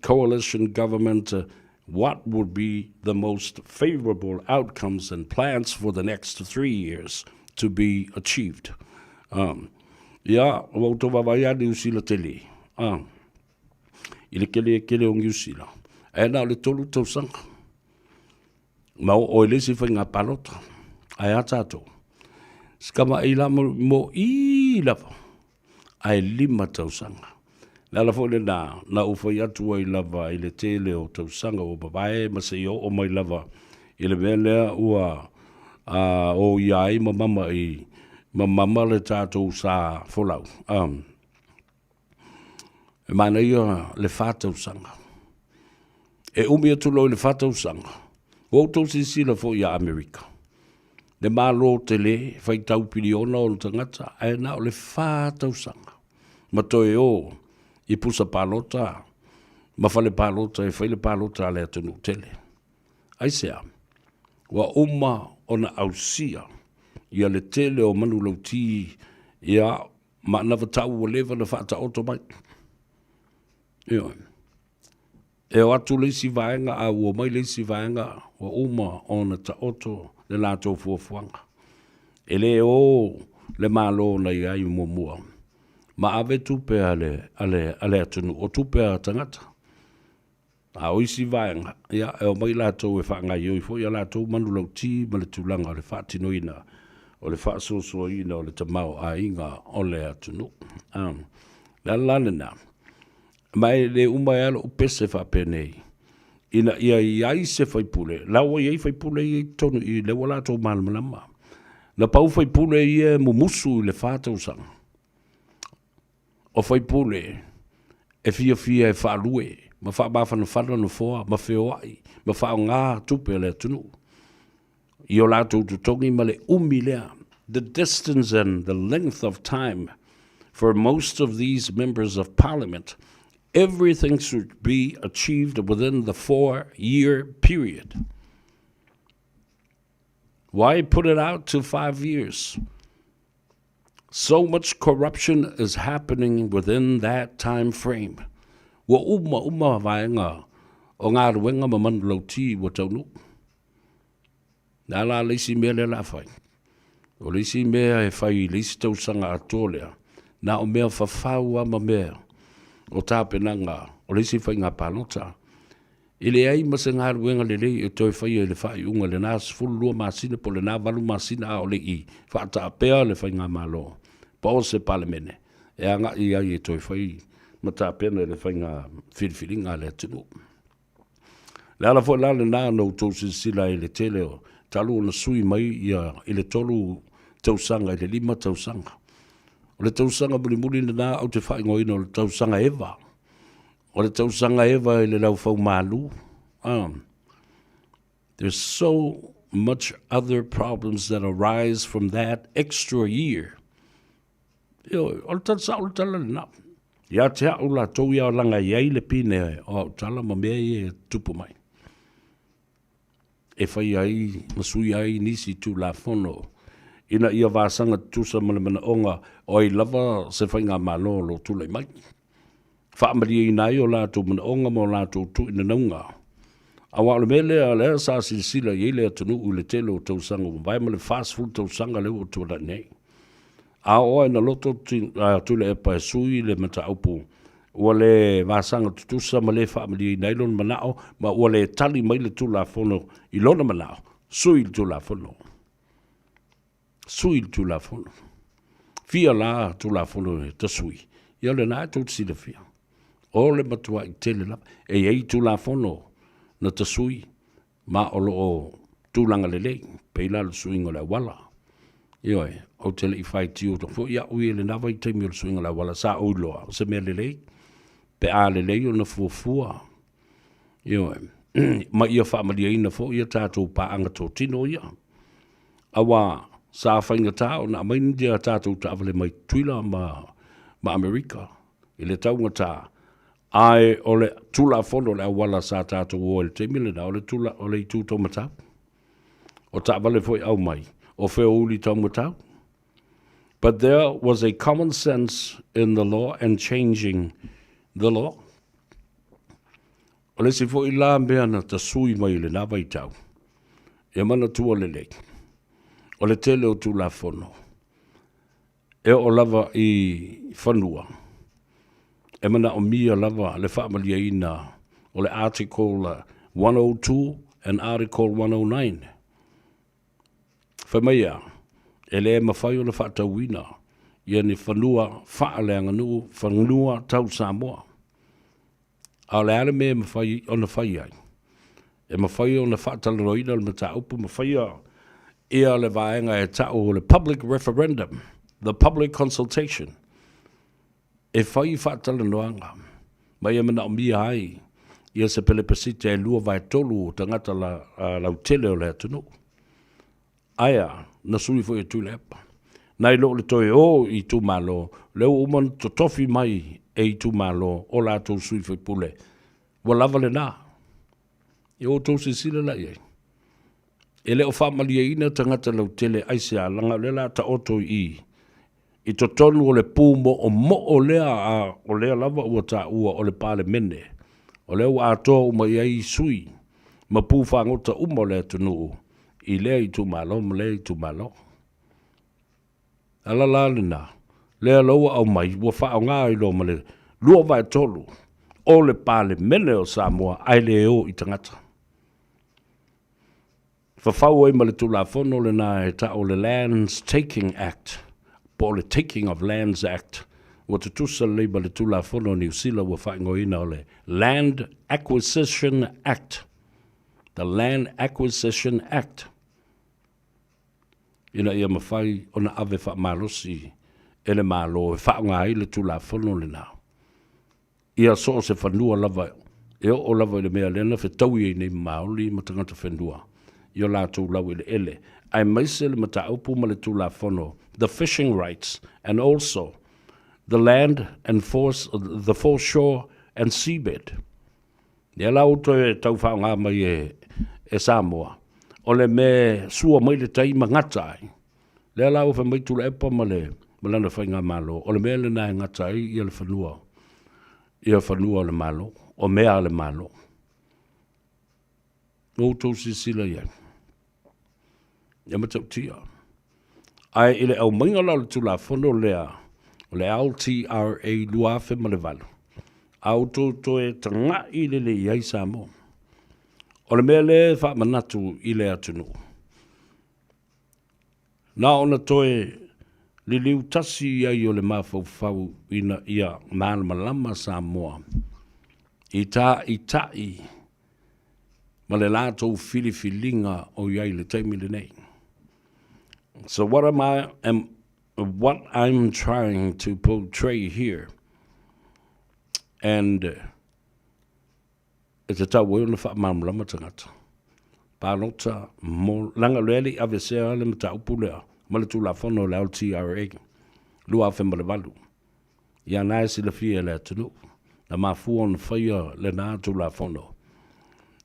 coalition government, what would be the most favourable outcomes and plans for the next 3 years to be achieved. Ia, ua outou vaavaai lava Niu Sila tele, i le kele kele o Niu Sila, ae na o le 3 tausaga. Ma oo i le isi faiga palota. Ae a tatou? Si tama'i la mōʻī lava, ae 5 tausaga. O le ala foi lena na ou fai atu ai lava i le tele o tausaga ua mavae ma seia oo mai lava i le mea lea ua oia ai ma mama i ma mama le tatou sa folau. E manaia le fa tausaga. E umi atu loa i le fa tausaga, ua outou silasila foi ia Amerika. Le Malo tele, faitau piliona ona tagata, ae na o le fa tausaga. Ma toe o i pusa palota ma fale palota e fai le palota a le atunuu tele. Aisea? Ua uma ona ausia ia le tele o manulauti ia ma anavatau ua leva ona faataoto mai. Ioe. E o atu le isi vaega a ua omai le isi vaega ua uma ona taoto le latou fuafuaga. E le o le Malo na i ai muamua ma ave tupe a le, a le, a le atunuu, o tupe a tagata. A o isi vaega, ia, e omai latou e faagaoioi foi a latou manulauti ma le tulaga o le faatinoina o le faasoasoaina o le tamaoaiga o le atunuu. O le ala la lena, ma e le uma ai lava lou pese faapenei, ina ia i ai se faipule, la ua i ai faipule ia i totonu i i, lea ua latou malamalama. Na pau faipule ia e mumusu i le fa tausaga. O faipule e fiafia e faalue ma faamafanafana nofoa ma feoai ma faaaoga tupe a le atunuu i o latou totogi ma le umi lea. The distance and the length of time for most of these members of parliament, everything should be achieved within the 4-year period. Why put it out to 5 years? So much corruption is happening within that time frame. Ua uma uma vaega o galuega ma manulauti ua taunuu. Le a la le isi mea lea o le a fai? O le isi mea e fai i le isi tausaga atoa lea, na o mea fafau lava ma mea o tapenaga o le isi faiga palota. E leai ma se galuega lelei e toe faia i le faaiuga i lena 12 masina po o lena 8 masina a o le i faataapea le faigamalo po o se Palemene e agai ai e toe fai ma tapena i le faiga filifiliga a le atunuu. O le ala foi la lena na outou silasila ai i le tele o talu ona sui mai ia i le 3 tausaga i le 5 tausaga. O le tausaga mulimuli lena ou te faaigoaina o le tausaga eva. O le tausaga eva i le laufaumalu. There's so much other problems that arise from that extra year. Ioe, o le tala sao le tala lena. Ia te au latou ia laga i ai le pine o au tala ma mea ia e tupu mai. E fai ai ma sui ai nisi Tulafono ina ia vasaga tutusa ma le manaoga o ai lava se faigamalo o lo o tulai mai. Faamalieina ai o latou manaoga ma o latou tuuinanauga. Aua o le mea lea lea sa silasila i ai le atunuu i le tele o tausaga ua mavae ma le 40 tausaga lea ua tuanai nei. A oo ina loto Tuilaepa e sui le mataupu ua le vasaga tutusa ma le faamalieina ai lona manao ma ua le tali mai le Tulafono i lona manao, sui le Tulafono. Sui le Tulafono. Fia la Tulafono e tasui, ia o lena e tou te silafia. O le matuai tele lava. E i ai Tulafono na tasui. Ma o lo o tulaga lelei, pei la le suiga o le auala. Ioe, ou te le i faitio foi au i lena vaitaimi o le suiga o le auala, sa ou iloa o se mea lelei, pe a lelei ona fuafua. Ioe, ma ia faamalieina foi a tatou paaga totino ia. Aua sa faigata ona aumai ni a tatou taavale mai Tutuila ma, ma Amerika i le taugata, ae o le Tulafono o le auala sa tatou o ai i le taimi lena, o le tula, o le itu taumatau. O taavale foi aumai, o feouli taumatau. But there was a common sense in the law and changing the law. O le isi foi la mea na tasui mai i lena vaitau, ia manatua lelei, o le tele o Tulafono e oo lava i fanua, e manaomia lava le faamalieina o le Article 102 and Article 109. Fai mai a, e le mafai ona faatauina ia ni fanua faaleaganuu, fanua tau Samoa. A o le a le mea e mafai ona fai ai? E mafai ona faatalanoaina le mataupu ma faia ia le vaega e ta'u o le public referendum, the public consultation, e fai faatalanoaga ma ia manaomia ai ia se pelepesite e 2/3 o tagata lautele o le atunuu. Ae a? Na sui foi e Tuilaepa. Nai lo le toe o i itumalo, lea ua uma ona totofi mai e itumalo o latou sui faipule. Ua lava lena. Ia outou silasila la i ai. E le o faamalieina tagata lautele aisea, leaga o lea o le a taoto i i, i totonu o le pumoomoo lea a o lea lava ua taua o le Palemene, o lea ua atoa uma i ai sui ma pu fagota uma o le atunuu i lea itumalo ma lea itumalo. Ala la lena, lea la ua aumai ua faaaoga ai loa ma le 2/3 o le Palemene o Samoa ae le o i tagata. Fafau ai ma le Tulafono lena e ta'u o le Lands Taking Act po o le Taking of Lands Act, ua tutusa lelei ma le Tulafono a Niu Sila ua faaigoaina o le Land Acquisition Act, the Land Acquisition Act, ina ia mafai ona ave faamalosi e le Malo e faaaoga ai le Tulafono lena. Ia so o se fanua lava e oo lava i le mea lea na fetaui ai nei Maoli ma tagata whenua i o latou laueleele, aemaise le mataupu ma le Tulafono the fishing rights and also the land and force, the foreshore and seabed. Lea la ua toe tau faaaoga mai e, e Samoa, o le mea sua mai le tai ma gata ai. Lea la ua fai mai Tuilaepa ma le ma lana faigamalo, o le mea lena e gata ai ia le fanua, ia fanua o le Malo, o mea a le Malo. Ua outou silasila i ai. Ia matautia. Ae i le aumaiga la o le Tulafono lea, o le LTRA 2008, a outou toe taga'i lelei i ai Samoa. O le mea lea e faamanatu i le atunuu, Na ona toe liliu tasi i ai o le mafaufau ina ia malamalama Samoa i tāitaʻi ma le latou filifiliga o i ai i le taimi lenei. So what am I am what I'm trying to portray here and E tatau ai ona faamalamalama tagata palota mo, leaga o lea e le i aveesea le mataupu lea ma le Tulafono o le LTRA 2008. Ia na e silafia e le atunuu, na mafua ona faia lena Tulafono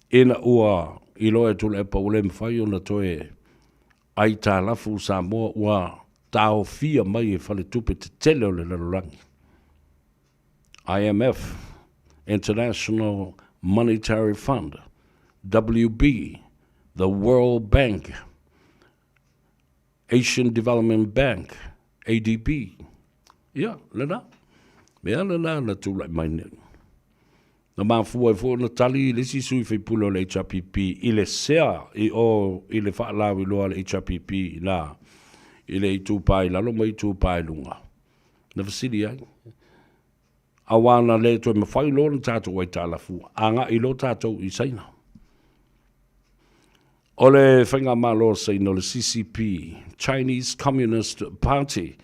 ina ua iloa e Tuilaepa ua le mafai ona toe aitalafu Samoa ua taofia mai e faletupe tetele o le lalolagi. IMF, International Monetary Fund, WB, the World Bank, Asian Development Bank, ADB. Ia, lena. Mea lena na tulai mai nei. Na mafua ai foi ona tali le isi sui faipule o le HRPP i le sea i o i le faalauiloa a le HRPP i ina i le Itupa i lalo ma Itupa i luga. Na fesili ai, Aua na le toe mafai loa ona tatou aitalafu, agai loa tatou i Saina. O le Faigamalo a Saina o le CCP, Chinese Communist Party,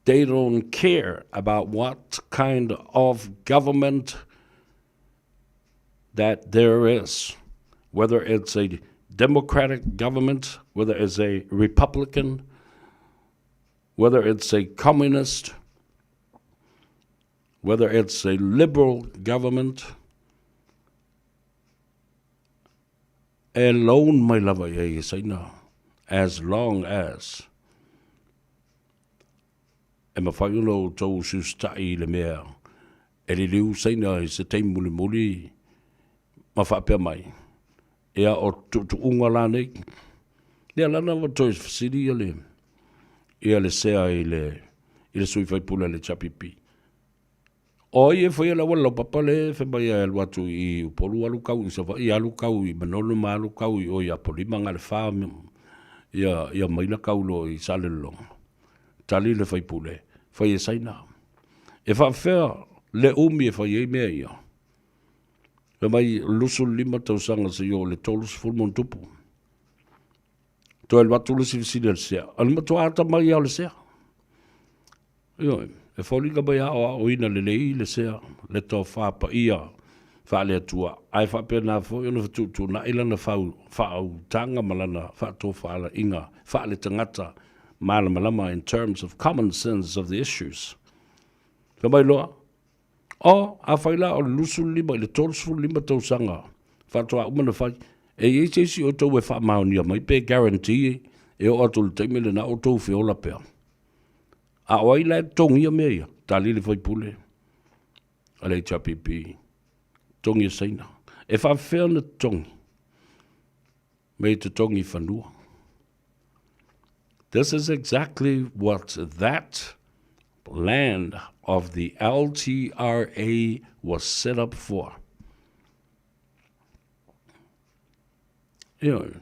they don't care about what kind of government that there is, whether it's a democratic government, whether it's a republican, whether it's a communist, whether it's a liberal government, e loan mai lava i ai e Saina as long as e mawhai ona o tau usiusita'i i le mea e liliu Saina i se taimi mulimuli ma faapea mai, ia o tuutuuga la nei. Ia lana ua toe fesili ia le, ia le sea i le, i le sui faipule a le HRPP. O ai e faia le auala laupapa le fai mai e alu atu i Upolu alu kau i Savaii alu kau i Manono ma alu kau i o i Apolima Galefa ia ia maila kau loa i Salelologa. Tali le faipule, fai e Saina. E faafefea le umi e fai ai mea ia? Fai mai 25 tausaga seia oo i le 30 ma ona tupu. Toe alu atu le isi fesili a le sea, o le matua atamai lava o le sea. Ioe, e foliga mai a aoaoina lelei le sea, le tofa paia faale-Atua, ae faapena foi ona fetuutuunai lana faautaga ma lana faatofalaiga faale-tagata malamalama in terms of common sense of the issues. Fai mai loa, O, afai la o le 25 i le 35 tausaga faatoa uma ona fai, e i ai se isi o outou e faamaonia mai pe guarantee e oo atu i le taimi lena o outou feola pea? A o ai la e totogia mea ia? Tali le faipule a le HRPP, totogi e Saina. E faafefea ona totogi? Me totogi fanua. This is exactly what that land of the LTRA was set up for. Ioe.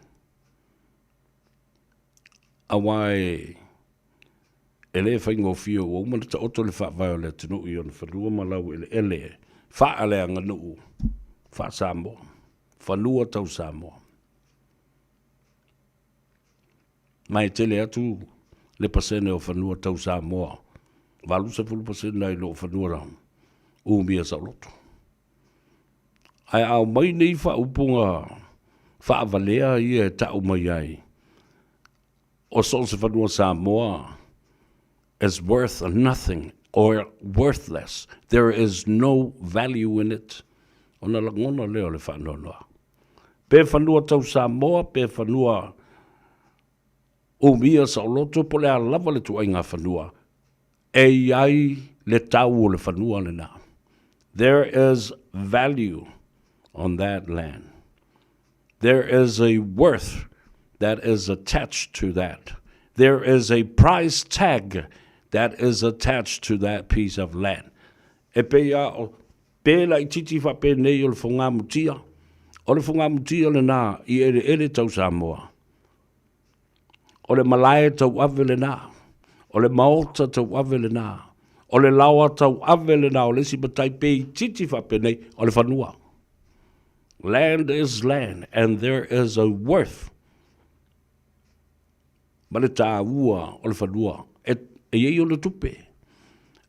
Aua e, e le faigofie ua uma ona taoto le faavae o le atunuu i ona fanua ma laueleele faaleaganuu faa-Samoa, fanua tau Samoa. Ma e tele atu le pasene o fanua tau Samoa, 80% nai lo fanua la umia saoloto. Ae a aumai nei faaupuga faavalea ia e tau mai ai, o so o se fanua Samoa is worth nothing or worthless, there is no value in it, ona lagona lea o le faanoanoa. Pe fanua tau Samoa, pe fanua umia saoloto, po o le a lava le ituaiga fanua, e i ai le tau o le fanua lena. There is value on that land. There is a worth that is attached to that. There is a price tag that is attached to that piece of land. E pei a o Pē laitiiti faapenei o le fogamutia, o le fogamutia lenā i eleele tau Samoa. O le malae tauave lenā, o le maota tauave lenā, o le laoa tauave lenā, o le isi matai pē itiiti faapenei, o le fanua. Land is land and there is a worth ma le taua o le fanua e, e i ai ona tupe.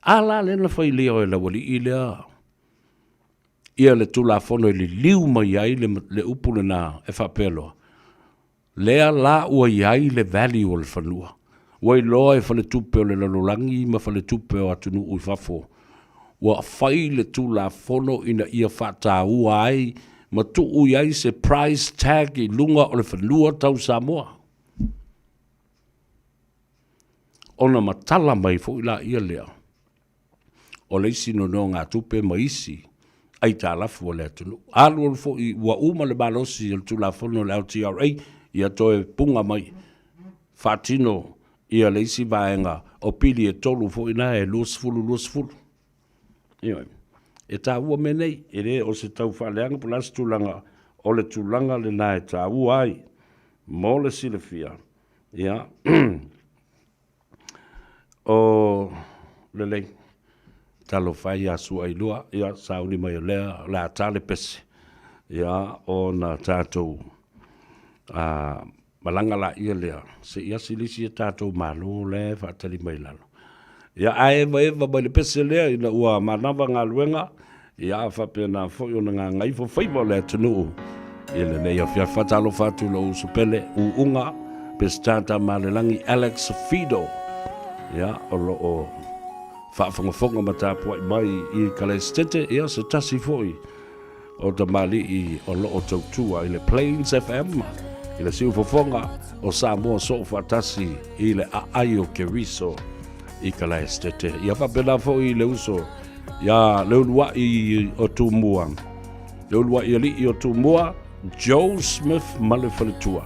A la lea na fai lea e Laualii lea ia le Tulafono e liliu mai ai le, le upu lena e faapea loa, lea la ua i ai le value o le fanua. Ua iloa e faletupe o le lalolagi ma faletupe o atunuu i fafo, ua fai le Tulafono ina ia faataua ai ma tuu i ai se price tag i luga o le fanua tau Samoa. Ona matala mai foi laia lea o le isi nonogatupe ma isi aitalafu a le atunuu. Alualu foi ua uma le malosi o le Tulafono o le LTRA, ia toe punga mai faatino ia le isi vaega o pili e tolu foi na e 20 20. Ioe. E taua mea nei, e le o se tau faaleaga po o le a se tulaga, o le tulaga lena e taua ai mo le silafia, ia, o lelei, talofa e ia Suailua, ia, sauni mai o lea, o le a ta le pese, ia, ona tatou. A malaga laia lea, se i asi le isi a tatou Malo la e faatali mai lalo. Ia, ae evaeva mai le pese lea ina ua manava galuega, ia faapena foi ona gagaifo faiva o le atunuu i lenei afiafi. Faatalofa atu i lou uso pele, Uuga Peseta Tamalelagi Alex Fido, ia, o lo o faafogafoga ma tapuai mai i Kalaesetete, ia, se tasi foi o tamalii o lo o tautua i le Plains FM i le siufofoga o Samoa soo faatasi i le aai o Keriso i Kalaesetete. Ia faapena foi i le uso ia Leuluai o Tumua, Leuluai alii o Tumua, Joe Smith ma le faletua.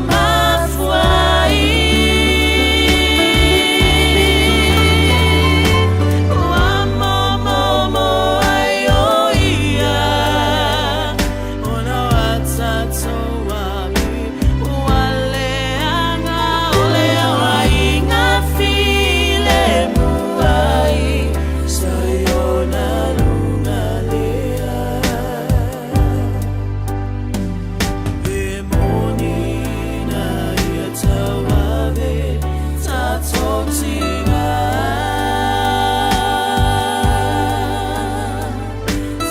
mafua ai Ua momomo ai o ia Ona wa tatou ave Ua leaga o le aiga filemu ai Sa i ona luga lea E moni na ia tauave tatou tina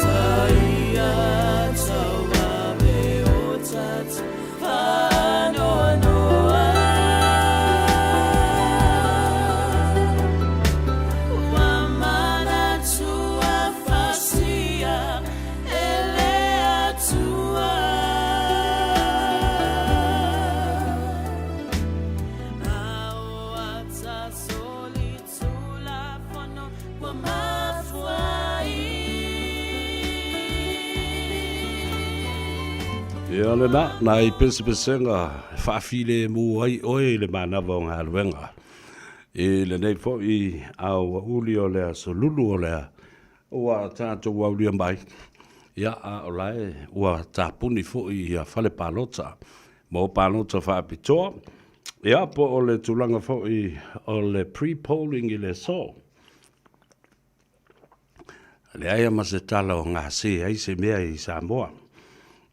Sa ia tauave o tatou faanoanoa Ua manatu a fasia E le Atua A o a ta solitulafono ua mafua ai. Ia lena, nai pesepesega e faafilemu ai oe i le manava o galuega. I lenei foi aoauli o le aso lulu o le Ua tatou aulia mai, ia, a o la e ua tapuni foi ia fale palota mo palota faapitoa, ia, po o le tulaga foi o le pre-polling i le aso. Leai a ma se tala o gase ai se mea i Samoa.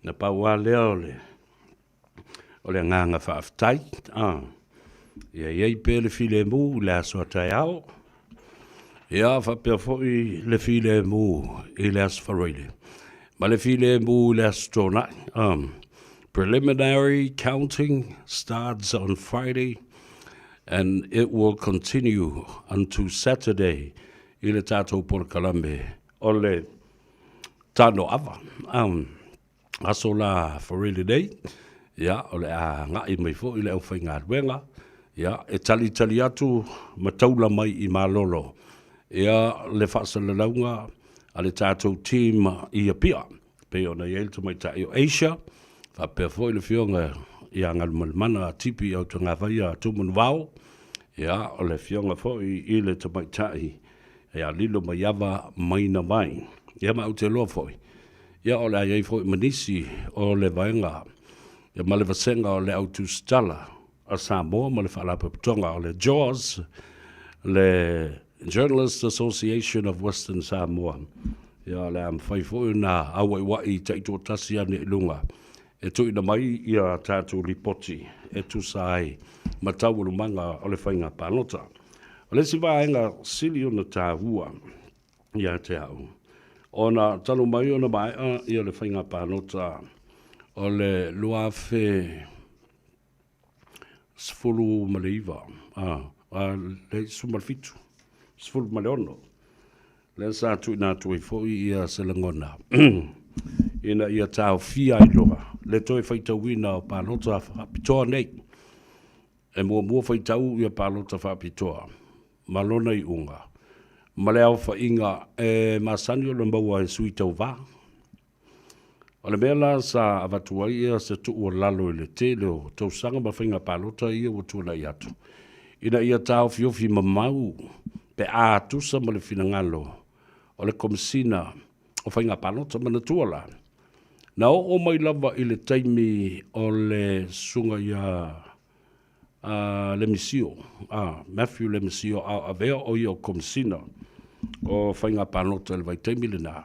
Na pau lava lea o le O le agaga faafetai, a, ia i ai pea le filemu i le aso a taeao, ia faapea foi le filemu i le aso Faraile, ma le filemu i le aso Toonai. Preliminary counting starts on Friday and it will continue unto Saturday i le tatou polokalame o le Tanoava. Aso la Faraile nei, ia, o le a agai mai foi le aufaigaluega, ia, e talitali atu ma taula mai i Malolo, ia, le faasalalauga a le tatou team i Apia, e pei ona i ai le tamaitai o Asia, faapea foi le afioga ia Galumalemana Tipi Autagavaia Tumanuvao, ia, o le afioga foi i le tamaitai ia Lilo Maiava Maina Vai. Ia ma ou te iloa foi, Ia o le a i ai foi ma nisi o le vaega ia ma le vasega o le Au Tusitala a Samoa ma le Faalapotopotoga o le JAWS, le Journalists Association of Western Samoa. Ia o le a mafai foi ona auaiuai taitoatasi ane i luga e tuuina mai ia tatou lipoti e tusa ai ma taualumaga o le faiga palota. O le isi vaega sili ona taua, ia te au. Ona talu mai ona maea ia le faiga palota o le 2019, a, a, le 17, 16, lea sa tuuina atu ai foi ia se lagona ina ia taofia ai loa le toe faitauina o palota faapitoa nei. E muamua faitau ia palota faapitoa ma lona iuga, ma le aofaiga e masani ona maua e sui tauva. O le mea la sa avatu ai ia se tuualalo i le tele o tausaga ma faiga palota ia ua tuanai atu, ina ia taofiofi mamau pe a tusa ma le finagalo o le Komesina o Faiga Palota. Manatua la, na oo mai lava i le taimi o le susuga ia a Lemisio, a Matthew Lemisio, a o avea o ia o Komesina o Faiga Palota i le vaitaimi lena,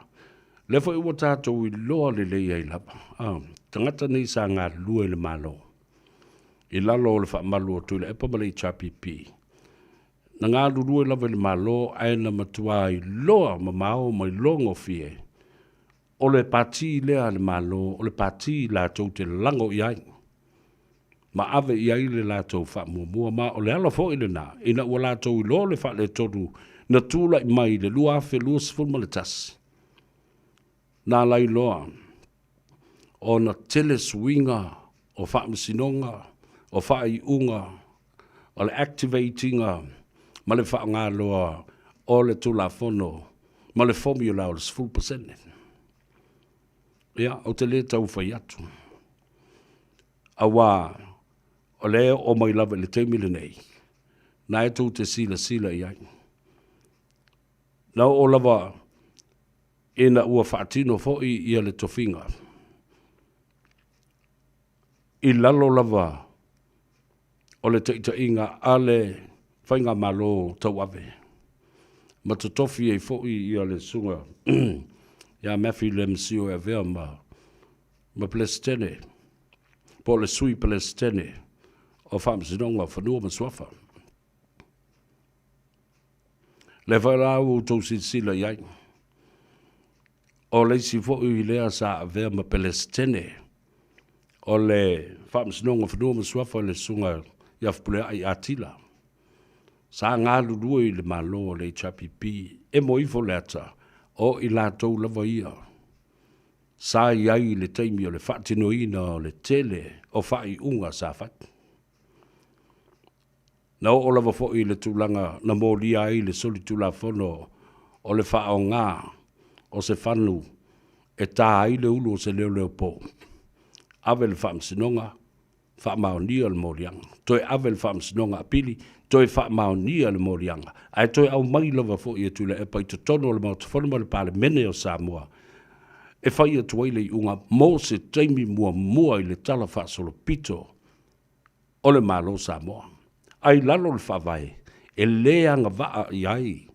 lea foi ua tatou iloa lelei ai lava, a, tagata nei sa galulue i le Malo i lalo o le faamalu o Tuilaepa ma le HRPP, na galulue lava i le Malo ae na matua iloa mamao ma iloa gofie o le pati lea a le Malo, o le pati latou te lago i ai ma ave i ai le latou faamuamua, ma o le ala foi lena ina ua latou iloa le faaletonu na tulai mai i le 2021, na ala ai loa ona tele suiga o faamasinoga, o faaiuga, o le activate ina ma le faaaoga loa o le Tulafono ma le formula o le 10%. Ia, ou te le tau fai atu, aua. O lea e oo mai lava i le taimi lenei, na e tou te silasila i ai. Na oo lava ina ua faatino foi ia le tofiga i lalo lava o le taitaiga a le Faigamalo Tauave ma totofi ai foi ia le Susuga ia Matthew Lemsio e avea ma Peresetene po o le Sui Peresetene o Faamasinoga o Fanua ma Suafa. Lea foi la ua outou silasila i ai, o le isi foi lea sa avea ma Peresetene o le Faamasinoga o Fanua ma Suafa le Susuga ia Fepuleai Atila, sa galulue i le Malo o le HRPP, emo ifo le ata, o i latou lava ia sa i ai i le taimi o le faatinoina o le tele o faaiuga sa fai. Na oo lava foi i le tulaga na molia ai le solitulafono o le faaaoga o se fanu e ta ai le ulu o se leoleopo. Ave i le Faamasinoga, faamaonia le moliaga. Toe ave i le Faamasinoga Apili, toe faamaonia le moliaga. Ae toe aumai lava foi e Tuilaepa i totonu o le Maota Fono ma le Palemene o Samoa e fai atu ai le iuga mo se taimi muamua i le talafaasolopito o le Malo o Samoa. A i lalo o le Faavae, e le agavaa i ai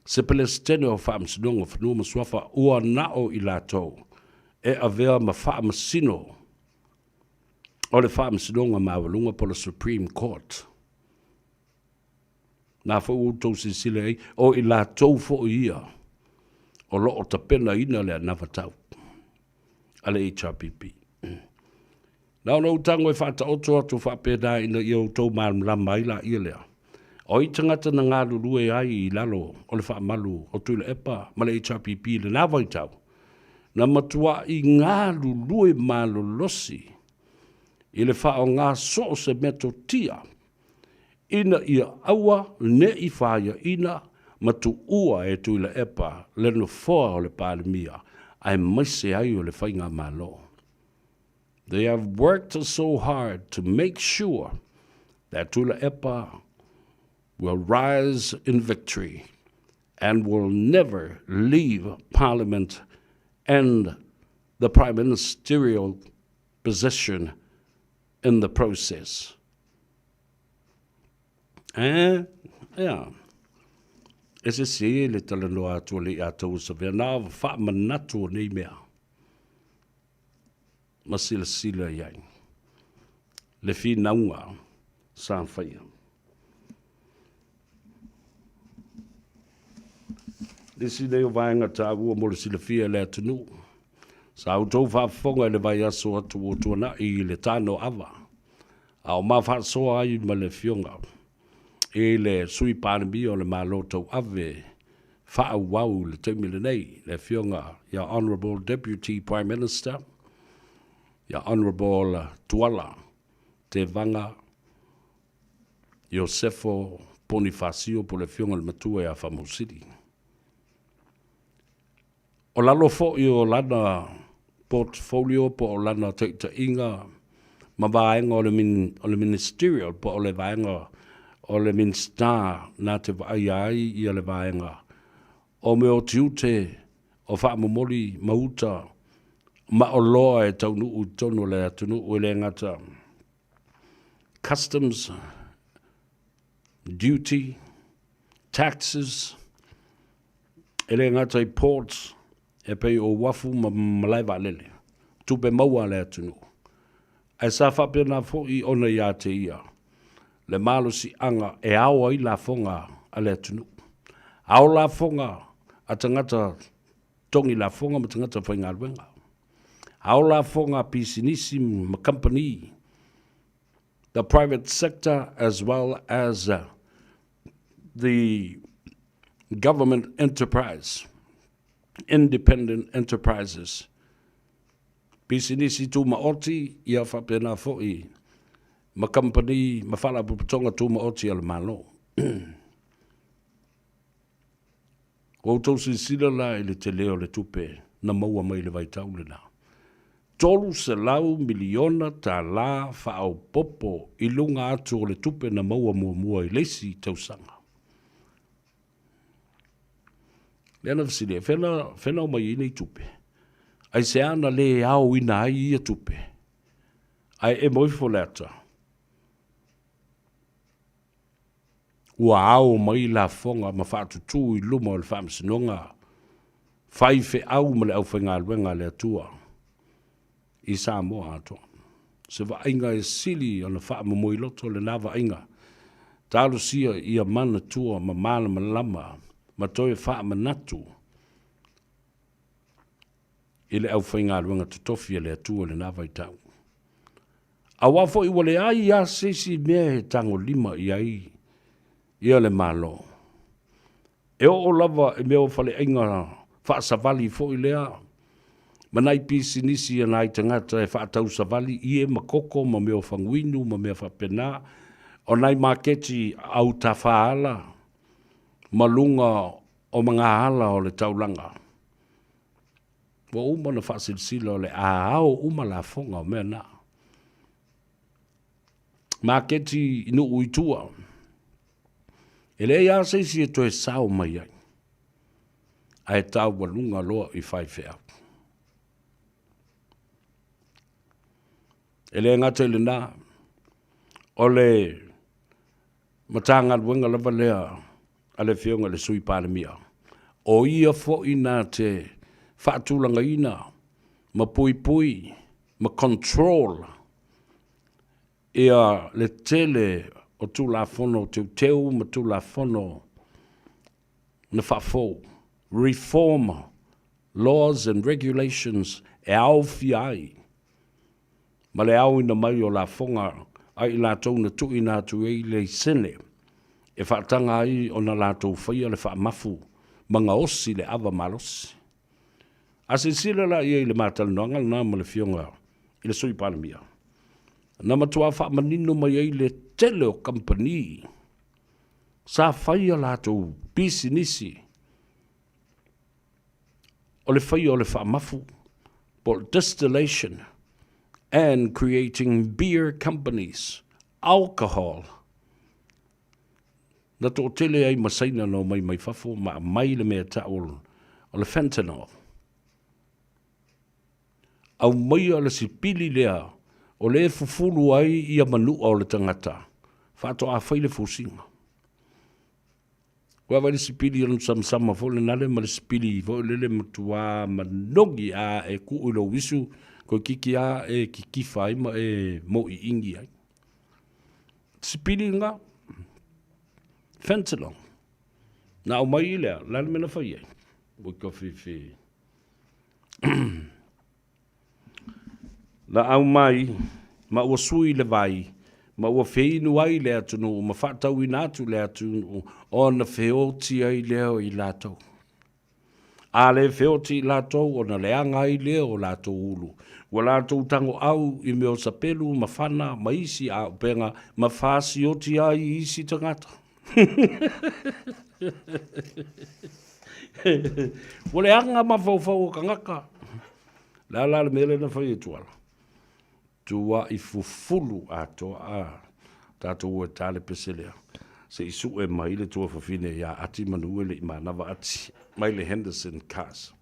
se Peresetene o Faamasinoga o Fanua ma Suafa ua na o i latou e avea ma Faamasino o le Faamasinoga Maualuga po o le Supreme Court. Na foi ua outou silasila i ai, o i latou foi ia o lo o tapenaina le anavatau a le HRPP. Na ona ou tago e faataoto atu faapena ina ia outou malamalama ai laia lea. O ai tagata na galulue ai i lalo o le faamalu o Tuilaepa ma le HRPP i lena vaitau, na matuai galulue malolosi i le faaaoga so o se metotia ina ia aua ne i faiaina ma tuua e Tuilaepa le nofoa o le Palemia aemaise ai o le Faigamalo. They have worked so hard to make sure that Tuilaepa will rise in victory and will never leave Parliament and the Prime Ministerial position in the process. Eh, yeah. E sese le talanoa atu a le Iataua Savea, na o faamanatu o nei mea. Ma silasila i ai. Le finauga sa faia. Le isi nei o vaega taua mo le silafia e le atunuu. Sa outou faafofoga i le vaiaso atu ua tuanai i le tano ava, a o ma faasoa ai ma le Afioga i le Sui Palemia o le Malo Tauave faaauau i le taimi lenei, le Afioga ia Honourable Deputy Prime Minister, ia Honourable Tuala Tevaga Iosefo Ponifasio po o le Afioga i le Matua ia Faamausili. O lalo foi o lana portfolio po o lana taitaiga ma vaega o le, o le ministerial po o le vaega o le Minisita na te vaaia ai ia le vaega o mea o tiute o faamomoli ma uta ma oloa e taunuu i totonu o le atunuu e le gata customs duty taxes E le gata i ports e pei o uafu ma malae vaalele, tupe maua a le atunuu, ae sa faapena foi ona ia te ia le malosiaga e ao ai lafoga a le atunuu. Ao lafoga a tagata togi lafoga ma tagata faigaluega. Ao lafoga a pisinisi ma kamupani, the private sector as well as the government enterprise, independent enterprises, pisinisi tumaoti, ia faapena foi ma kamupani ma faalapotopotoga tumaoti a le Malo. Ua outou silasila la i le tele o le tupe na maua mai i le vaitau lena. $300 miliona tala faaopoopo i luga atu o le tupe na maua muamua i le isi tausaga. Lea na fesili ai, fea na omai ai nei tupe? Aisea na le aoina ai ia tupe? Ae emo ifo le ata. Ua ao mai lafoga ma faatutū i luma o le Faamasinoga faifeau ma le aufaigaluega a le Atua i Samoa atoa. Se vaaiga e sili ona faamomoiloto lena vaaiga, talosia ia manatua ma malamalama ma toe faamanatu i le aufaigaluega totofi a le Atua i lena vaitau. Aua foi ua leai lava se isi mea e tagolima i ai ia le Malo. E oo lava i mea o faleaiga faasavali foi lea ma nai pisinisi a nai tagata e faatau savali ie ma koko ma mea o faguinu ma mea faapena, o nai maketi autafaala ma luga o magaala o le taulaga. Ua uma ona faasilasila o le a ao uma lafoga o mea na. Maketi i nuu i tua. E leai lava se isi e toe sao mai ai, ae taualuga loa i faifeau. E le gata i lena, o le Matagaluega lava lea a le Afioga i le Sui Palemia, o ia foi na te faatulagaina ma puipui ma control ia le tele o Tulafono Teuteu ma Tulafono na faafou, reform laws and regulations e aofia ai ma le aoina mai o lafoga a i latou na tuuina atu ai laisene e faataga ai ona latou faia le faamafu ma gaosi le ava malosi. A silasila la i ai i le ma talanoaga lena ma le Afioga i le Sui Palemia, na matua faamanino mai ai le tele o kamupani sa fai a latou pisinisi o le faia o le faamafu po o le distillation and creating beer companies, alcohol. Na toatele ai ma Saina na omai mai fafo ma aumai le mea tau o le fentanyl. Aumaia le sipili lea o lea e fufulu ai ia manua o le tagata faatoa fai le fusiga. Ua vaai le sipili ona samasama foi lena le ma le sipili foi lele matua manogi a e kuu i lou isu toeitiiti a e kikifa ai ma e moiingi ai. Sipili lena, fentanyl. Na aumai i lea, le a le mea na fai ai? Ua ka fefe. Na aumai, ma ua sui le vai, ma ua feinu ai le atunuu, ma faatauina atu le atunuu, ona feoti ai lea o i latou. A le feoti i latou, ona leaga ai lea o latou ulu. Ua latou tagoau i mea o sapelu ma fana ma isi auupega, ma fasioti ai i isi tagata. Ua leaga mafaufau o tagata. Le a la le mea lea na fai e Tuala? Tuai fufulu atoa a tatou o e ta le pese lea. Se i sue mai le tuafafine ia Ati manu e le i manava Ati mai le Henderson Cars.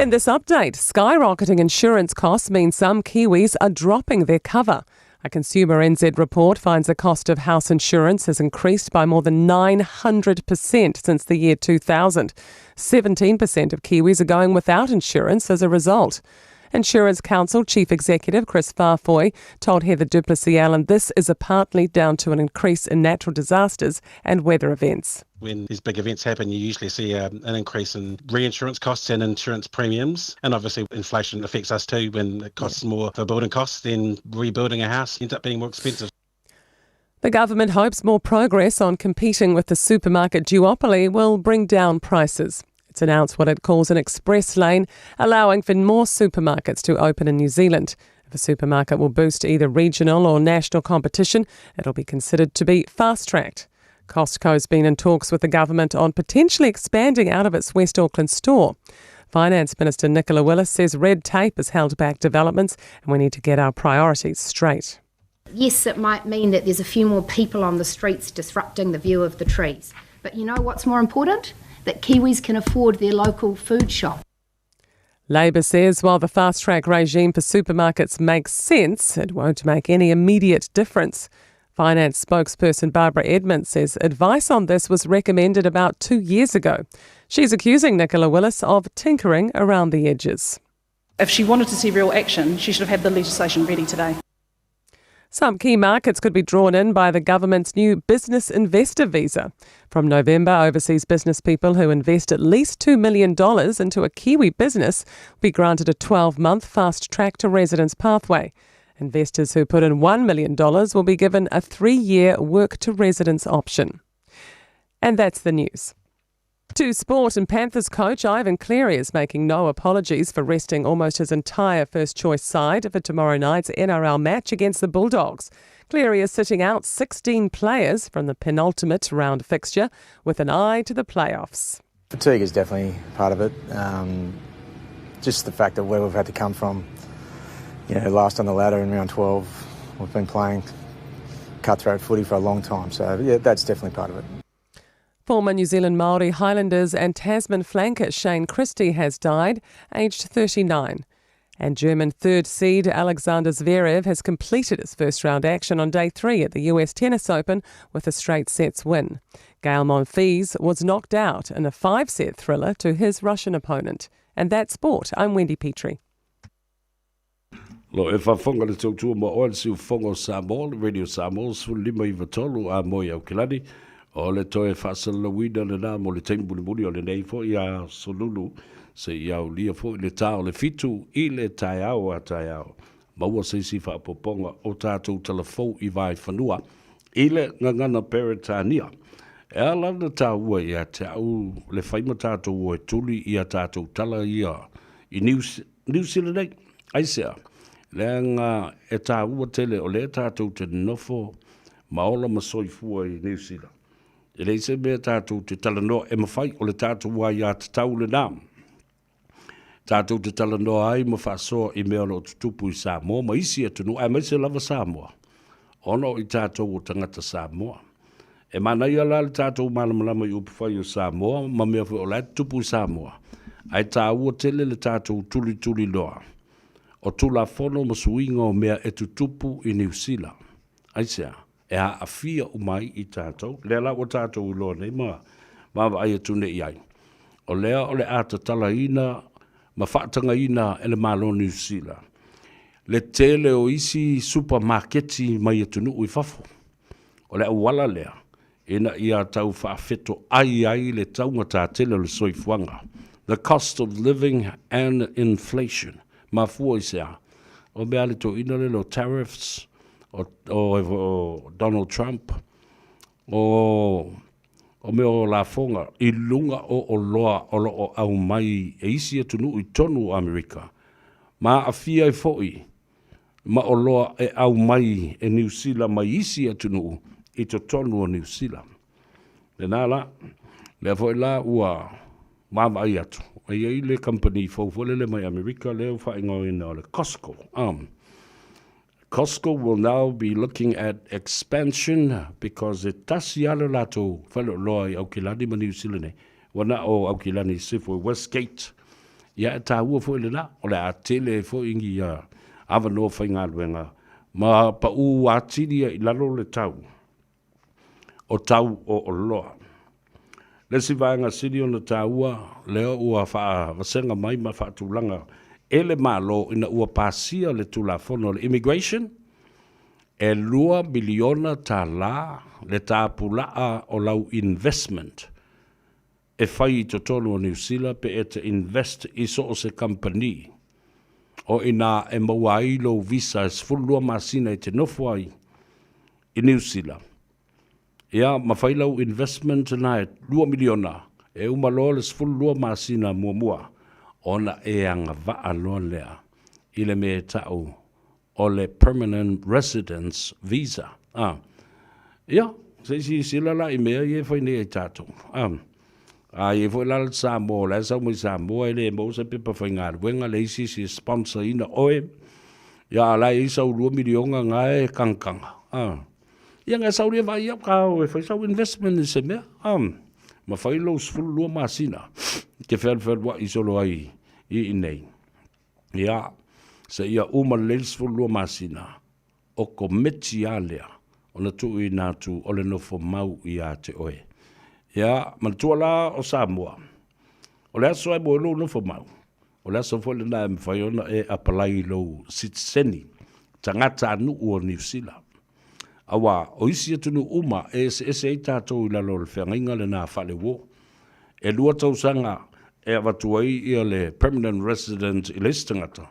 In this update, skyrocketing insurance costs mean some Kiwis are dropping their cover. A Consumer NZ report finds the cost of house insurance has increased by more than 900% since the year 2000. 17% of Kiwis are going without insurance as a result. Insurance Council Chief Executive Chris Faafoi told Heather du Plessis-Allan this is a partly down to an increase in natural disasters and weather events. When these big events happen, you usually see an increase in reinsurance costs and insurance premiums. And obviously inflation affects us too. When it costs more for building costs, then rebuilding a house ends up being more expensive. The government hopes more progress on competing with the supermarket duopoly will bring down prices. It's announced what it calls an express lane, allowing for more supermarkets to open in New Zealand. If a supermarket will boost either regional or national competition, it'll be considered to be fast-tracked. Costco's been in talks with the government on potentially expanding out of its West Auckland store. Finance Minister Nicola Willis says red tape has held back developments and we need to get our priorities straight. Yes, it might mean that there's a few more people on the streets disrupting the view of the trees. But you know what's more important? That Kiwis can afford their local food shop. Labour says while the fast-track regime for supermarkets makes sense, it won't make any immediate difference. Finance spokesperson Barbara Edmonds says advice on this was recommended about 2 years ago. She's accusing Nicola Willis of tinkering around the edges. If she wanted to see real action, she should have had the legislation ready today. Some key markets could be drawn in by the government's new business investor visa. From November, overseas business people who invest at least $2 million into a Kiwi business will be granted a 12-month fast track to residence pathway. Investors who put in $1 million will be given a 3-year work to residence option. And that's the news. To sport, and Panthers coach Ivan Cleary is making no apologies for resting almost his entire first-choice side for tomorrow night's NRL match against the Bulldogs. Cleary is sitting out 16 players from the penultimate round fixture with an eye to the playoffs. Fatigue is definitely part of it. Just the fact that where we've had to come from, last on the ladder in round 12, we've been playing cutthroat footy for a long time. That's definitely part of it. Former New Zealand Māori Highlanders and Tasman flanker Shane Christie has died, aged 39. And German third seed Alexander Zverev has completed his first round action on day 3 at the US Tennis Open with a straight sets win. Gael Monfils was knocked out in a 5-set thriller to his Russian opponent. And that's sport. I'm Wendy Petrie. Lo e faafofoga le tautua ma oe le siufofoga o Samoa, le Radio Samoa, 15 93 a moe Aukilani. O le toe faasalalauina lenā mo le taimi mulimuli o lenei fo'i aso Lulu seia aulia fo'i le tā o le 7 i le taeao a taeao. Maua se isi faaopoopoga o tatou talafou i Vaefanua i le gagana Peretania. E ala ona taua ia te au le fai ma tatou o e tuli i a tatou tala ia i Niu Niu Sila nei, aisea, leaga e taua tele o lea tatou te nofo ma ola ma soifua i Niu Sila. E leai se mea tatou te talanoa e mafai o le tatou aiatatau lenā. Tatou te talanoa ai ma faasoa i mea o lo o tutupu i Samoa ma isi atunuu, aemaise lava Samoa, ona o i tatou o tagata Samoa. E manaia la le tatou malamalama i upufai o Samoa ma mea foi o la e tutupu i Samoa, ae taua tele le tatou tulituliloa o Tulafono ma suiga o mea e tutupu i Niu Sila. Aisea? E aafia uma ai i tatou. Lea la ua tatou iloa nei ma vaavaai atu nei i ai, o lea o le a tatalaina ma faatagaina e le Malo o Niu Sila le tele o isi supamaketi mai atunuu i fafo. O le auala lea ina ia tau faafetoai ai le taugatā tele o le soifuaga, the cost of living and inflation. Mafua i se a? O mea a le toeaina lele o tariffs, o, o, o Donald Trump, o, o mea o lafoga i luga o oloa o lo o aumai e isi atunuu i totonu o Amerika, ma aafia ai foi ma oloa e aumai e Niu Sila mai isi atunuu i totonu o Niu Sila. Lenā la, lea foi la ua vaavaai atu, e i ai le kamupani fou foi lele mai Amerika lea ua faaigoaina o le Costco. Costco will now be looking at expansion because e tasi lava le latou faleoloa i Aukilani ma Niu Sila nei. Ua na o Aukilani i sisifo i Westgate. Ia, e taua foi lena, o le a tele ai foi ni avanoa faigaluega ma pau atili ai i lalo le tau o tau o oloa. Le isi vaega sili ona taua, lea ua faavasega mai ma faatulaga e le Malo ina ua pasia le Tulafono o le Immigration, e $2 miliona le tapulaa o lau investment e fai i totonu o Niu Sila pe e te invest i so o se kamupani. O i ina e maua ai lou visa e 12 masina e te nofo ai i Niu Sila. Ia, ma fai lau investment na e 2 miliona, e uma loa le 12 masina muamua, ona e agavaa loa lea i le mea e tau o le Permanent Residence Visa. A. Ia, se i silasila la i mea ia e fai nei e tatou. A. A i ai foi la le Samoa o la e sau mai Samoa e le maua se pepa faigaluega, leai se isi e sponsor ina oe, ia a o la e i ai sau $2 miliona na e kagakaga. A. Ia na e sau lea vaai au ka o e fai sau investment i se mea. A. Ma fai lou 12 masina e te fealualuai solo ai i inei. Ia, seia uma lelei le 12 masina, o komiti lava lea ona tuuina atu o le nofo mau ia te oe. Ia, manatua la o Samoa, o le aso e moe lou nofo mau, o le aso foi lena e mafai ona e apalai i lou sitiseni, tagatanuu o Niu Sila. Aua, o isi atunuu uma e eseese ai tatou i lalo o le feagaiga lena faaleuo. E lua tausaga e avatu ai ia le permanent resident i le isi tagata,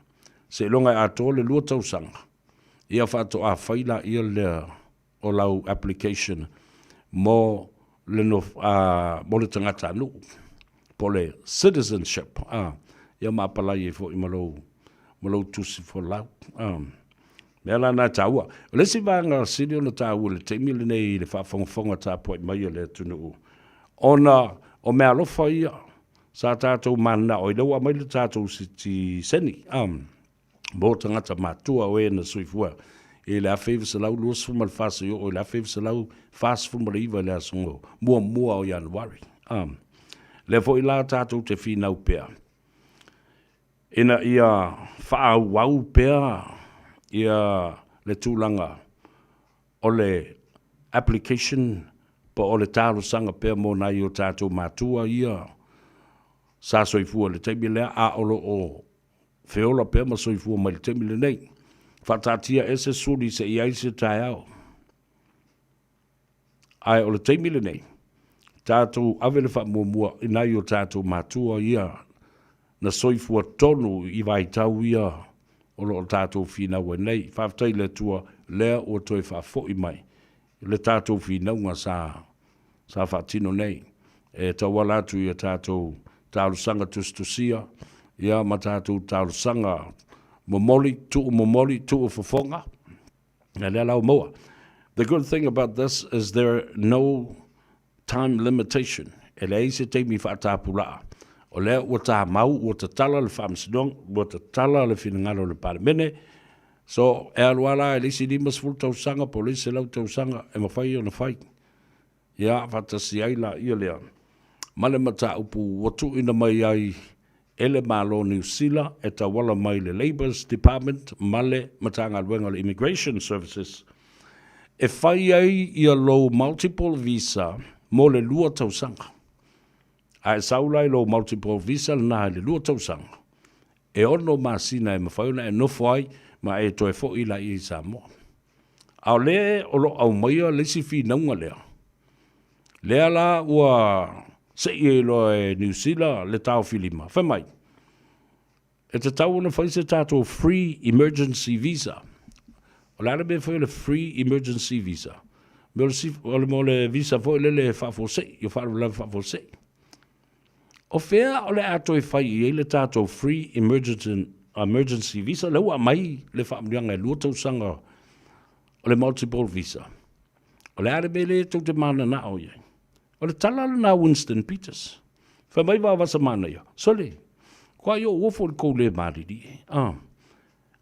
seiloga e atoa le lua tausaga, ia faatoa fai laia lea o lau application mo le mo le tagatanuu po o le citizenship a, ia ma apalai ai foi ma lou ma lou tusi folau a. Mea la na e taua. O le isi vaega sili ona taua i le taimi lenei i le faafogafoga tapuai mai a le atunuu, ona o meaalofa ia sa tatou mananao ai, lea ua aumai le tatou sitiseni a, mo tagata matua o e na soifua i le 1924 seia oo i le 1949 i le aso muamua o Ianuari. A, lea foi la tatou te finau pea ina ia faaauau pea ia le tulaga o le application po o le talosaga pea mo nai o tatou matua ia sa soifua i le taimi lea a o lo o feola pea ma soifua mai i le taimi lenei. Faataatia ese suli se i ai se taeao. Ae o le taimi lenei, tatou ave le faamuamua i nai o tatou matua ia na soifua tonu i vaitau ia o lo o tatou finau ai nei. Faafetai i le Atua lea ua toe faafoi mai le tatou finauga sa sa faatino nei e tauala atu i a tatou talosaga tusitusia ia ma tatou talosaga momoli, tuu momoli, tuu fofoga. A lea la ua maua. The good thing about this is there no time limitation. E leai se taimi faatapulaa. O lea ua tamau, ua tatala le Faamasinoga, ua tatala le finagalo o le Palemene. So, e alu lava la i le isi 50 tausaga po o le isi 100 tausaga e mafai ona fai. Ia, faatasi ai laia lea ma le mataupu ua tuuina mai ai e le Malo o Niu Sila e tauala mai i le Labour's Department ma le Matagaluega o le Immigration Services e fai ai ia lou multiple visa mo le lua tausaga. A e sau la i lou multiple visa lena i le lua tausaga, e ono masina e mafai ona e nofo ai ma e toe foi laia i Samoa. A o lea o lo o aumaia le isi finauga lea, lea la ua sei ai loa e Niu Sila le taofilima, fai mai, e tatau ona fai se tatou free emergency visa. O le a le mea e fai o le free emergency visa? Mea o le, o le visa foi lele e faafuasei, o faalavelave faafuasei. O fea o le a toe fai i ai le tatou free emergency visa? Lea ua aumai le faamanuiaga e lua tausaga o le multiple visa. O le a le mea lea tou te mananao i ai? O le tala lena a Winston Peters. Fai mai Vaovasa Manaia, sole, kua i ou ofo i le kou le malilie. Ah.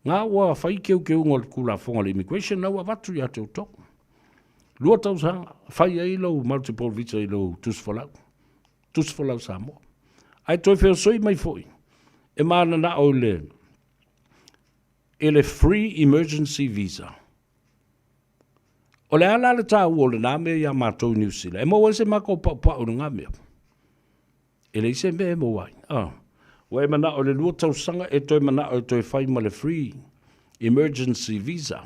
Nga ua fai keukeuga o le Tulafono a le Immigration na ua avatu ia te outou. Lua tausaga, fai ai lou multiple visa i lou tusi folau. Tusi folau Samoa. Ae toe feosoi mai foi. E mananao i le, i le free emergency visa. O le a la le taua o lena mea iā matou i Niu Sila? E maua ai se makou paupau i lena mea? E leai se mea e maua ai. Ah. Ua e manao i le lua tausaga e toe manao e toe fai ma le free emergency visa.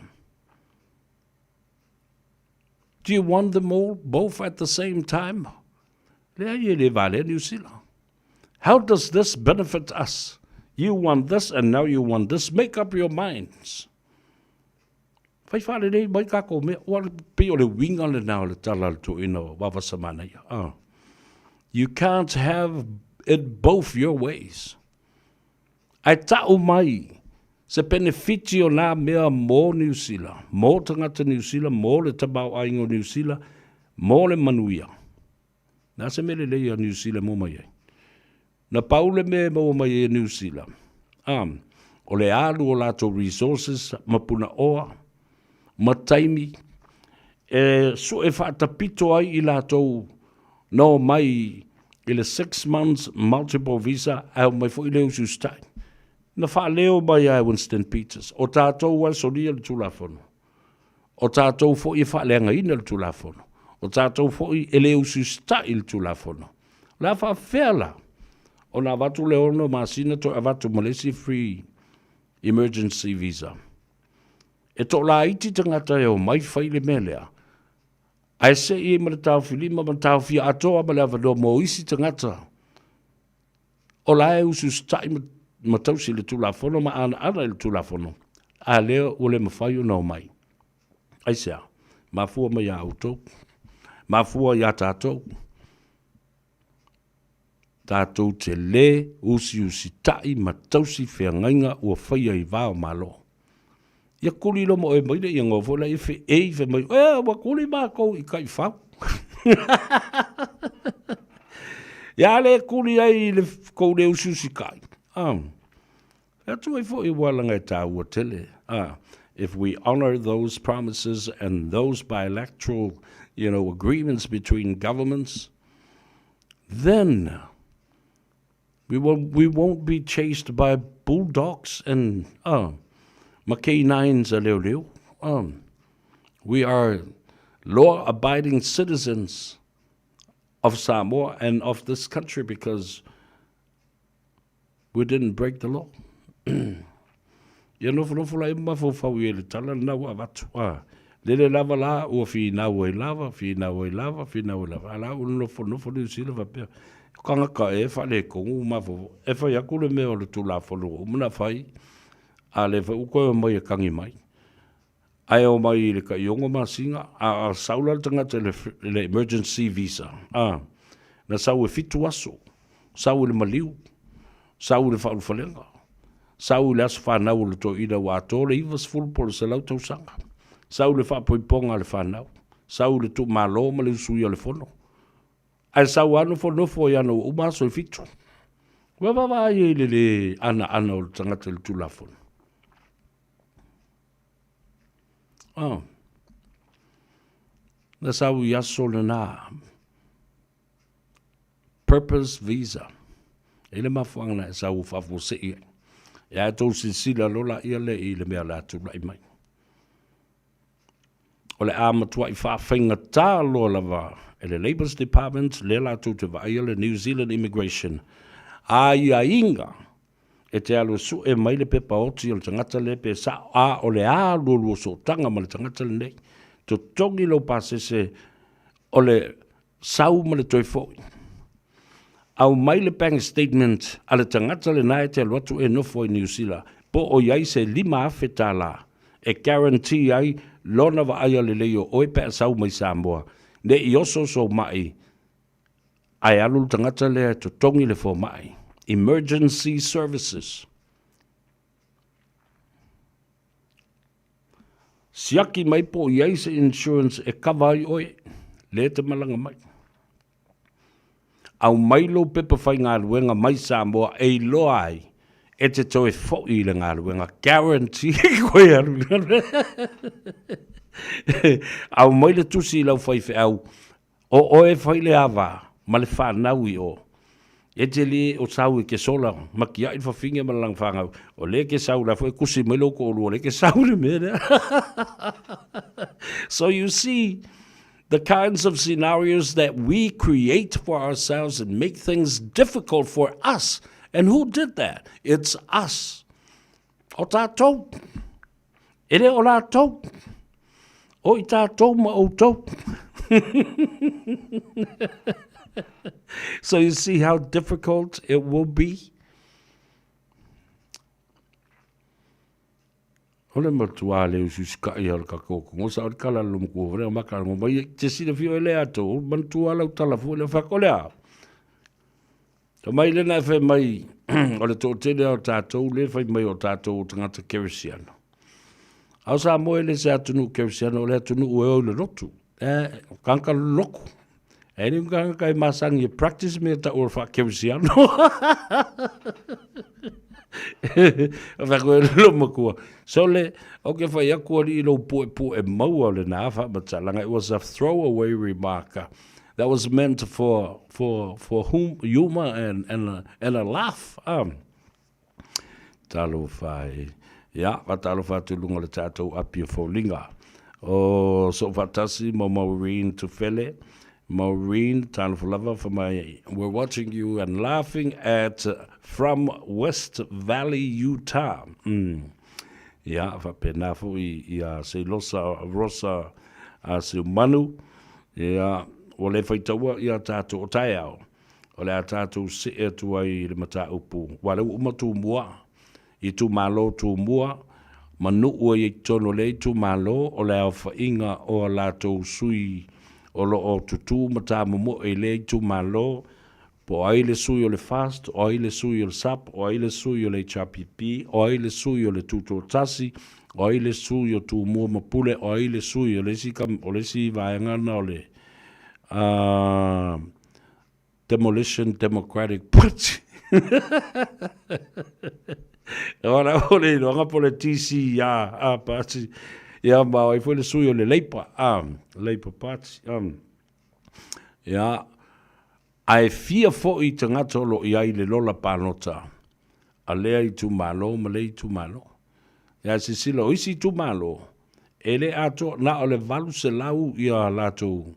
Do you want them all both at the same time? Leai e le valea Niu Sila. How does this benefit us? You want this and now you want this. Make up your minds. Fai faalelei mai kākou mea. Ua pei o le uiga lena o le tala a le toeaina o Vavasamanaia. Ah. You can't have it both your ways. Ae ta'u mai se penefiti o nā mea mō Niu Sila, mō tagata Niu Sila, mō le tamaoaiga o Niu Sila, mō le manuia. Nā se mea lelei a Niu Sila e maua mai ai? Na pau le mea e maua mai ai e Niu Sila, ā, o le alu o latou resources ma punaoa ma taimi e sue faatapito ai i latou na omai i le 6 months multiple visa ae omai foi le usiusitai. Na faaleo mai lava e Winston Peters, o tatou lava e solia le Tulafono. O tatou foi e faaleagaina le Tulafono. O tatou foi e le usiusitai i le Tulafono. O le a faafefea la ona avatu le 6 masina toe avatu ma le isi free emergency visa? E toalaiti tagata e omai fai le mea lea, ae sei ai ma le taofilima ma le taofia atoa ma le avanoa mo isi tagata o la e usiusitai ma tausi i le Tulafono ma anaana i le Tulafono, a lea ua le mafai ona omai. Aisea? Mafua mai iā outou. Mafua iā tatou. Tatou te lē usiusitaʻi ma tausi feagaiga ua faia i va o Malo. Ia kuli loma oe mai le ia ngoa foi la ia feʻei fai mai, Ea, ua kuli makou i kaifau. Ia le kuli ai i le kou le usiusikaʻi. Ah. E atu ai foi ua laga e tāua tele. Ah. If we honor those promises and those bilateral, you know, agreements between governments, then we won't, we won't be chased by bulldogs and uh, ma canines a leoleo. We are law-abiding citizens of Samoa and of this country because We didn't break the law. Ia nofonofo la i mafaufau i ai le tala lena ua avatu. A, lele lava la ua finau ai lava, finau ai lava, finau ai lava. A la ua nofonofo Niu Sila faapea, o tagata e faaletonu mafaufau. E fai atu le mea o le Tulafono ua uma ona fai, a lea foi ua toe omai e tagi mai. Ae omai i le tai ono masina, a sau la le tagata i le emergency visa, a, na sau e fitu aso, sau i le maliu, sau i le faaulufalega, sau i le aso fanau o le toeaina ua atoa le 90 po o le 100 tausaga, sau i le faapoipoga a le fanau, sau i le tuumalo ma le usuia o le fono, ae sau lava nofonofo ai ana ua uma aso e fitu. Ua vaavaai ai i le le anaana o le tagata i le Tulafono. Oh. Na sau i aso lena. Purpose visa. E le mafuanga na e sau o faafuasei ai. E a tou silasila lola ia le i le mea o le a tulai mai. O le a matuai faafaigata loa lava e le Labour's Department lea latou te vaaia le New Zealand Immigration aiaiga e te alu e sue mai le pepa oti o le tagata lea pe sao a o le a lualua sootaga ma le tagata lenei. Totogi lou pasese o le sau ma le toe foi. Aumai le bank statement a le tagata lena e te alu atu e nofo i Niu Sila po o i ai se $5,000 e guarantee ai lona vaaia lelei o oe pe a sau mai Samoa ne i oso sou mai Ae alu le tagata lea e totogi le fomai. Emergency services. Siaki mai po o i ai se insurance e cover ai oe, lea e te malaga mai. Aumai lou pepa faigaluega mai Samoa e iloa ai e te toe foi i le galuega. Guarantee koe alu i le galuega. Aumai le tusi i lau faifeau O oe e fai le ava ma le fanau i o. E te le o sau e ke sola makiaʻi le fafine ma le lana fanau, o lea e ke sau la foi e kusi mai lou toʻalua, o lea e ke sau le mea lea. So you see the kinds of scenarios that we create for ourselves and make things difficult for us. And who did that? It's us. O tātou. E le o lātou. O i tātou ma outou. So you see how difficult it will be? O le matua le usiusikaʻi o le kakoko sa o le kala lo maku o le maka ngo mai te sila fio ele ato o mantua lau tala fu le fa ko le a. Ka mai lena e fai mai o le toatele o tātou le fai mai o tātou o tagata kerisiano. A o Samoa e le se atunuu kerisiano, o le atunuu e o i le lotu. E, o kangaka loloku. E ni kangaka e masangi e practice me ta o wha kerisiano. O wha koe lo makua. So le, o ke whai aku ali i lou pue pue maua o le nā wha matalanga. It was a throwaway remark. That was meant for, for, for hum, humor and, and, a, and a laugh. Um, talofa e. Ia, faatalofa atu i luga o le tatou api o Foliga. O Soofaatasi ma Maureen Tufele. Maureen, talofa lava, fa mai, we're watching you and laughing at from West Valley, Utah. Mm. Ia, faapena foi ia Seilosa Rosa a Seumanu. Ia, ua le faitaua ia tatou o taeao, o le a tatou see atu ai i le mataupu, aua o lea ua uma Tumua, itumalo Tumua, ma nuu e i ai totonu o lea itumalo, o le aofaiga o a latou sui o lo o tutū ma tamomoe i lea itumalo, Po o ai le sui o le FAST, o ai le sui o le SUP, o ai le sui o le HRPP, o ai le sui o le Tutoatasi, o ai le sui o Tumua ma Pule, o ai le sui o le isi, o le isi vaega na o le uh, Demolition Democratic Party. Ora o le iloaga po le TCR Party. Ia ma o ai foi le sui o le Labour, Labour Party. Ia, ae fia foi tagata o lo o i ai i le lola palota a lea itumalo ma lea itumalo. Ia, silasila, o isi itumalo, e le atoa, na o le 800 ia latou,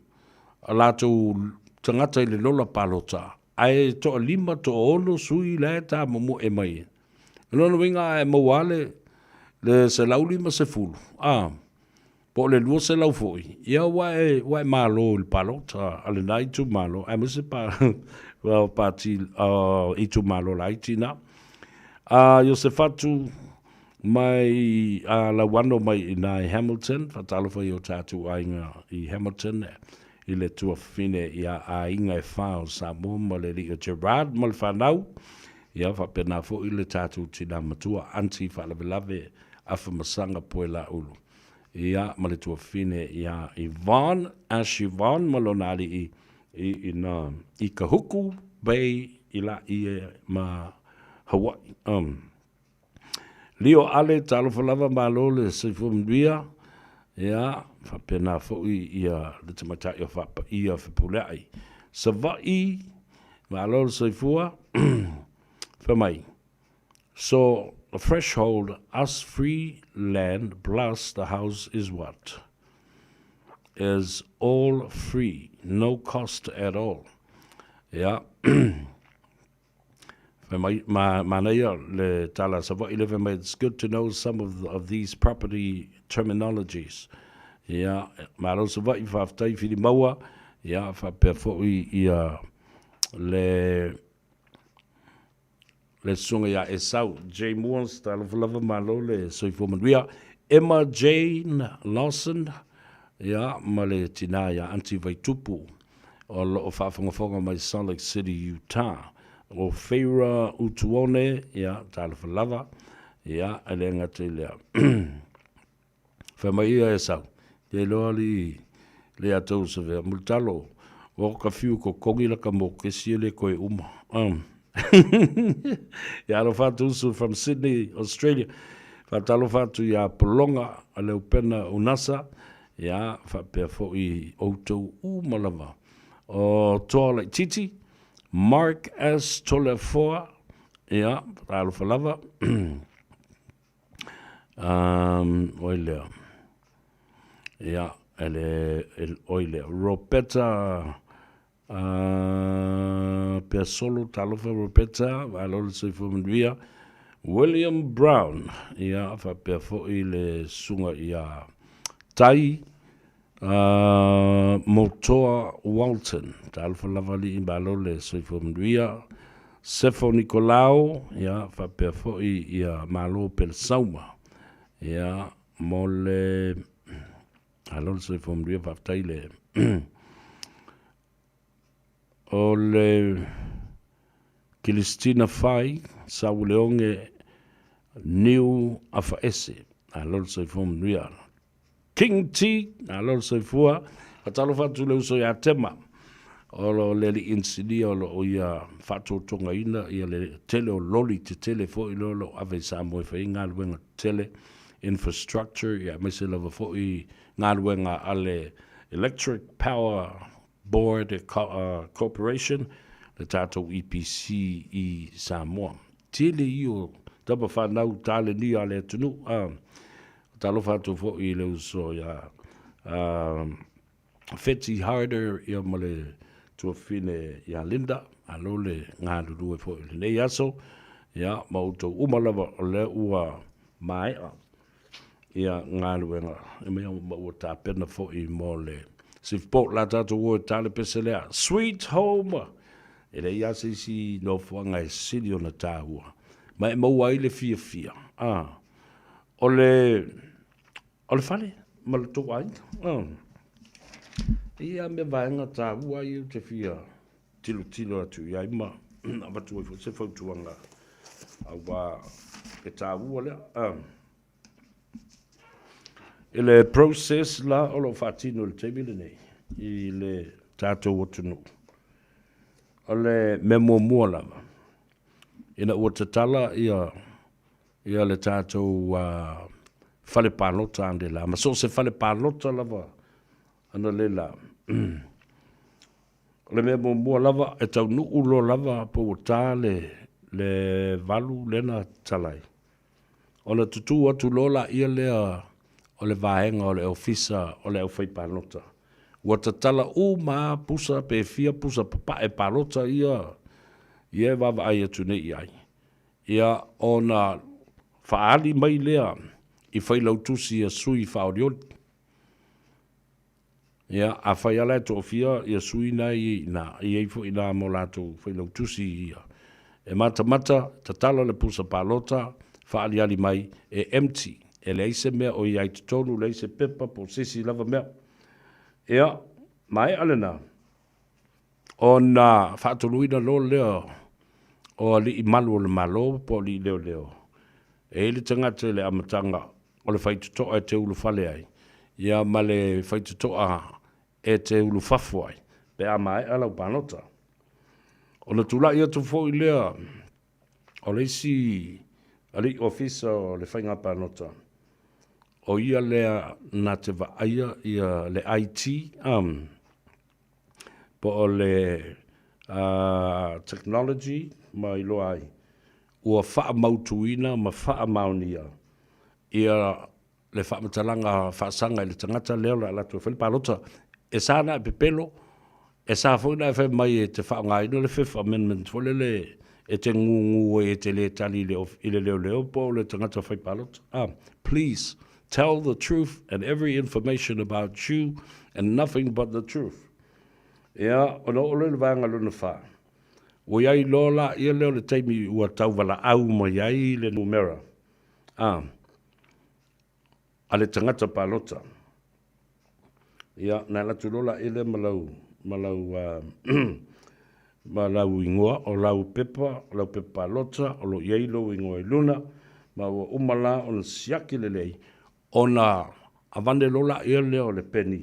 a latou tagata i le lola palota, ae toalima, toaono sui la e tamomoe mai. O lona uiga a e maua lava le, le 150, a, Po o le 200 foi, ia ua e, ua e malo i le palota a lena itumalo, aemaise pa, pati uh, itumalo laiti na. A Iosefatu mai a Lauano mai i nā i Hamilton, whatalofa i o tātou aiga i Hamilton, i le tuafafine i a aiga e whā o Samoa ma le alii o Gerard ma le whanau, ia whapena foi le tātou tina matua, Auntie Whaalavelave, Afamasaga Poelaulu. Ia, ma le tuafafine iā Yvonne, Ash Yvonne ma lona aliʻi i ina i Kahuku Bay i Laʻie ma Hawaii. Um. Lio Ale, talofa lava, malo le soifua manuia. Ia, faapena foi ia le tamaitai o Faapaia Fepuleai. Savaii, malo le soifua. Fai mai. So the threshold us free land plus the house is what? Is all free, no cost at all. Ia. Fai mai, ma, manaia le tala a Savaii le fai mai, it's good to know some of, of these property terminologies. Ia, malo Savaii, faafetai Filimaua, ia, faapea foi ia le Le susuga ia Esau J. Moores, talofa lava, malo le soifua manuia. Emma Jane Lawson, ia, ma le tinā ia Aunty Vaitupu, o lo o faafogafoga mai Salt Lake City, Utah. O Feira Utuone, ia, talofa lava, ia, e le gata i lea. Fai mai ia Esau, Te iloa alii le ia tou savea mulitalo, o ka fiu ko kongi la ka mokesi e le koe uma. Um. Ia alofa atu usu from Sydney, Australia. Faatalofa atu ia Polonga a Leupena Unasa, ia faapea foi outou uma lava. O Toa Laititi, Mark S. Toleafoa, ia, talofa lava. Um, oi lea. Ia, ele, ele, oi lea. Roberta uh, Peasolo, talofa Roberta, malo le soifua manuia. William Brown, ia, faapea foi le susuga ia Tai, Motoa Walton, talofa lava alii malo le soifua manuia. Sefo Nikolao, ia, faapea foi ia Malo Pelesauma, ia, mo le, malo le soifua manuia, faafetai le, o le Kilistina Fai, Sauleoge Niu Afaese, malo le soifua manuia. King T, malo le soifua. Faatalofa atu i le uso ia Tema, o lo le alii inisinia o lo o ia faatotogaina ia le tele o loli tetele foi lea o lo o ave i Samoa e fai ai galuega tetele, infrastructure, ia aemaise lava foi galuega a le Electric Power Board Corporation, le tatou EPC i Samoa. Tele ia o tama fanau talenia a le atunuu, a. Talofa atu foi i le uso ia Feti Harder ia ma le tuafafine ia Linda. Malo le galulue foi i lenei aso. Ia, ma outou uma lava o lea ua maea ia galuega ma ua tapena foi mo le Sifupo. O le a tatou o e ta le pese lea, Sweet Home! E leai lava se isi nofoaga e sili ona taua ma e maua ai le fiafia. A. O le, o le fale ma le tou aiga. Oh. Ia mea vaega taua ia ou te fia tilotilo atu i ai ma avatu ai foi se fautuaga aua e taua lea. I le process la o lo o faatino i le taimi lenei i le tatou atunuu, o le mea muamua lava, ina ua tatala ia ia le tatou fale palota anela, ma so o se fale palota lava analeila. O le mea muamua lava, e taunuu loa lava po ua ta le le valu lea na tatala ai, ona tutū atu loa laia lea o le vaega o le ofisa o le aufaipalota. Ua tatala uma lava pusa pe fia pusa papae palota ia ia e vaavaai atu nei i ai. Ia, ona faaali mai lea i failautusi a sui faaolioli. Ia, afai lava la e toafia ia sui na e i ai i ina, e i ai foi i ina ma o latou failautusi ia. E matamata, tatala le pusa palota, faaaliali mai, e empty, e leai se mea o i ai i totonu, leai se pepa po o se isi lava mea. Ia, maea lena. Ona faatoluina loa lea o alii malu o le Malo po o alii leoleo, e i ai le tagata i le amataga o le faitotoa e te ulufale ai, ia ma le faitotoa e te ulufafo ai pe a maea lau palota. Ona tulai atu foi lea o le isi alii ofisa o le faiga palota, o ia lea na te vaaia ia le IT, po o le technology ma iloa ai ua faamautuina ma faamaonia ia le faamatalaga faasaga i le tagata lea o le a latou e fai le palota. E sa ona e pepelo, e sa foi ona e fai mai e te faaaogaina le Fifth Amendment foi lele e te gugu ai e te le tali i le leoleo po o le tagata fai palota. Please Tell the truth and every information about you and nothing but the truth. Ia, ona oo lea i le vaega lona fa, ua i ai loa la ia lea o le taimi ua tauvalaau mai ai le numera a, a le tagata palota. Ia, na alu atu loa la ia lea ma lau, ma lau, ma lau ingoa, o lau pepa, o lau pepa palota, o lo o i ai lou ingoa i luna, ma ua uma la ona siaki lelei, ona avane loa laia lea o le peni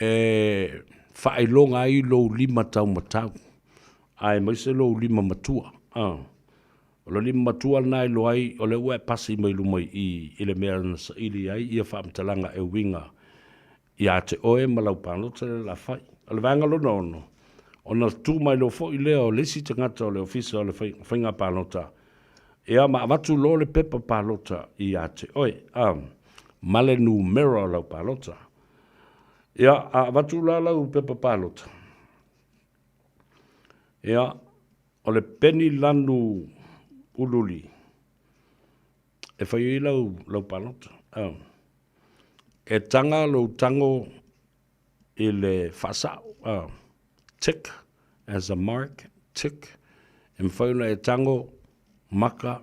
e faailoga ai lou lima taumatau, aemaise lou lima matua. O le lima matua lena e iloa ai o lea ua e pasi mai luma i i i le mea na saili ai ia faamatalaga e uiga ia te oe ma lau palota lea o le a fai. O le vaega lona ono, Ona tu mai loa foi lea o le isi tagata o le Ofisa o le Faiga Palota, ia ma avatu loa le pepa palota ia te oe, a, ma le numera o lau palota. Ia, a avatu la lau pepa palota, ia, o le peni lanu ululi e fai ai lau, lau palota. A, e taga lou tago i le faasao, a, tick as a mark, tick, e mafai ona e tago maka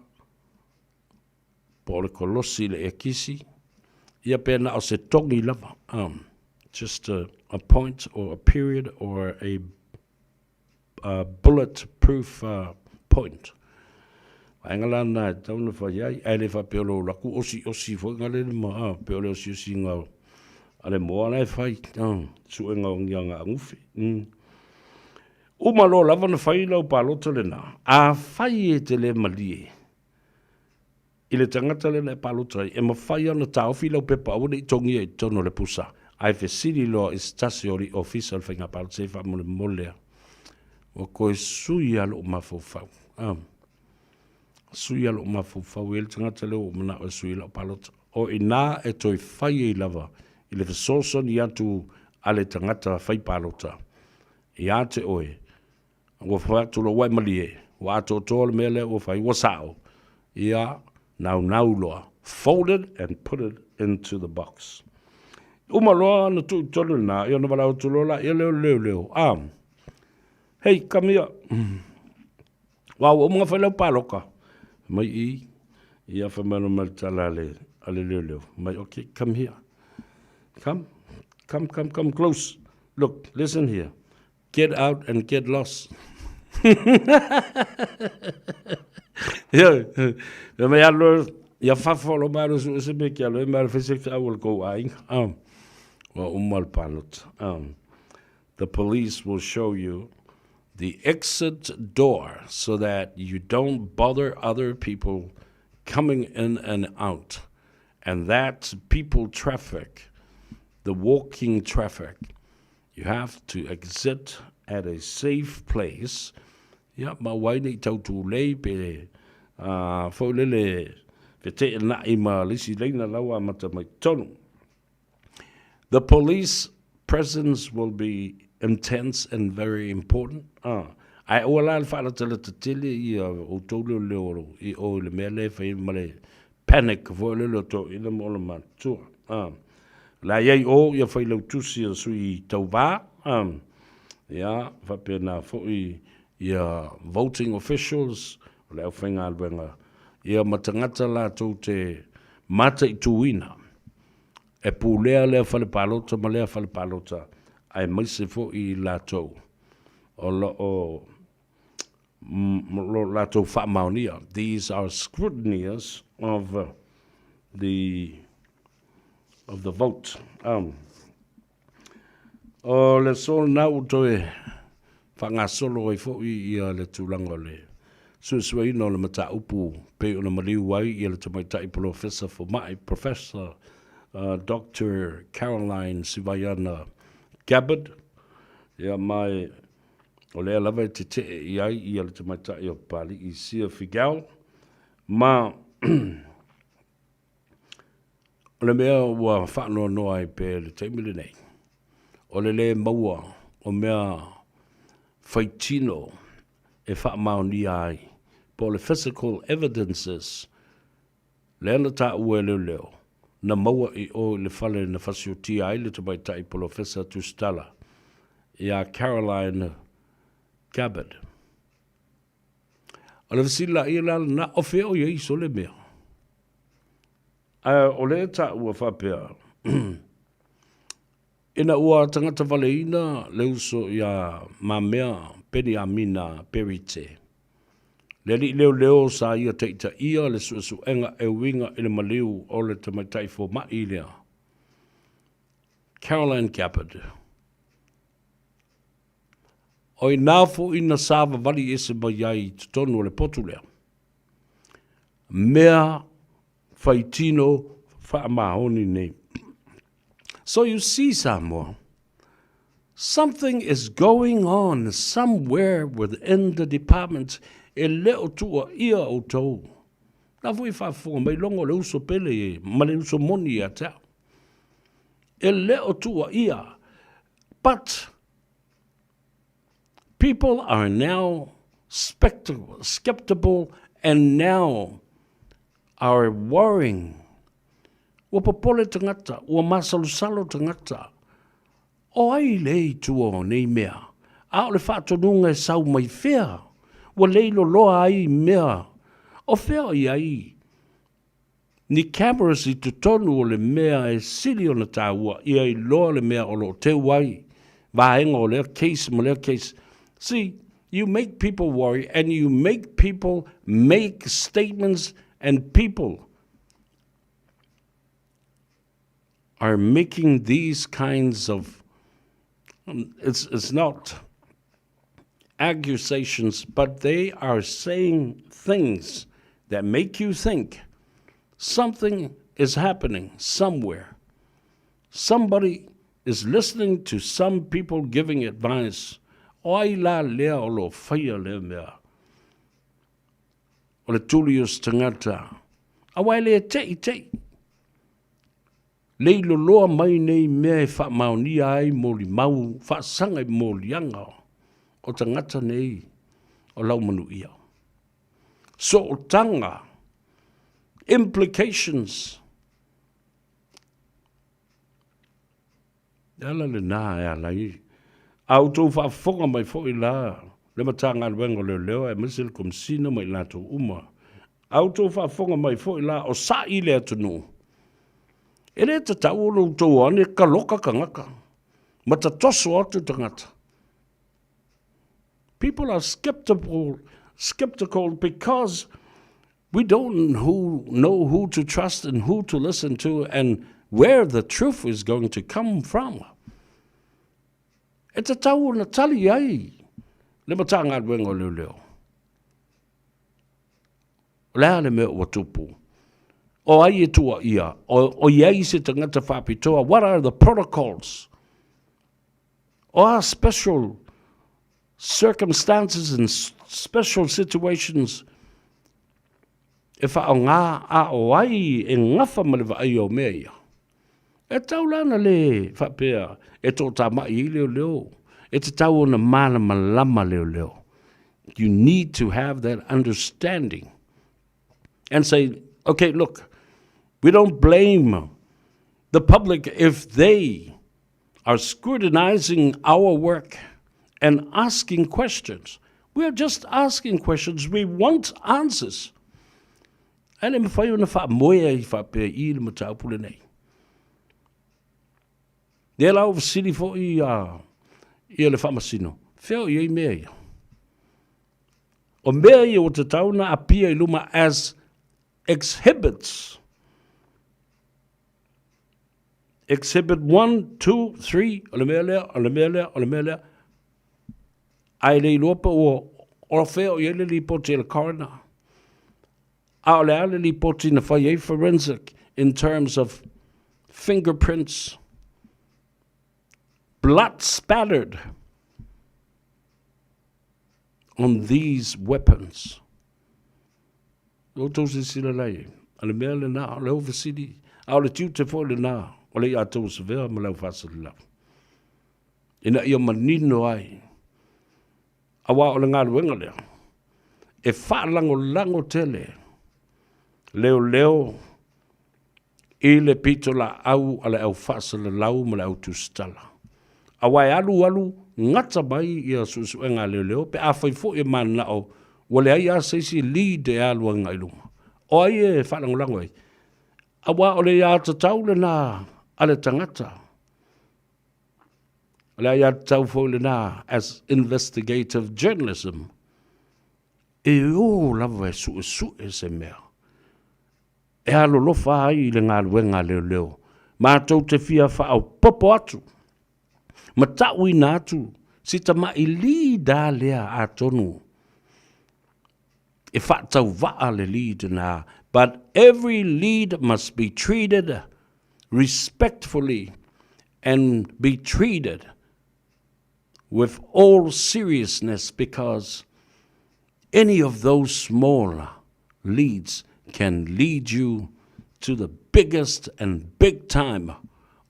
po o le kolosi i le ekisi, ia pe na o se togi lava, just a, a point or a period or a a bullet proof point. Vaega la na e tau na fai ai, ae le faapea o le alu atu osi osi foi na le ma, a, pei o le osiosiga a le moa la e fai, a, suega o ni aga agufi. Uma loa lava na fai lau palota lena, afai e te le malie, I le tagata lea na e palota ai, e mafai ona taofi lau pepa aua ne i togia i totonu o le pusa, ae fesili loa i se tasi o alii ofisa o le faiga palota se i faamolemole a ua toe sui lava lou mafaufau. A sui lava lou mafaufau, e i ai le tagata lea ua ou manao e sui lau palota. O i ina e toe fai ai lava i le fesoasoani atu a le tagata fai palota ia te oe Ua fai atu loa, ua e malie, ua atoatoa le mea lea ua fai, ua sao. Ia, naunau loa. Fold it and put it into the box. Uma loa ona tuu i totonu lena, ia ona valaau atu loa laia lea o le leoleo. Ah, hey, come here. Ua ua uma ona fai lau paloka. Fai mai i, ia fai mai loa ma le tala a le, a le leoleo. Fai mai, okay, come here. Come, come, come, come close. Look, listen here. Get out and get lost. Ia, ia mai alo, ia fafo lo mai alo su se me ki alo, mai alo fese ki au ko aiga. Ah, wa uma le palota. Ah, the police will show you the exit door so that you don't bother other people coming in and out. And that's people traffic, the walking traffic. You have to exit at a safe place, ia, ma wai nei tautulei pe a foi lele feteenai ma le isi laina la ua amata mai tonu. The police presence will be intense and very important. Ah, ae aua la le faalatalata tele ia outou leoleo i o i le mea lea e fai ma le panic foi lele o toeaiina ma ona matutua. Ah, la i ai o ia failautusi a sui tauva, ah, ia, faapena foi ia voting officials, o le aufaigaluega, ia ma tagata latou te mataituina e pulea lea fale palota ma lea fale palota, aemaise foi i latou o lo o lo latou faamaonia. These are scrutineers of the of the vote. Um, o le aso lena ua toe faagasolo ai foi ia le tulaga o le suesueina o le mataupu pei ona maliu ai ia le tamaitai polofesa fomai, Professor uh, Doctor Caroline Sivaiana Gabbard, ia mai O lea lava e tetee i ai ia le tamaitai o Papali'i Sia Figel, ma o le mea ua faanoanoa ai pea i le taimi lenei, o le lē maua o mea faitino e faamaonia ai, po o le physical evidences, Lea na taua e leoleo, na maua i o i le fale na fasiotia ai le tamaitai polofesa tusitala iā Caroline Gabbard. O le fesili laia la lena, o fea o i ai sole mea? Ae o lea e taua faapea, ina ua tagata valeina le uso iā Mamea Peniamina Perite, Le alii leoleo sa ia taitaia le suesuega e uiga i le maliu o le tamaitai fomai lea, Caroline Gabbard. O i ina foi na savavali ese mai ai i totonu o le potu lea, mea faitino faamaoni nei. So you see Samoa, Something is going on somewhere within the department e le o tuuaia outou. La foi e faafofoga mai logo le uso pele e ma le uso moni ia te au. E le o tuuaia. But people are now skeptical and now are worrying. Ua popole tagata, ua masalosalo tagata. O ai le i tua o nei mea? A o le faatonuga e sau mai fea? Ua lei loloa ai mea. O fea o i ai ni cameras i totonu o le mea e sili ona taua ia iloa le mea o lo o teu ai vaega o lea case ma lea case. See, you make people worry and you make people make statements and people are making these kinds of it's, it's not accusations, but they are saying things that make you think something is happening somewhere. Somebody is listening to some people giving advice. O ai la lea o lo whaia lea mea. O le tuli o se tagata. Aua e le te'i te'i. Lei loloa mai nei mea e faamaonia ai molimau faasaga i moliaga o tagata nei o Laumanuia. Sootaga, implications. Le ala lena e ala ai a outou faafofoga mai foi la le Matagaluega o Leoleo aemaise le Komesina ma i latou uma. A outou faafofoga mai foi la o sa'i le atunuu, e le tatau ona outou o ane kaloka tagata ma tatoso atu tagata. People are skeptical, skeptical because We don't who, know who to trust and who to listen to and where the truth is going to come from. E tatau ona tali ai le Matagaluega o Leoleo. O le a le mea ua tupu? O ai e tuuaia? O, o i ai se tagata faapitoa? What are the protocols? O a special circumstances and special situations e whaonga a o ai e ngafa ma le vaai o mea ia. E tau la na le whapea e tō tā mai i leo leo, e te tau ona mālama lama leo leo. You need to have that understanding and say, okay, look, we don't blame the public if they are scrutinizing our work and asking questions. We are just asking questions. We want answers. Ae le mawhai ona whaamoea i whaapea i le mataupu lenei. Lea la o fesili foi a ia le faamasino, fea o i ai mea ia? O mea ia ua tatau na apia i luma as exhibits. Exhibit 1, 2, 3, o le mea lea, o le mea lea, o le mea lea. Ae le iloa pe ua o fea o i ai le lipoti a le coroner. A o le a le lipoti na fai ai forensic in terms of fingerprints, blood spattered on these weapons. Ua outou silasila la i ai, o le mea lena, o le fesili, a o le tiute foi lena o le iā tou savea ma le au faasalalau. Ina ia manino ai, auā o le galuega lea, e faalagolago tele leoleo i le pitolaau a le au faasalalau ma le au tusitala. Aua e alu alu gata mai ia suesuega a leoleo pe afai foi e mananao ua leai lava se isi lead e alu agai i luma. O ai e faalagolago ai? Aua o le aiatatau lena a le tagata. O le aiatatau foi lena as investigative journalism. E o lava e suesue se mea. E alolofa ai i le galuega a leoleo. Matou te fia faaopoopo atu ma ta'uina atu si tama'i lead a lea atonu e faatauva'a le lead na, but every lead must be treated respectfully and be treated. with all seriousness because any of those small leads can lead you to the biggest and big time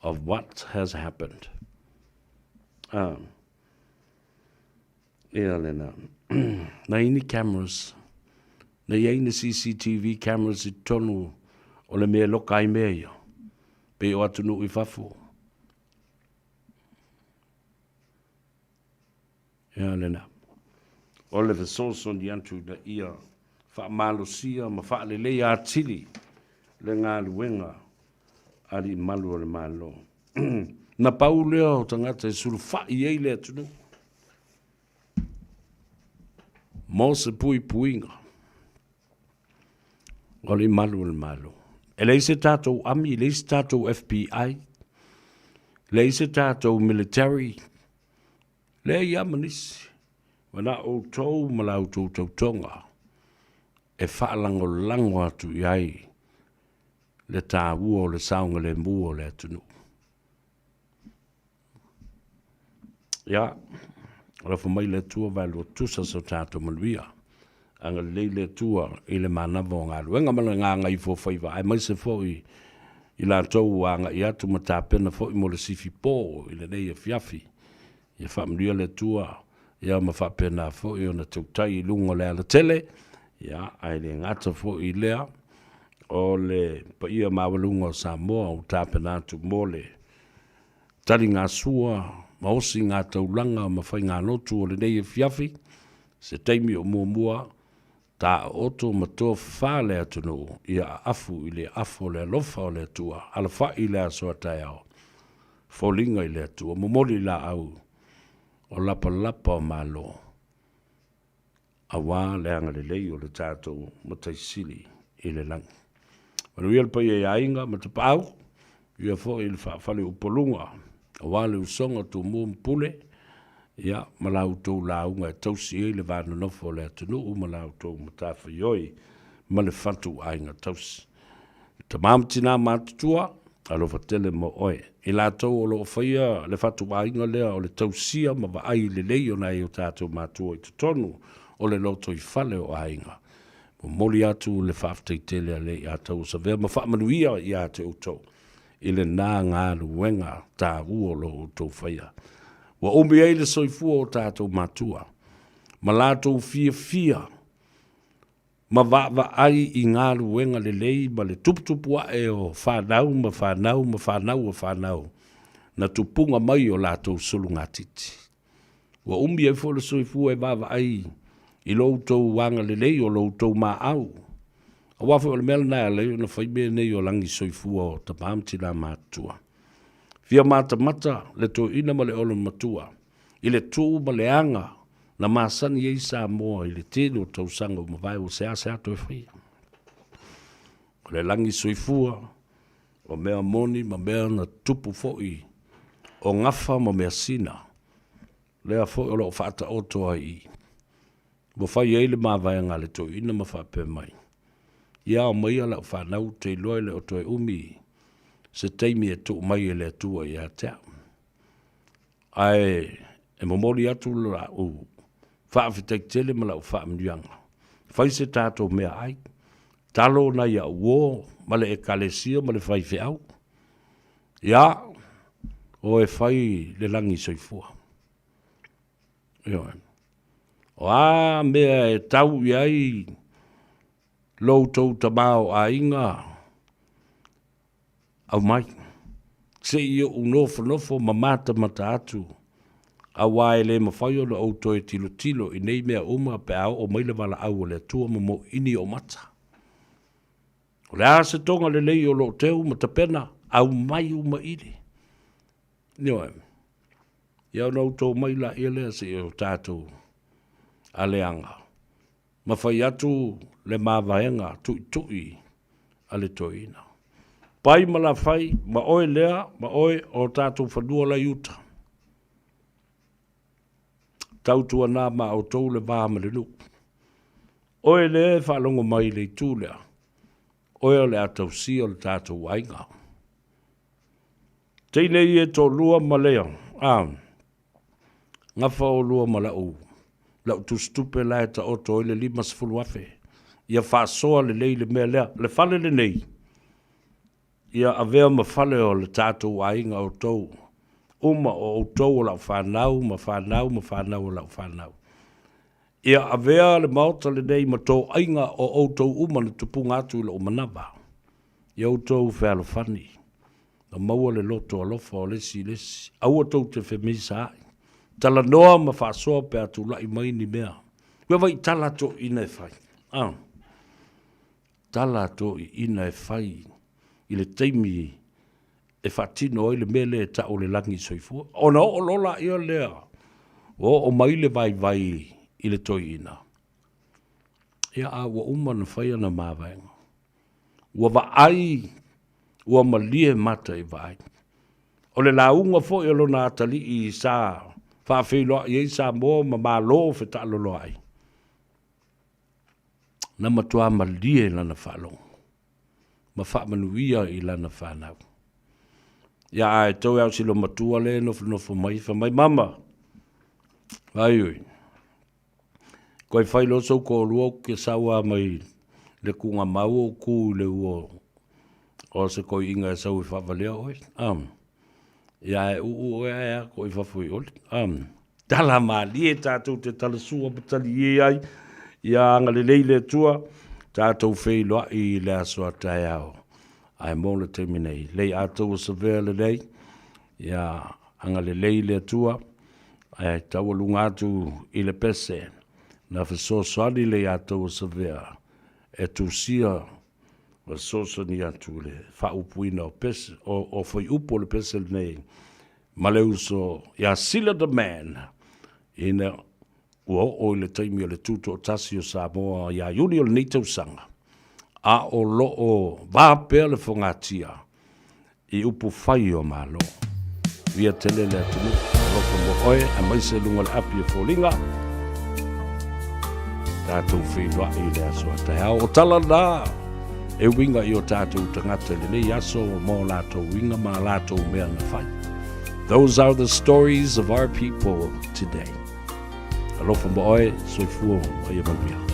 of what has happened. Um, ia lena. Na ini cameras, na iai ni CCTV cameras i tonu o le mea loka ai mea ia. Pe o atu i fafo. Ia lena. O le fesoasoani atu ina ia faamalosia ma faaleleia atili le galuega a alii malu o le Malo. Na pau lea o tagata e sulufai ai le atunuu mo se puipuiga o alii malu o le Malo. E leai se tatou ami, e leai se tatou FBI, leai se tatou military, Leai lava ma nisi, ma na outou ma la outou tautoga e faalagolago atu i ai le taua o le saogalemu o le atunuu. Ia, alofa mai le Atua vaelua tusa so tatou manuia. Agalelei le Atua i le manava o galuega ma le gagaifofaiva, aemaise foi i latou ua agai atu ma tapena foi mo le sifi po i lenei afiafi. Ia faamanuia le Atua, ia ma faapena foi ona tautai i luga o le alatele, ia, ae le gata foi i lea, o le paia maualuga o Samoa ua tapena atu mo le taligasua ma osigataulaga ma faigalotu o lenei afiafi, se taimi o muamua taooto ma tofafa le atunuu ia aafu i le afu o le alofa o le Atua, alafai i le aso a taeao, foliga i le Atua, momoli laau o lapalapa o Malo. aua le agalelei o le tatou Matai Sili i le lagi. Manuia le paia i aiga ma tapaau, ia foi le faafaleupoluga, aua le usoga Tumua ma Pule, ia ma la outou lauga e tausi ai le va nonofo o le atunuu ma la outou matafaioi ma le fatuaiga tausi. Tama ma tina matutua, alofa tele mo oe. I latou o lo o faia le fatuaiga lea o le tausia ma vaai lelei o nai o tatou matua i totonu o le lotoifale o aiga. Momoli atu le faafetai tele a Leiatau o Savea ma faamanuia ia te outou i lena galuega taua o lo outou faia. Ua umi ai le soifua o tatou matua ma latou fiafia ma vaavaai i galuega lelei ma le tuputupu ae o fanau ma fanau ma fanau a fanau na tupuga mai o latou sulugatiti. Ua umi ai foi le soifua e vaavaai i lo outou agalelei o lo outou maau, aua foi o le mea lena e ala ai ona fai mea nei o lagi soifua o tama ma tina matutua. Fia matamata le toeaina ma le olomatua i le tu ma le aga na masani ai Samoa i le tele o tausaga ua mavae ua seasea toe faia. O le lagi soifua, o mea moni ma mea na tupu foi, o gafa ma measina, lea foi o lo o faataoto ai i. Ua fai ai le mavaega a le toeaina ma faapea mai, Ia ao maia lau fanau ou te iloa e le o toe umi se taimi e tuu mai e le Atua ia te au. Ae e momoli atu lau faafetai tele ma lau faamanuiaga. Fai se tatou meaai, talo nai au uo ma le ekalesia ma le faifeau. Ia, o e fai le lagi soifua. Ioe. O a mea e tau i ai lo outou tamaoaiga, Aumai, se i ou nofonofo ma matamata atu, auā e le mafai ona ou toe tilotilo i nei mea uma pe a oo mai le valaau a le Atua ma moʻini ou mata. O le a se toga lelei o loo teu ma tapena, aumai uma ili. Ioe. Ia ona outou mai laia lea se i o tatou aleaga. Ma fai atu le mavaega tuitui a le toeaina. Pai ma Lafai, ma oe lea, ma oe o tatou fanua la i uta. Tautuana ma outou le va ma le nuu. Oe lea e faalogo mai i le itu lea, oe o le a tausia o le tatou aiga. Teine ia e toalua ma lea, a. Gafa oulua ma lau, lau tusitupe la e taoto ai le 50,000. Ia faasoa lelei le mea lea. Le fale lenei, ia avea ma fale o le tatou aiga outou uma, o outou o lau fanau ma fanau ma fanau o lau fanau. Ia avea le maota lenei ma toaiga o outou uma na tupuga atu i lou manava. Ia outou fealofani, ma maua le loto alofa o le isi i le isi. Aua tou te femisaai. Talanoa ma faasoa pe a tulai mai ni mea. Ua vai tala toeaiina e fai. Ah. Tala toeaiina e fai i le taimi e faatino ai le mea lea e tau o le lagi soifua. Ona oo loa laia lea, ua oo mai le vaivai i le toeaina, ia a ua uma ona fai ana mavaega. Ua vaai, ua malie mata i vaai. O le lauga foi a lona atalii sa faafeiloai ai Samoa ma Malo fetaaloloai, na matua malie lana faalogo ma faamanuia i lana fanau. Ia ae toe lava o si loomatua lea e nofonofo mai, fai mai, Mama, aioi, koe fai loa sou toalua ou te sau lava mai le tuugamau ou tu i le ua o se toeaina e sau e faavalea oe. Ia ae uu oe ae a koe i fafo i ole. Tala malie tatou te talasua ma talie ai, ia agalelei le Atua, tatou feiloai i le aso a taeao. Ae mo le taimi nei, lei atoua savea lelei, ia agalelei le Atua, ae taualuga atu i le pese, na fesoasoani lei atoua savea e tusia ma fesoasoani atu i le faaupuina o pese, o fuaiupu o le pese lenei ma le uso ia Sila the Man, ina ua oo i le taimi o le tutoatasi o Samoa ia Iuni o lenei tausaga, a o lo o va pea le fogatia i upu fai o Malo. Via tele le atunuu, alofa mo oe, aemaise luga o le api o foliga, tatou feiloai i le aso a taeao. O tala na e uiga i o tatou tagata i lenei aso mo latou uiga ma latou mea na fai. Those are the stories of our people today. Alofa mo oe, soifua ma ia manuia.